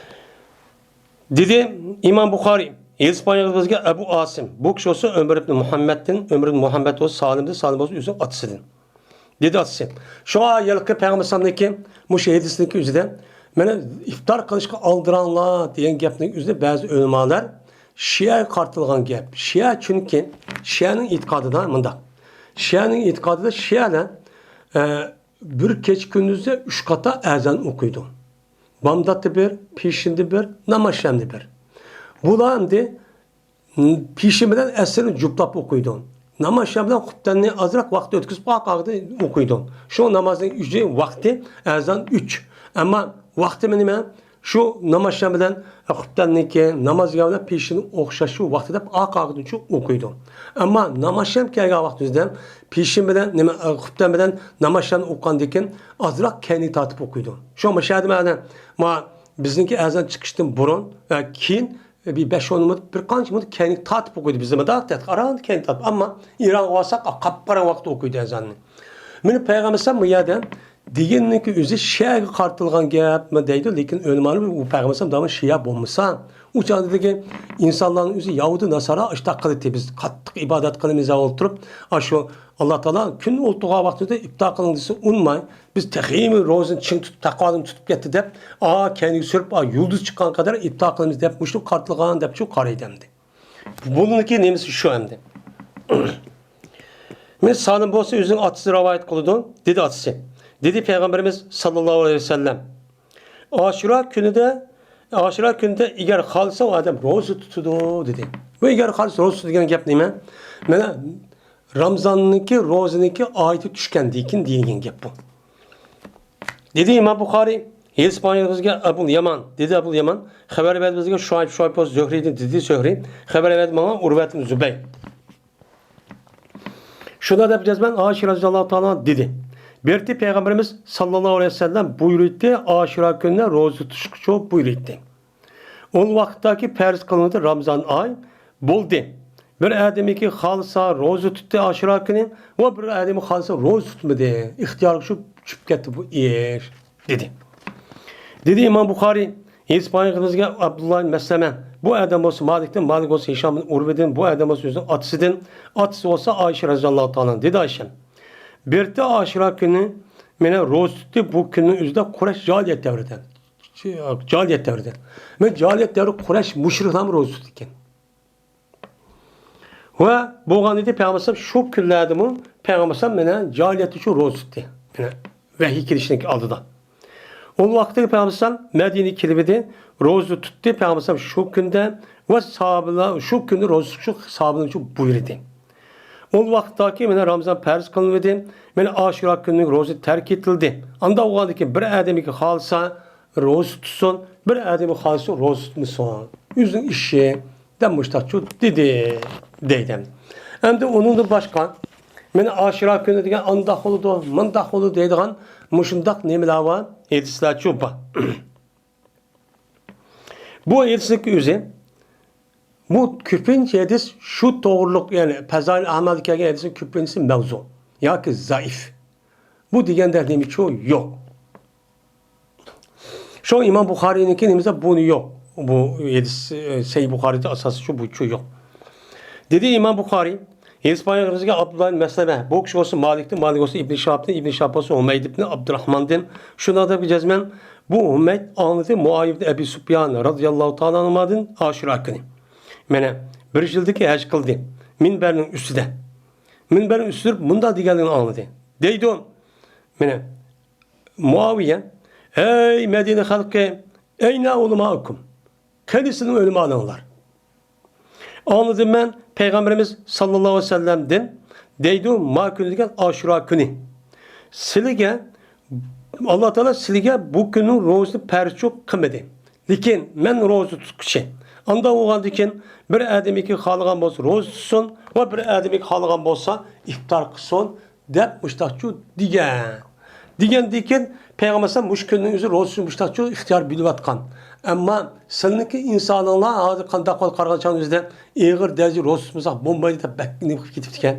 دېدى ئىمام بۇخارىي، ھەدىس بايان بىزگە ئەبۇ ئاسىم، بۇ كىشى بولسا ئۆمەر ئىبن مۇھەممەدتىن، ئۆمەر ئىبن مۇھەممەد بولسا سالىمدىن، سالىم بولسا ئۆزىنىڭ ئاتىسىدىن. دېدى ئاتىسى. شۇڭا ھېلىقى پەيغەمبەر ئەلەيھىسسالامنىڭكى مۇشۇ ھەدىسىنىڭكى ئۆزىدە، مانا ئىپتار قىلىشقا ئالدىراڭلار دېگەن گەپنىڭ ئۆزىدە بەزى ئۆلىمالار شىئەگە قارىتىلغان گەپ. شىئە چۈنكى شىئەنىڭ ئېتىقادىدا مۇنداق. شىئەنىڭ ئېتىقادىدا شىئەلەر، ئە، بىر كېچە كۈندۈزدە ئۈچ قاتا ئەزان ئوقۇيدۇ. بامداتتا بىر، پېشىندە بىر، نامازشامدا بىر. بۇلار ئەمدى پېشىن بىلەن ئەسىرنى جۈپلاپ ئوقۇيدۇ. نامازشام بىلەن خۇپتەننى ئازراق ۋاقىت ئۆتكۈزۈپ ئارقا-ئارقىدىن ئوقۇيدۇ. شۇ نامازنىڭ ئۈچى ۋاقتى ئەزان ئۈچ. ئەمما ۋاقتىمۇ نېمە؟ شۇ نامازشام بىلەن خۇپتەننىڭكى نامازگاھ بىلەن پېشىننى ئوخشاش شۇ ۋاقتى دەپ ئارقا-ئارقىدىن شۇ ئوقۇيدۇ. ئەمما نامازشام كەلگەن ۋاقتىمىزدا پېشىن بىلەن نېمە، خۇپتەن بىلەن نامازشامنى ئوقۇغاندىن كېيىن ئازراق كەينىگە تارتىپ ئوقۇيدۇ. شۇڭا مۇشۇ يەردە مانا، ما بىزنىڭكى ئەزان چىقىشتىن بۇرۇن ۋە كېيىن بىر بەش ئون مىنۇت، بىر قانچە مىنۇت كەينىگە تارتىپ ئوقۇيدۇ. بىزدە مۇنداق تەتقىق ئاران كەينىگە تارتىپ. ئەمما ئىرانغا بارساق، قاپقاراڭغۇ ۋاقىتتا ئوقۇيدۇ ئەزاننى. مانا پەيغەمبەر ئەلەيھىسسالام بۇ يەردە دېگىنىنىڭكى ئۆزى شىئەگە قارىتىلغان گەپمۇ دەيدۇ، لېكىن ئۆلىمالار بۇ پەيغەمبەر ئەلەيھىسسالام داۋاملىق شىئە بولمىسا، ئۇ چاغدىكى ئىنسانلارنىڭ ئۆزى يەھۇدىي ناسارا ئاشتاق قىلىتى، بىز قاتتىق ئىبادەت قىلىمىز دەپ ئولتۇرۇپ، ئاشۇ ئاللا تائالا كۈن ئولتۇرغان ۋاقتىدا ئىپتار قىلىڭ دېسە ئۇنىماي، بىز تېخىمۇ روزىنى چىڭ تۇتۇپ، تەقۋادىن تۇتۇپ كەتتى دەپ، ئا، كەينىگە سۈرۈپ، ئا، يۇلدۇز چىققان قەدەر ئىپتار قىلىمىز دەپ مۇشۇ قارىتىلغان دەپ شۇ قارايدۇ ئەمدى. بۇنىڭكى نېمىسى شۇ ئەمدى؟ مەن سالىم بولسا ئۆزىنىڭ ئاتىسى رىۋايەت قىلىدۇ، دېدى ئاتىسى. دېدى پەيغەمبىرىمىز ساللاللاھۇ ئەلەيھى ۋەسەللەم، ئاشۇرا كۈنىدە، ئاشۇرا كۈنىدە ئەگەر خالىسا ئۇ ئادەم روزا تۇتىدۇ، دېدى. بۇ ئەگەر خالىسا روزا تۇتىدۇ دېگەن گەپ نېمە؟ مانا رامزاننىڭكى روزىنىڭكى ئايىتى چۈشكەندىن كېيىن دېيىلگەن گەپ بۇ. دېدى ئىمام بۇخارىي، ھەدىس بايان بىزگە ئەبۇل يامان، دېدى ئەبۇل يامان، خەۋەر بەردى بىزگە شۇئەيب، شۇئەيب بولسا زۆھرىدىن، دېدى زۆھرى، خەۋەر بەردى ماڭا ئۇرۋەتىن زۇبەي. شۇنداق دەپ جەزمەن ئائىشە رەزىياللاھۇ تائالا دېدى. بىرتى پەيغەمبىرىمىز ساللاللاھۇ ئەلەيھى ۋەسەللەم بۇيرۇيتتى، ئاشۇرا كۈنىنى روزا تۇتۇشقىچۇ بۇيرۇيتتى. ئۇ ۋاقىتتاكى پەرز قىلىنغان رامزان ئاي بولدى. بىر ئادىمىكى خالىسا روزا تۇتتى ئاشۇرا كۈنى، ۋە بىر ئادىمى خالىسا روزا تۇتمىدى. ئىختىيارغا شۇ چۈشۈپ كەتتى بۇ ئىش، دېدى. دېدى ئىمام بۇخارىي، ھەدىس بايان قىلىمىزگە ئابدۇللا ئىبن مەسلەمە، بۇ ئادەم بولسا مالىكتىن، مالىك بولسا ھىشام بىن ئۇرۋىدىن، بۇ ئادەم بولسا ئۆزىنىڭ ئاتىسىدىن، ئاتىسى بولسا ئائىشە رەزىياللاھۇ تائالا ئانھا. دېدى ئائىشەم، بىرتى ئاشۇرا كۈنى مانا روزا تۇتتى، بۇ كۈننىڭ ئۆزىدە قۇرەش جاھىلىيەت دەۋرىدە. جاھىلىيەت دەۋرىدە. مانا جاھىلىيەت دەۋرى قۇرەش مۇشرىكلارمۇ روزا تۇتىدىكەن. ۋە بولغان ئىدى، پەيغەمبەر ئەلەيھىسسالام شۇ كۈنلەردىمۇ پەيغەمبەر ئەلەيھىسسالام مانا جاھىلىيەتتە شۇ روزا تۇتتى. مانا ۋەھىي كېلىشتىن ئالدىدا. ئۇ ۋاقىتتىكى پەيغەمبەر ئەلەيھىسسالام مەدىنىگە كېلىۋىدى، روزا تۇتتى پەيغەمبەر ئەلەيھىسسالام شۇ كۈندە ۋە ساھابىلەر شۇ كۈندە روزا تۇتۇشنى ساھابىلەرگە بۇيرۇدى. ئۇ ۋاقىتتاكى مانا رامزان پەرز قىلىنىۋىدى، مانا ئاشۇرا كۈننىڭ روزا تەرك ئېتىلدى. ئاندا بولغاندىكىن بىر ئادەمگە خالىسا روزا تۇتسۇن، بىر ئادەمگە خالىسا روزا تۇتمىسۇن. ئۆزىنىڭ ئىشى، دەپ مۇشتاقچۇ دېدى، دەيدۇ. ئەمدى ئۇنىڭدىن باشقا مانا ئاشۇرا كۈنى دېگەن ئانداق بولىدۇ، مۇنداق بولىدۇ دەيدىغان مۇشۇنداق نېمىلەر بار، ھەدىسلەرچۇ بار. بۇ ھەدىسنىڭ ئۆزى، بۇ كۆپىنچە ھەدىس شۇ توغرىلىق، يەنى پەزائىل ئەمەلدە كەلگەن ھەدىسنىڭ كۆپىنچىسى مەۋزۇ ياكى زەئىف. بۇ دېگەندەك نېمىچۇ يوق. شۇ ئىمام بۇخارىينىڭكى نېمىسى بۇنى يوق. بۇ ھەدىس، ئە، سەھىھ بۇخارىيدا ئاساسى شۇ، بۇچۇ يوق. دېدى ئىمام بۇخارىي، ھەدىس بايان قىلغان بىزگە ئابدۇللا ئىبن مەسلەمە، بۇ كىشى بولسا مالىكتىن، مالىك بولسا ئىبن شىھابتىن، ئىبن شىھاب بولسا ھۇمەيد ئىبن ئابدۇراخماندىن، شۇنداق دەپ جەزمەن بۇ ھۇمەيد ئاڭلىدى مۇئاۋىيە ئىبن ئەبى سۇپيان رازىياللاھۇ تائالا ئەنھۇدىن ئاشۇرا كۈنى. مانا، بىر يىلدىكى ھەج قىلدى. مىنبەرنىڭ ئۈستىدە. مىنبەرنىڭ ئۈستىدە مۇنداق دېگەنلىكىنى ئاڭلىدى. دەيدۇ. مانا، مۇئاۋىيە، ئەي مەدىنە خەلقى، ئەينە ئۇلىمائۇكۇم؟ قېنى سىزنىڭ ئۆلىمالىرىڭلار؟ ئاڭلىدىم مەن پەيغەمبىرىمىز ساللاللاھۇ ئەلەيھى ۋەسەللەمدىن، دەيدۇ، ما كۈنى دېگەن ئاشۇرا كۈنى. سىلىگە، ئاللا تائالا سىلىگە بۇ كۈننىڭ روزىسىنى پەرزچۇ قىلمىدى. لېكىن مەن روزا تۇتقۇچى. ئانداق بولغاندىكىن بىر ئادىمىكى خالىغان بولسا روزا تۇتسۇن ۋە بىر ئادىمىكى خالىغان بولسا ئىپتار قىلسۇن. دەپ مۇشتاقچۇ دېگەن. دېگەندىكىن پەيغەمبەر ئەلەيھىسسالام مۇشۇ كۈننىڭ ئۆزى روزا تۇتۇش مۇشتاقچۇ ئىختىيار بېرىۋاتقان. ئەمما سىلىنىڭكى ئىنسانىڭلار ھازىر قانداق قىلىپ قارىغان چاغنىڭ ئۆزىدە ئېغىر دەرىجىدە روزا تۇتمىساق بولمايدۇ دەپ بەك نېمە قىلىپ كېتىپتىكەن.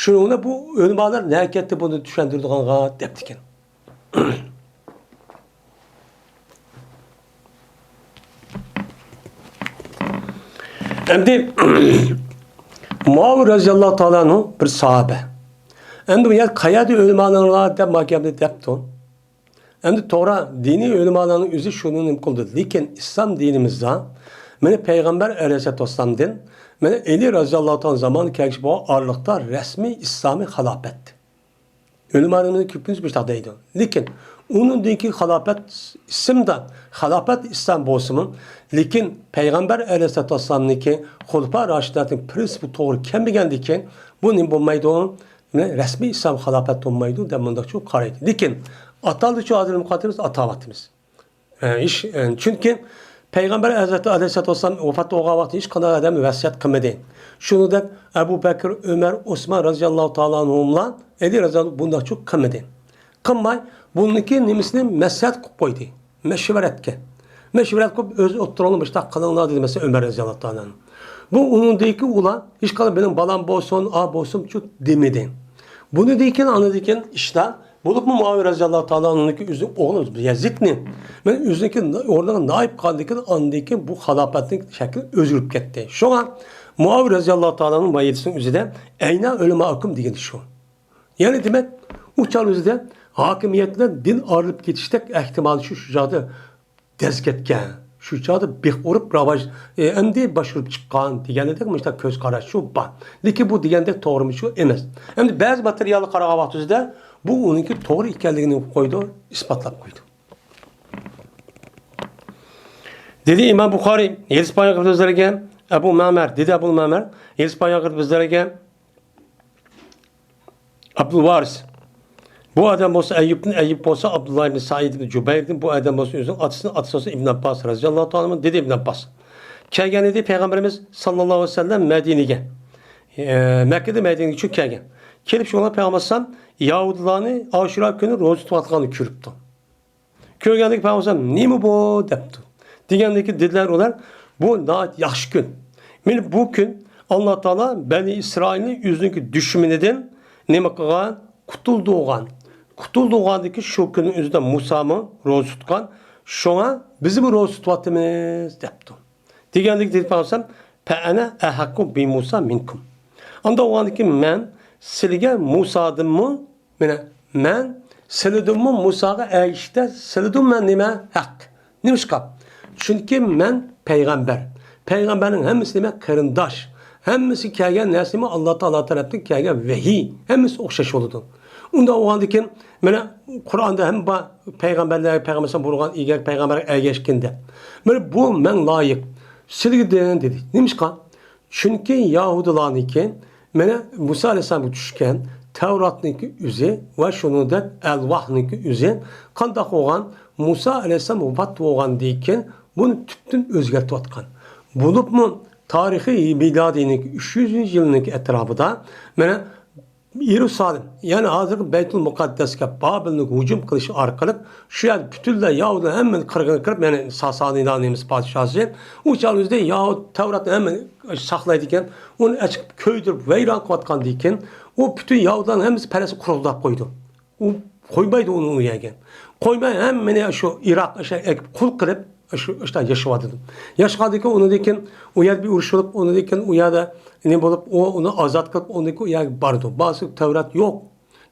شۇنىڭ بىلەن بۇ ئۆلىمالار نەگە كەتتى بۇنى چۈشەندۈرىدىغانغا دەپتىكەن. ئەمدى مۇئاۋىيە رەزىياللاھۇ تائالا ئەنھۇ بىر ساھابە. ئەمدى بۇ يەر قەيەردە ئۆلىمالىرىڭلار دەپ ما گەپنى دەپتۇ. ئەمدى توغرا، دىنىي ئۆلىمالارنىڭ ئۆزى شۇنى نېمە قىلدى. لېكىن ئىسلام دىنىمىزدا مانا پەيغەمبەر ئەلەيھىسسالاتۇ ۋەسسالامدىن مانا ئەلى رەزىياللاھۇ تائالا زامانى كەلگۈچە بولغان ئارىلىقتا رەسمىي ئىسلامىي خىلاپەت. ئۆلىمالىرىمىز كۆپىنچە مۇشۇنداق دەيدۇ. لېكىن ئۇنىڭدىن كېيىن خىلاپەت ئىسىمدا، خىلاپەت ئىسلام بولسىمۇ، لېكىن پەيغەمبەر ئەلەيھىسسالاتۇ ۋەسسالامنىڭكى خۇلىپا راشىداتنىڭ پىرىنسىپى توغرا كەلمىگەندىكىن، بۇ نېمە بولمايدۇ؟ مانا رەسمىي ئىسلام خىلاپەت بولمايدۇ دەپ مۇنداقچۇ قارايدۇ. لېكىن ئاتالدىچۇ ھازىر نېمە قىلىۋاتىمىز؟ ئاتاۋاتىمىز. ئە، ئىش، ئە، چۈنكى پەيغەمبەر ھەزرىتى ئەلەيھىسسالاتۇ ۋەسسالام ۋاپات بولغان ۋاقىتتا ھېچقانداق ئادەم ۋەسىيەت قىلمىدى. شۇنىڭدەك ئەبۇ بەكرى، ئۆمەر، ئوسمان رەزىياللاھۇ تائالا ئەنھۇملار، ئەلى رەزىياللاھۇ بۇنداقچۇ قىلمىدى. قىلماي، بۇنىڭكى نېمىسىنى مەسلىھەت قىلىپ قويدى. مەشۋەرەتكە. مەشۋەرەت قىلىپ، ئۆز ئوتتۇرىڭلاردا مۇشۇنداق قىلىڭلار دېدى، مەسىلەن، ئۆمەر رەزىياللاھۇ تائالا ئەنھۇ. بۇ ئۇنىڭدىكى ئۇلار ھېچقانداق مېنىڭ بالام بولسۇن، ئا بولسۇن، چۇ دېمىدى. بۇنىڭدىن كېيىن، ئاندىن كېيىن ئىشلار، بولۇپمۇ مۇئاۋىيە رەزىياللاھۇ تائالا ئەنھۇنىڭكى ئۆزىنىڭ ئوغلى يەزىدنى، مەن ئۆزىنىڭكى ئورنىغا نائىب قالغاندىن كېيىن، ئاندىن كېيىن بۇ خىلاپەتنىڭ شەكلى ئۆزگىرىپ كەتتى. شۇڭا مۇئاۋىيە رەزىياللاھۇ تائالا ئەنھۇ ۋە يېتىسىنىڭ ئۆزىدە ئەينە ئۆلىمائۇكۇم دېگىنى شۇ. يەنى دېمەك، ئۇ چاغ ئۆزىدە ھاكىمىيەت بىلەن دىن ئايرىلىپ كېتىشتەك ئەھتىمال شۇ، شۇ چاغدا دەز كەتكەن. شۇ چاغدا بىخ ئۇرۇپ راۋاج، ئە، ئەمدى باش ئۇرۇپ چىققان دېگەندەك مۇشۇنداق كۆز قاراش شۇ بار. لېكىن بۇ دېگەندەك توغرىمۇ شۇ ئەمەس. ئەمدى بەزى ماتېرىيالغا قارىغان ۋاقتىمىزدا بۇ ئۇنىڭكى توغرا ئىكەنلىكىنى قويىدۇ، ئىسپاتلاپ قويىدۇ. دېدى ئىمام بۇخارىي، ھەدىس بايان قىلىپ بىزلەرگە ئەبۇ مەمەر، دېدى ئەبۇ مەمەر، ھەدىس بايان قىلىپ بىزلەرگە ئابدۇلۋارىس. بۇ ئادەم بولسا ئەييۇبتىن، ئەييۇب بولسا ئابدۇللا ئىبن سەئىد ئىبن جۇبەيردىن، بۇ ئادەم بولسا ئۆزىنىڭ ئاتىسىدىن، ئاتىسى بولسا ئىبن ئابباس رەزىياللاھۇ تائالا ئەنھۇ، دېدى ئىبن ئابباس. كەلگەن ئىدى پەيغەمبىرىمىز ساللاللاھۇ ئەلەيھى ۋەسەللەم مەدىنىگە. ئە، مەككىدىن مەدىنىگە چۈشۈپ كەلگەن. كېلىپ شۇڭا پەيغەمبەر ئەلەيھىسسالام يەھۇدىيلارنى ئاشۇرا كۈنى روزا تۇتۇۋاتقاننى كۆرۈپتۇ. كۆرگەندىكى پەيغەمبەر نېمە بۇ؟ دەپتۇ. دېگەندىكى دېدىلەر ئۇلار، بۇ ناھايىتى ياخشى كۈن. مانا بۇ كۈن ئاللا تائالا بەنى ئىسرائىلنى ئۆزىنىڭكى دۈشمىنىدىن نېمە قىلغان؟ قۇتۇلدۇرغان. قۇتۇلدۇرغاندىكى شۇ كۈننىڭ ئۆزىدە مۇسامۇ روزا تۇتقان. شۇڭا بىزمۇ روزا تۇتۇۋاتىمىز دەپتۇ. دېگەندىكى دېدى پەيغەمبەر، فەئەنە ئەھەققۇ بىمۇسا مىنكۇم. ئانداق بولغاندىكىن مەن سىلىگە مۇسادىنمۇ، مانا، مەن سىلىدىنمۇ مۇساغا ئەگىشىشتە سىلىدىن مەن نېمە ھەق؟ نېمىشقا؟ چۈنكى مەن پەيغەمبەر. پەيغەمبەرنىڭ ھەممىسى نېمە؟ قېرىنداش. ھەممىسى كەلگەن نەرسە نېمە؟ ئاللا تائالا تەرەپتىن كەلگەن ۋەھىي. ھەممىسى ئوخشاش بولىدۇ. ئۇنداق بولغاندىكىن، مانا، قۇرئاندا ھەم بار، پەيغەمبەرلەر، پەيغەمبەر بۇيرۇغان ئىگە، پەيغەمبەرگە ئەگەشكىن دەپ. مانا بۇ مەن لايىق. سىلىدىن دېدى. نېمىشقا؟ چۈنكى يەھۇدىيلارنىڭكى، مانا، مۇسا ئەلەيھىسسالامغا چۈشكەن تەۋراتنىڭكى ئۆزى ۋە شۇنىڭدەك ئەلۋاھنىڭكى ئۆزى قانداق بولغان؟ مۇسا ئەلەيھىسسالام ۋاپات بولغاندىن كېيىن بۇنى تۈپتىن ئۆزگەرتىۋاتقان. بولۇپمۇ تارىخىي مىلادىينىڭكى ئۈچ يۈزىنچى يىلنىڭكى ئەتراپىدا، مانا، يېرۇسالىم، يەنى ھازىرقى بەيتۇل مۇقەددەسكە بابىلنى ھۇجۇم قىلىش ئارقىلىق شۇ يەردە پۈتۈنلەي يەھۇدىيلار ھەممىنى قىرغىن قىلىپ، يەنى ساسانىيلار نېمىسى پادىشاھى، ئۇ چاغ ئۆزىدە يەھۇد تەۋراتنى ھەممە ساقلايدىكەن، ئۇنى ئەچىقىپ كۆيدۈرۈپ ۋەيران قىلىۋاتقاندىن كېيىن، ئۇ پۈتۈن يەھۇدىيلارنىڭ ھەممىسى پەلەستىنگە قۇرۇقلاپ قويىدۇ. ئۇ قويمايدۇ ئۇنى ئۇ يەرگە. قويماي ھەممىنى شۇ ئىراق ئەشە ئەكىپ قۇل قىلىپ، شۇ ئىشتا ياشىۋاتىدۇ. ياشىغاندىن كېيىن ئۇنىڭدىن كېيىن ئۇ يەردە بىر ئۇرۇش بولۇپ، ئۇنىڭدىن كېيىن ئۇ يەردە نېمە بولۇپ، ئۇ ئۇنى ئازاد قىلىپ، ئۇنىڭدىن كېيىن ئۇ يەرگە بارىدۇ. بارسا تەۋرات يوق.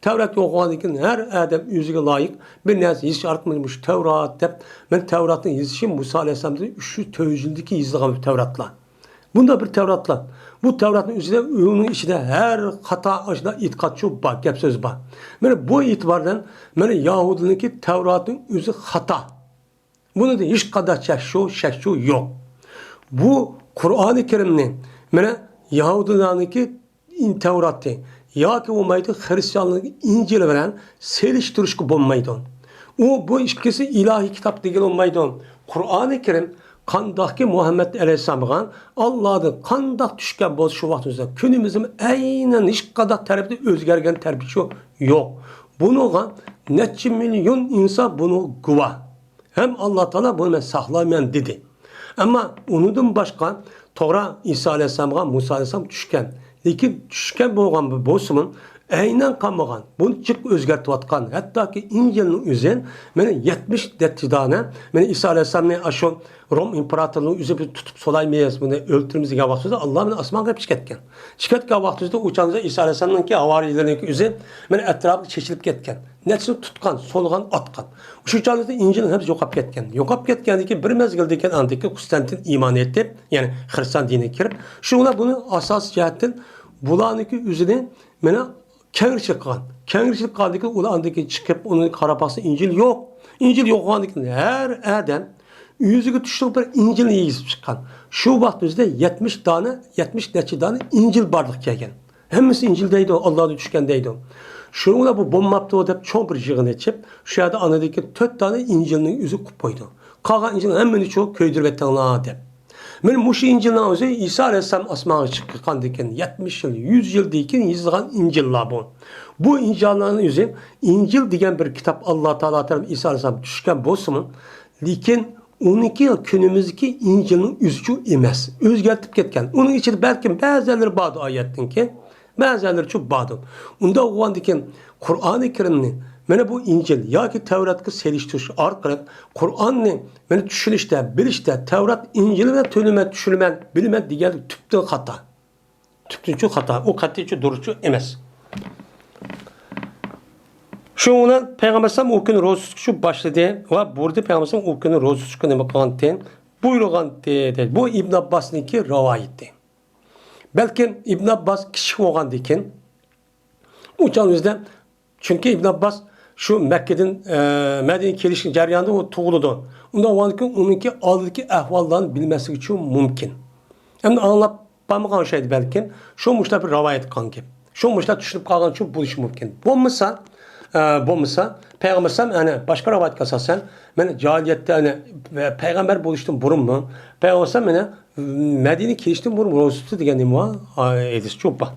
تەۋرات يوق بولغاندىن كېيىن ھەر ئادەم ئۆزىگە لايىق بىر نەرسە يېزىش ئارقىلىق مۇشۇ تەۋرات دەپ، مەن تەۋراتنى يېزىشىم مۇسا ئەلەيھىسسالامدىن ئۈچ يۈز تۆت يۈز يىلدىكى يېزىلغان تەۋراتلار. بۇنداق بىر تەۋراتلار. بۇ تەۋراتنىڭ ئۆزىدە، ئۇنىڭ ئىچىدە ھەر قاتار ئاشۇنداق ئېتىقادچۇ بار، گەپ سۆز بار. مانا بۇ ئېتىباردىن، مانا يەھۇدىينىڭكى تەۋراتنىڭ ئۆزى خاتا. بۇنىڭدا ھېچقانداق چەكشۇ، شەكشۇ يوق. بۇ قۇرئانى كەرىمنى، مانا يەھۇدىيلارنىڭكى تەۋراتى ياكى بولمايدۇ خىرىستىيانلارنىڭ ئىنجىلى بىلەن سېلىشتۇرۇشقا بولمايدۇ. ئۇ، بۇ ئىككىسى ئىلاھىي كىتاب دېگىلى بولمايدۇ. قۇرئانى كەرىم قانداقكى مۇھەممەد ئەلەيھىسسالامغا ئاللادىن قانداق چۈشكەن بولسا، شۇ ۋاقتىمىزدا كۈنىمىزدىمۇ ئەينەن ھېچقانداق تەرەپتە ئۆزگەرگەن تەرەپچۇ يوق. بۇنىڭغا نەچچە مىليون ئىنسان بۇنىڭغا گۇۋاھ. ھەم ئاللا تائالا بۇنى مەن ساقلايمەن دېدى. ئەمما ئۇنىڭدىن باشقا توغرا ئىسا ئەلەيھىسسالامغا مۇسا ئەلەيھىسسالام چۈشكەن. لېكىن چۈشكەن بولغان بولسىمۇ، ئەينەن قالمىغان، بۇنى جىق ئۆزگەرتىۋاتقان، ھەتتاكى ئىنجىلنىڭ ئۆزى، مانا يەتمىش نەچچە دانە، مانا ئىسا ئەلەيھىسسالامنى ئاشۇ روم ئىمپېراتورلۇقى ئۆزى بىز تۇتۇپ سولايمىز، بۇنى ئۆلتۈرىمىز دېگەن ۋاقتىدا، ئاللا مانا ئاسمانغا چىقىپ كەتكەن. چىقىپ كەتكەن ۋاقتىدا ئۇ چاغدا ئىسا ئەلەيھىسسالامنىڭكى ھاۋارىيلىرىنىڭكى ئۆزى مانا ئەتراپىدا چېچىلىپ كەتكەن. نەچچىنى تۇتقان، سولىغان، ئاتقان. شۇ چاغدا ئىنجىل ھەممىسى يوقاپ كەتكەن. يوقاپ كەتكەندىن كېيىن بىر مەزگىلدىن كېيىن ئاندىن كېيىن قۇستەنتىن ئىمان ئېيتىپ، يەنى خىرىستىيان دىنىگە كىرىپ، شۇ بىلەن بۇنى ئاساسىي جەھەتتىن بۇلارنىڭكى ئۆزىنى مانا كەڭرىچىلىك قىلغان. كەڭرىچىلىك قىلغاندىن كېيىن ئۇلار ئاندىن كېيىن چىقىپ، ئۇنى قاراپ باقسا ئىنجىل يوق. ئىنجىل يوق بولغاندىن كېيىن ھەر ئادەم ئۆزىگە تۇشلۇق بىر ئىنجىلنى يېزىپ چىققان. شۇ ۋاقىت ئۆزىدە يەتمىش دانە، يەتمىش نەچچە دانە ئىنجىل بارلىققا كەلگەن. ھەممىسى ئىنجىل دەيدۇ، ئاللادىن چۈشكەن دەيدۇ. شۇنىڭ بىلەن بۇ بولماپتۇ دەپ چوڭ بىر يىغىن ئېچىپ، شۇ يەردە ئاندىن كېيىن تۆت دانە ئىنجىلنى ئۆزى قىلىپ قويدى. قالغان ئىنجىلنى ھەممىنى شۇ كۆيدۈرۈۋېتىڭلار دەپ. مانا مۇشۇ ئىنجىلنىڭ ئۆزى ئىسا ئەلەيھىسسالام ئاسمانغا چىققاندىن كېيىن، يەتمىش يىل، يۈز يىلدىن كېيىن يېزىلغان ئىنجىللار بۇ. بۇ ئىنجىللارنىڭ ئۆزى، ئىنجىل دېگەن بىر كىتاب ئاللا تائالا تەرىپىدىن ئىسا ئەلەيھىسسالام چۈشكەن بولسىمۇ، لېكىن ئۇنىڭكى كۈنىمىزدىكى ئىنجىلنىڭ ئۆزىچۇ ئەمەس، ئۆزگەرتىپ كەتكەن. ئۇنىڭ ئىچىدە بەلكىم بەزىلىرى باردۇ ئايەتتىنكى، بەزىلىرىچۇ باردۇ. ئۇنداق بولغاندىكىن قۇرئانى كەرىمنى مانا بۇ ئىنجىل ياكى تەۋراتقا سېلىشتۇرۇش ئارقىلىق قۇرئاننى مانا چۈشىنىشتە، بىلىشتە تەۋرات، ئىنجىل بىلەن تۆلىمەن، چۈشىنىمەن، بىلىمەن دېگەنلىك تۈپتىن خاتا. تۈپتىنچۇ خاتا، ئۇ قەتئىيچۇ دۇرۇسچۇ ئەمەس. شۇنىڭ بىلەن پەيغەمبەر ئەلەيھىسسالام ئۇ كۈنى روزا تۇتۇشنى باشلىدى ۋە بۇيرۇدى، پەيغەمبەر ئەلەيھىسسالام ئۇ كۈنى روزا تۇتۇشقا نېمە قىلغانتى؟ بۇيرۇغانتى، دەيدۇ. بۇ ئىبن ئابباسنىڭكى رىۋايىتى. بەلكىم ئىبن ئابباس كىچىك بولغاندىكىن، ئۇ چاغنىڭ ئۆزىدە، چۈنكى ئىبن ئابباس شۇ مەككىدىن، ئە، مەدىنىگە كېلىش جەريانىدا ئۇ تۇغۇلىدۇ. ئۇنداق بولغاندىكىن ئۇنىڭكى ئالدىدىكى ئەھۋاللارنى بىلمەسلىكى ئۈچۈن مۇمكىن. ئەمدى ئاڭلاپ بارمىغان ئوخشايدۇ بەلكىم. شۇ مۇشۇنداق بىر رىۋايەت قىلغان گەپ. شۇ مۇشۇنداق چۈشىنىپ قالغان ئۈچۈن بولۇشى مۇمكىن. بولمىسا، ئە، بولمىسا، پەيغەمبەر ئەلەيھىسسالام، يەنى باشقا رىۋايەتكە ئاساسەن، مانا جاھىلىيەتتە، يەنى پەيغەمبەر بولۇشتىن بۇرۇنمۇ، پەيغەمبەر ئەلەيھىسسالام، يەنى مەدىنىگە كېلىشتىن بۇرۇن روزا تۇتتى دېگەن نېمە بار؟ ھە، ھەدىس چوپان.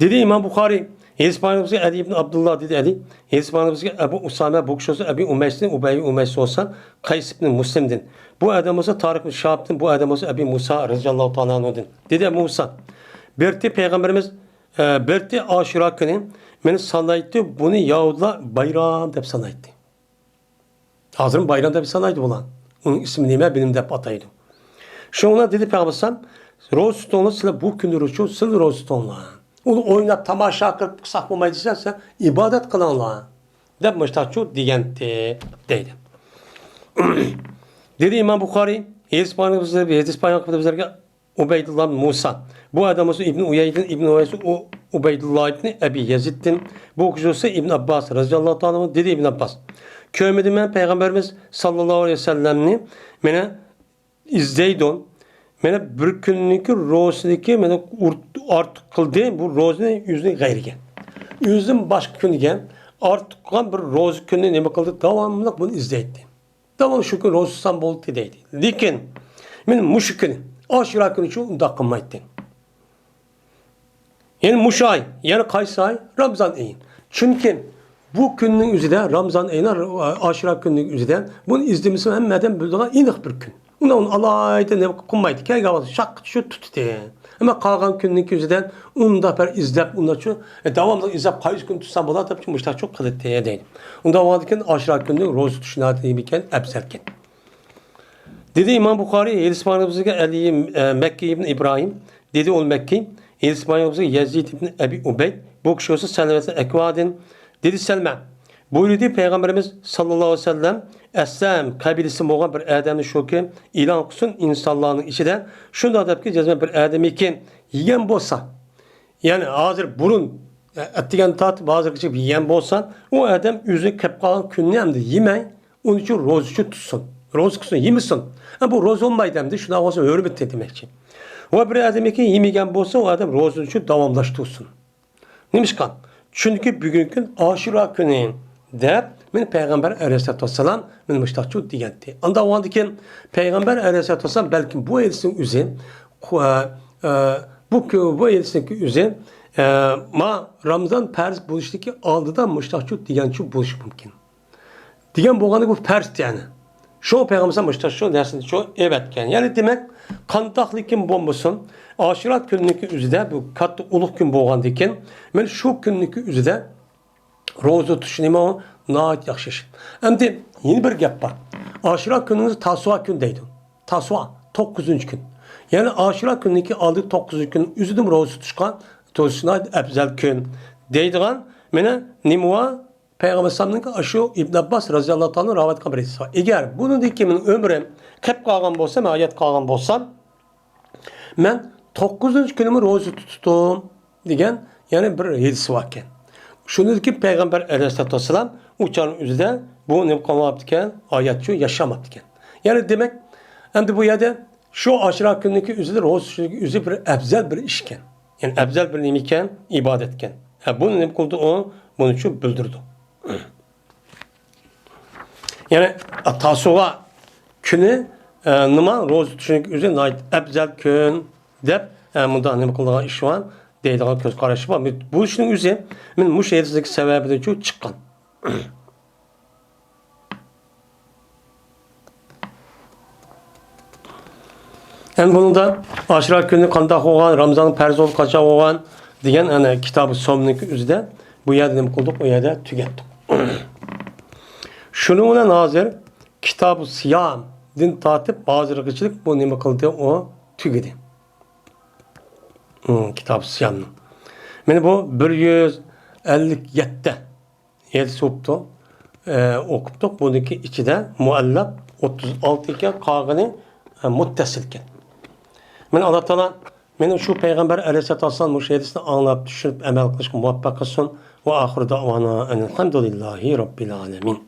دېدى ئىمام بۇخارىي، ھەدىس بايرىمىزغا ئەلى ئىبن ئابدۇللا، دېدى ئەلى، ھەدىس بايرىمىزغا ئەبۇ ئۇسامە، بۇ كىشى بولسا ئەبى ئۇمەيسدىن، ئۇبەي ئۇمەيس بولسا قەيس ئىبن مۇسلىمدىن، بۇ ئادەم بولسا تارىق ئىبن شىھابتىن، بۇ ئادەم بولسا ئەبى مۇسا رەزىياللاھۇ تائالا ئەنھۇدىن. دېدى ئەبۇ مۇسا، بىرتى پەيغەمبىرىمىز، ئە، بىرتى ئاشۇرا كۈنى مېنى سانايتتى، بۇنى يەھۇدىيلار بايرام دەپ سانايتتى. ھازىرمۇ بايرام دەپ سانايدۇ بۇلار. ئۇنىڭ ئىسمى نېمە، بىلمەيمەن دەپ ئاتايدۇ. شۇڭا دېدى پەيغەمبەر ئەلەيھىسسالام، روزا تۇتۇڭلار، سىلەر بۇ كۈنلىرىچۇ، سىلەر روزا تۇتۇڭلار. ئۇنى ئويناپ، تاماشا قىلىپ قىلساق بولمايدۇ دېسە، سىلەر ئىبادەت قىلىڭلار، دەپ مۇشتاقچۇ دېگەنتى، دەيدۇ. دېدى ئىمام بۇخارىي، ھەدىس بايان قىلىپ بىزلەرگە ئۇبەيدۇللا مۇسا. بۇ ئادەم بولسا ئىبن ئۇيەيدىن، ئىبن ئۇيەيس ئۇ-، ئۇبەيدۇللا ئىبن ئەبى يەزىدتىن. بۇ كىشى بولسا ئىبن ئابباس رەزىياللاھۇ تائالا ئەنھۇ. دېدى ئىبن ئابباس، كۆرمىدىم مەن پەيغەمبىرىمىز ساللاللاھۇ ئەلەيھى ۋەسەللەمنى مانا ئىزدەيدۇ. مانا بىر كۈننىكى روزىسىدىكى مانا ئۇرت-، ئارتۇق قىلدى بۇ روزىنى ئۆزىنىڭ غەيرىگە. ئۆزىدىن باشقا كۈنگە ئارتۇق قىلغان بىر روزا كۈننى نېمە قىلدى؟ داۋاملىق بۇنى ئىزدەيتتى. داۋاملىق شۇ كۈن روزا تۇتسام بولدى دەيدۇ. لېكىن مەن مۇشۇ كۈنى، ئاشۇرا كۈنى ئۈچۈن ئۇنداق قىلمايتتى. يەنى مۇشۇ ئاي، يەنى قايسى ئاي؟ رامزان ئېيى. چۈنكى بۇ كۈننىڭ ئۆزىدە، رامزان ئېيىنىڭ ئاشۇرا كۈننىڭ ئۆزىدە، بۇنى ئىزدىمىسىمۇ ھەممە ئادەم بىلىدىغان ئېنىق بىر كۈن. ئۇنى ئۇنى ئالايىتا نېمە قىلمايدۇ، كەلگەن ۋاقىت شاق شۇ تۇتتى. ئەمما قالغان كۈننىڭكى ئۆزىدە ئۇنداق بىر ئىزدەپ، ئۇنداق شۇ، ئە، داۋاملىق ئىزدەپ، قايسى كۈنى تۇتسام بولار دەپ، شۇ مۇشتاق شۇ قىلاتتى دەيدۇ. ئۇنداق بولغاندىكىن ئاشۇرا كۈننىڭ روزا تۇتۇش ناھايىتى نېمىكەن، ئەپزەلكەن. دېدى ئىمام بۇخارىي، ھەدىس ماڭا بىزگە ئەلى، ئە، مەككى ئىبن ئىبراھىم، دېدى ئۇ مەككى، ھەدىس ماڭا بىزگە يەزىد ئىبن ئەبى ئۇبەيد، بۇ كىشى بولسا سەلمەتىن ئەكۋادىن، دېدى سەلمە. بۇيرۇدى پەيغەمبىرىمىز ساللاللاھۇ ئەلەيھى ۋەسەللەم، ئەسلەم قەبىلىسى بولغان بىر ئادەمنى شۇكى ئېلان قىلسۇن ئىنسانلارنىڭ ئىچىدە، شۇنداق دەپكى جەزمەن بىر ئادەمكى يېگەن بولسا، يەنى ھازىر بۇرۇن، ئە، ئەتىگەن تارتىپ ھازىرغىچە يېگەن بولسا، ئۇ ئادەم ئۆزى كەپ قالغان كۈننى ئەمدى يېمەي، ئۇنىڭ ئۈچۈن روزىچۇ تۇتسۇن. روزا تۇتسۇن، يېمىسۇن. ھە، بۇ روزا بولمايدۇ ئەمدى، شۇنداق بولسا ھۆرمىتى دېمەكچى. ۋە بىر ئادەمكى يېمىگەن بولسا، ئۇ ئادەم روزىنى شۇ داۋاملاشتۇرسۇن. نېمىشقا؟ چۈنكى بۈگۈنكى كۈن ئاشۇرا كۈنى، دەپ مېنى پەيغەمبەر ئەلەيھىسسالاتۇ ۋەسسالام مېنى مۇشتاقچۇ دېگەنتى. ئاندا ئاندىكىن پەيغەمبەر ئەلەيھىسسالاتۇ ۋەسسالام بەلكىم بۇ ھەدىسنىڭ ئۆزى، خۇ-، ئە، ئە، بۇ كۆ-، بۇ ھەدىسنىڭكى ئۆزى، ئە، ما رامزان پەرز بولۇشتىكى ئالدىدا مۇشتاقچۇ دېگەنچۇ بولۇشى مۇمكىن. دېگەن بولغاندا بۇ پەرز يەنى. شۇ پەيغەمبەر مۇشتاق شۇ نەرسىنى شۇ ئەۋەتكەن. يەنى دېمەك، قانداقلىكىم بولمىسۇن، ئاشۇرا كۈننىڭكى ئۆزىدە بۇ كاتتا ئۇلۇغ كۈن بولغاندىكىن، مەن شۇ كۈننىڭكى ئۆزىدە روزا تۇتۇش نېمە ئۇ؟ ناھايىتى ياخشى ئىش. ئەمدى يەنە بىر گەپ بار. ئاشۇرا كۈنىڭىز تاسۇا كۈن دەيدۇ. تاسۇا، توققۇزىنچى كۈن. يەنى ئاشۇرا كۈننىڭكى ئالدى توققۇزىنچى كۈن ئۆزىدىن روزا تۇتۇشقا، تۇتۇشنا ئەپزەل كۈن دەيدىغان مانا نېمە بار؟ پەيغەمبەر ئەلەيھىسسالامنىڭ ئاشۇ ئىبن ئابباس رازىياللاھۇ تائالا رىۋايەت قىلغان بىر ھەدىسى بار. ئەگەر بۇنىڭدىن كېيىن مېنىڭ ئۆمرۈم قېلىپ قالغان بولسا، مەن ھايات قالغان بولسام، مەن توققۇزىنچى كۈنىمۇ روزا تۇتۇتتۇم دېگەن يەنە بىر ھەدىسى بار ئىكەن. شۇنىڭدىن كېيىن پەيغەمبەر ئەلەيھىسسالاتۇ ۋەسسالام ئۇ چاغنىڭ ئۆزىدە بۇ نېمە قىلماپتىكەن، ھاياتچۇ ياشاماپتىكەن. يەنى دېمەك، ئەمدى بۇ يەردە شۇ ئاشۇرا كۈننىڭكى ئۆزىدە روزا تۇتۇشنىڭكى ئۆزى بىر ئەپزەل بىر ئىش ئىكەن. يەنى ئەپزەل بىر نېمە ئىكەن؟ ئىبادەت ئىكەن. ھە، بۇنى نېمە قىلدى ئۇ؟ بۇنى شۇ بىلدۈردى. يەنى تاسۇغا كۈنى، ئە، نېمە، روزا تۇتۇشنىڭكى ئۆزى ناھايىتى ئەپزەل كۈن دەپ، ئە، مۇنداق نېمە قىلىدىغان ئىش بار دەيدىغان كۆز قاراشى بار. بۇ ئىشنىڭ ئۆزى مەن مۇشۇ ھەدىستىكى سەۋەبىدىن شۇ چىققان. ئەمدى بۇنىڭدا ئاشۇرا كۈنى قانداق بولغان، رامزاننىڭ پەرز بولۇپ قاچان بولغان دېگەن ئەنە كىتابى سومنىڭ ئۆزىدە بۇ يەردە نېمە قىلدۇق، ئۇ يەردە تۈگەتتۇق. شۇنىڭ بىلەن ھازىر كىتابى سىيامدىن تارتىپ ھازىرغىچىلىك بۇ نېمە قىلدى، ئۇ تۈگىدى. ھم، كىتابى سىيامنىڭ. مانا بۇ بىر يۈز ئەللىك يەتتە ھەدىس بوپتۇ، ئە، ئوقۇپتۇق. بۇنىڭكى ئىچىدە مۇئەللەپ ئوتتۇز ئالتە ئىكەن، قالغىنى، ئە، مۇتتەسىل ئىكەن. مانا ئاللا تائالا مېنى شۇ پەيغەمبەر ئەلەيھىسسالاتۇ ۋەسسالام مۇشۇ ھەدىسنى ئاڭلاپ، چۈشىنىپ، ئەمەل قىلىشقا مۇۋەپپەق قىلسۇن. ۋە ئاخىرۇ دەئۋانا ئەنىل ھەمدۇلىللاھى رەببىل ئالەمىن.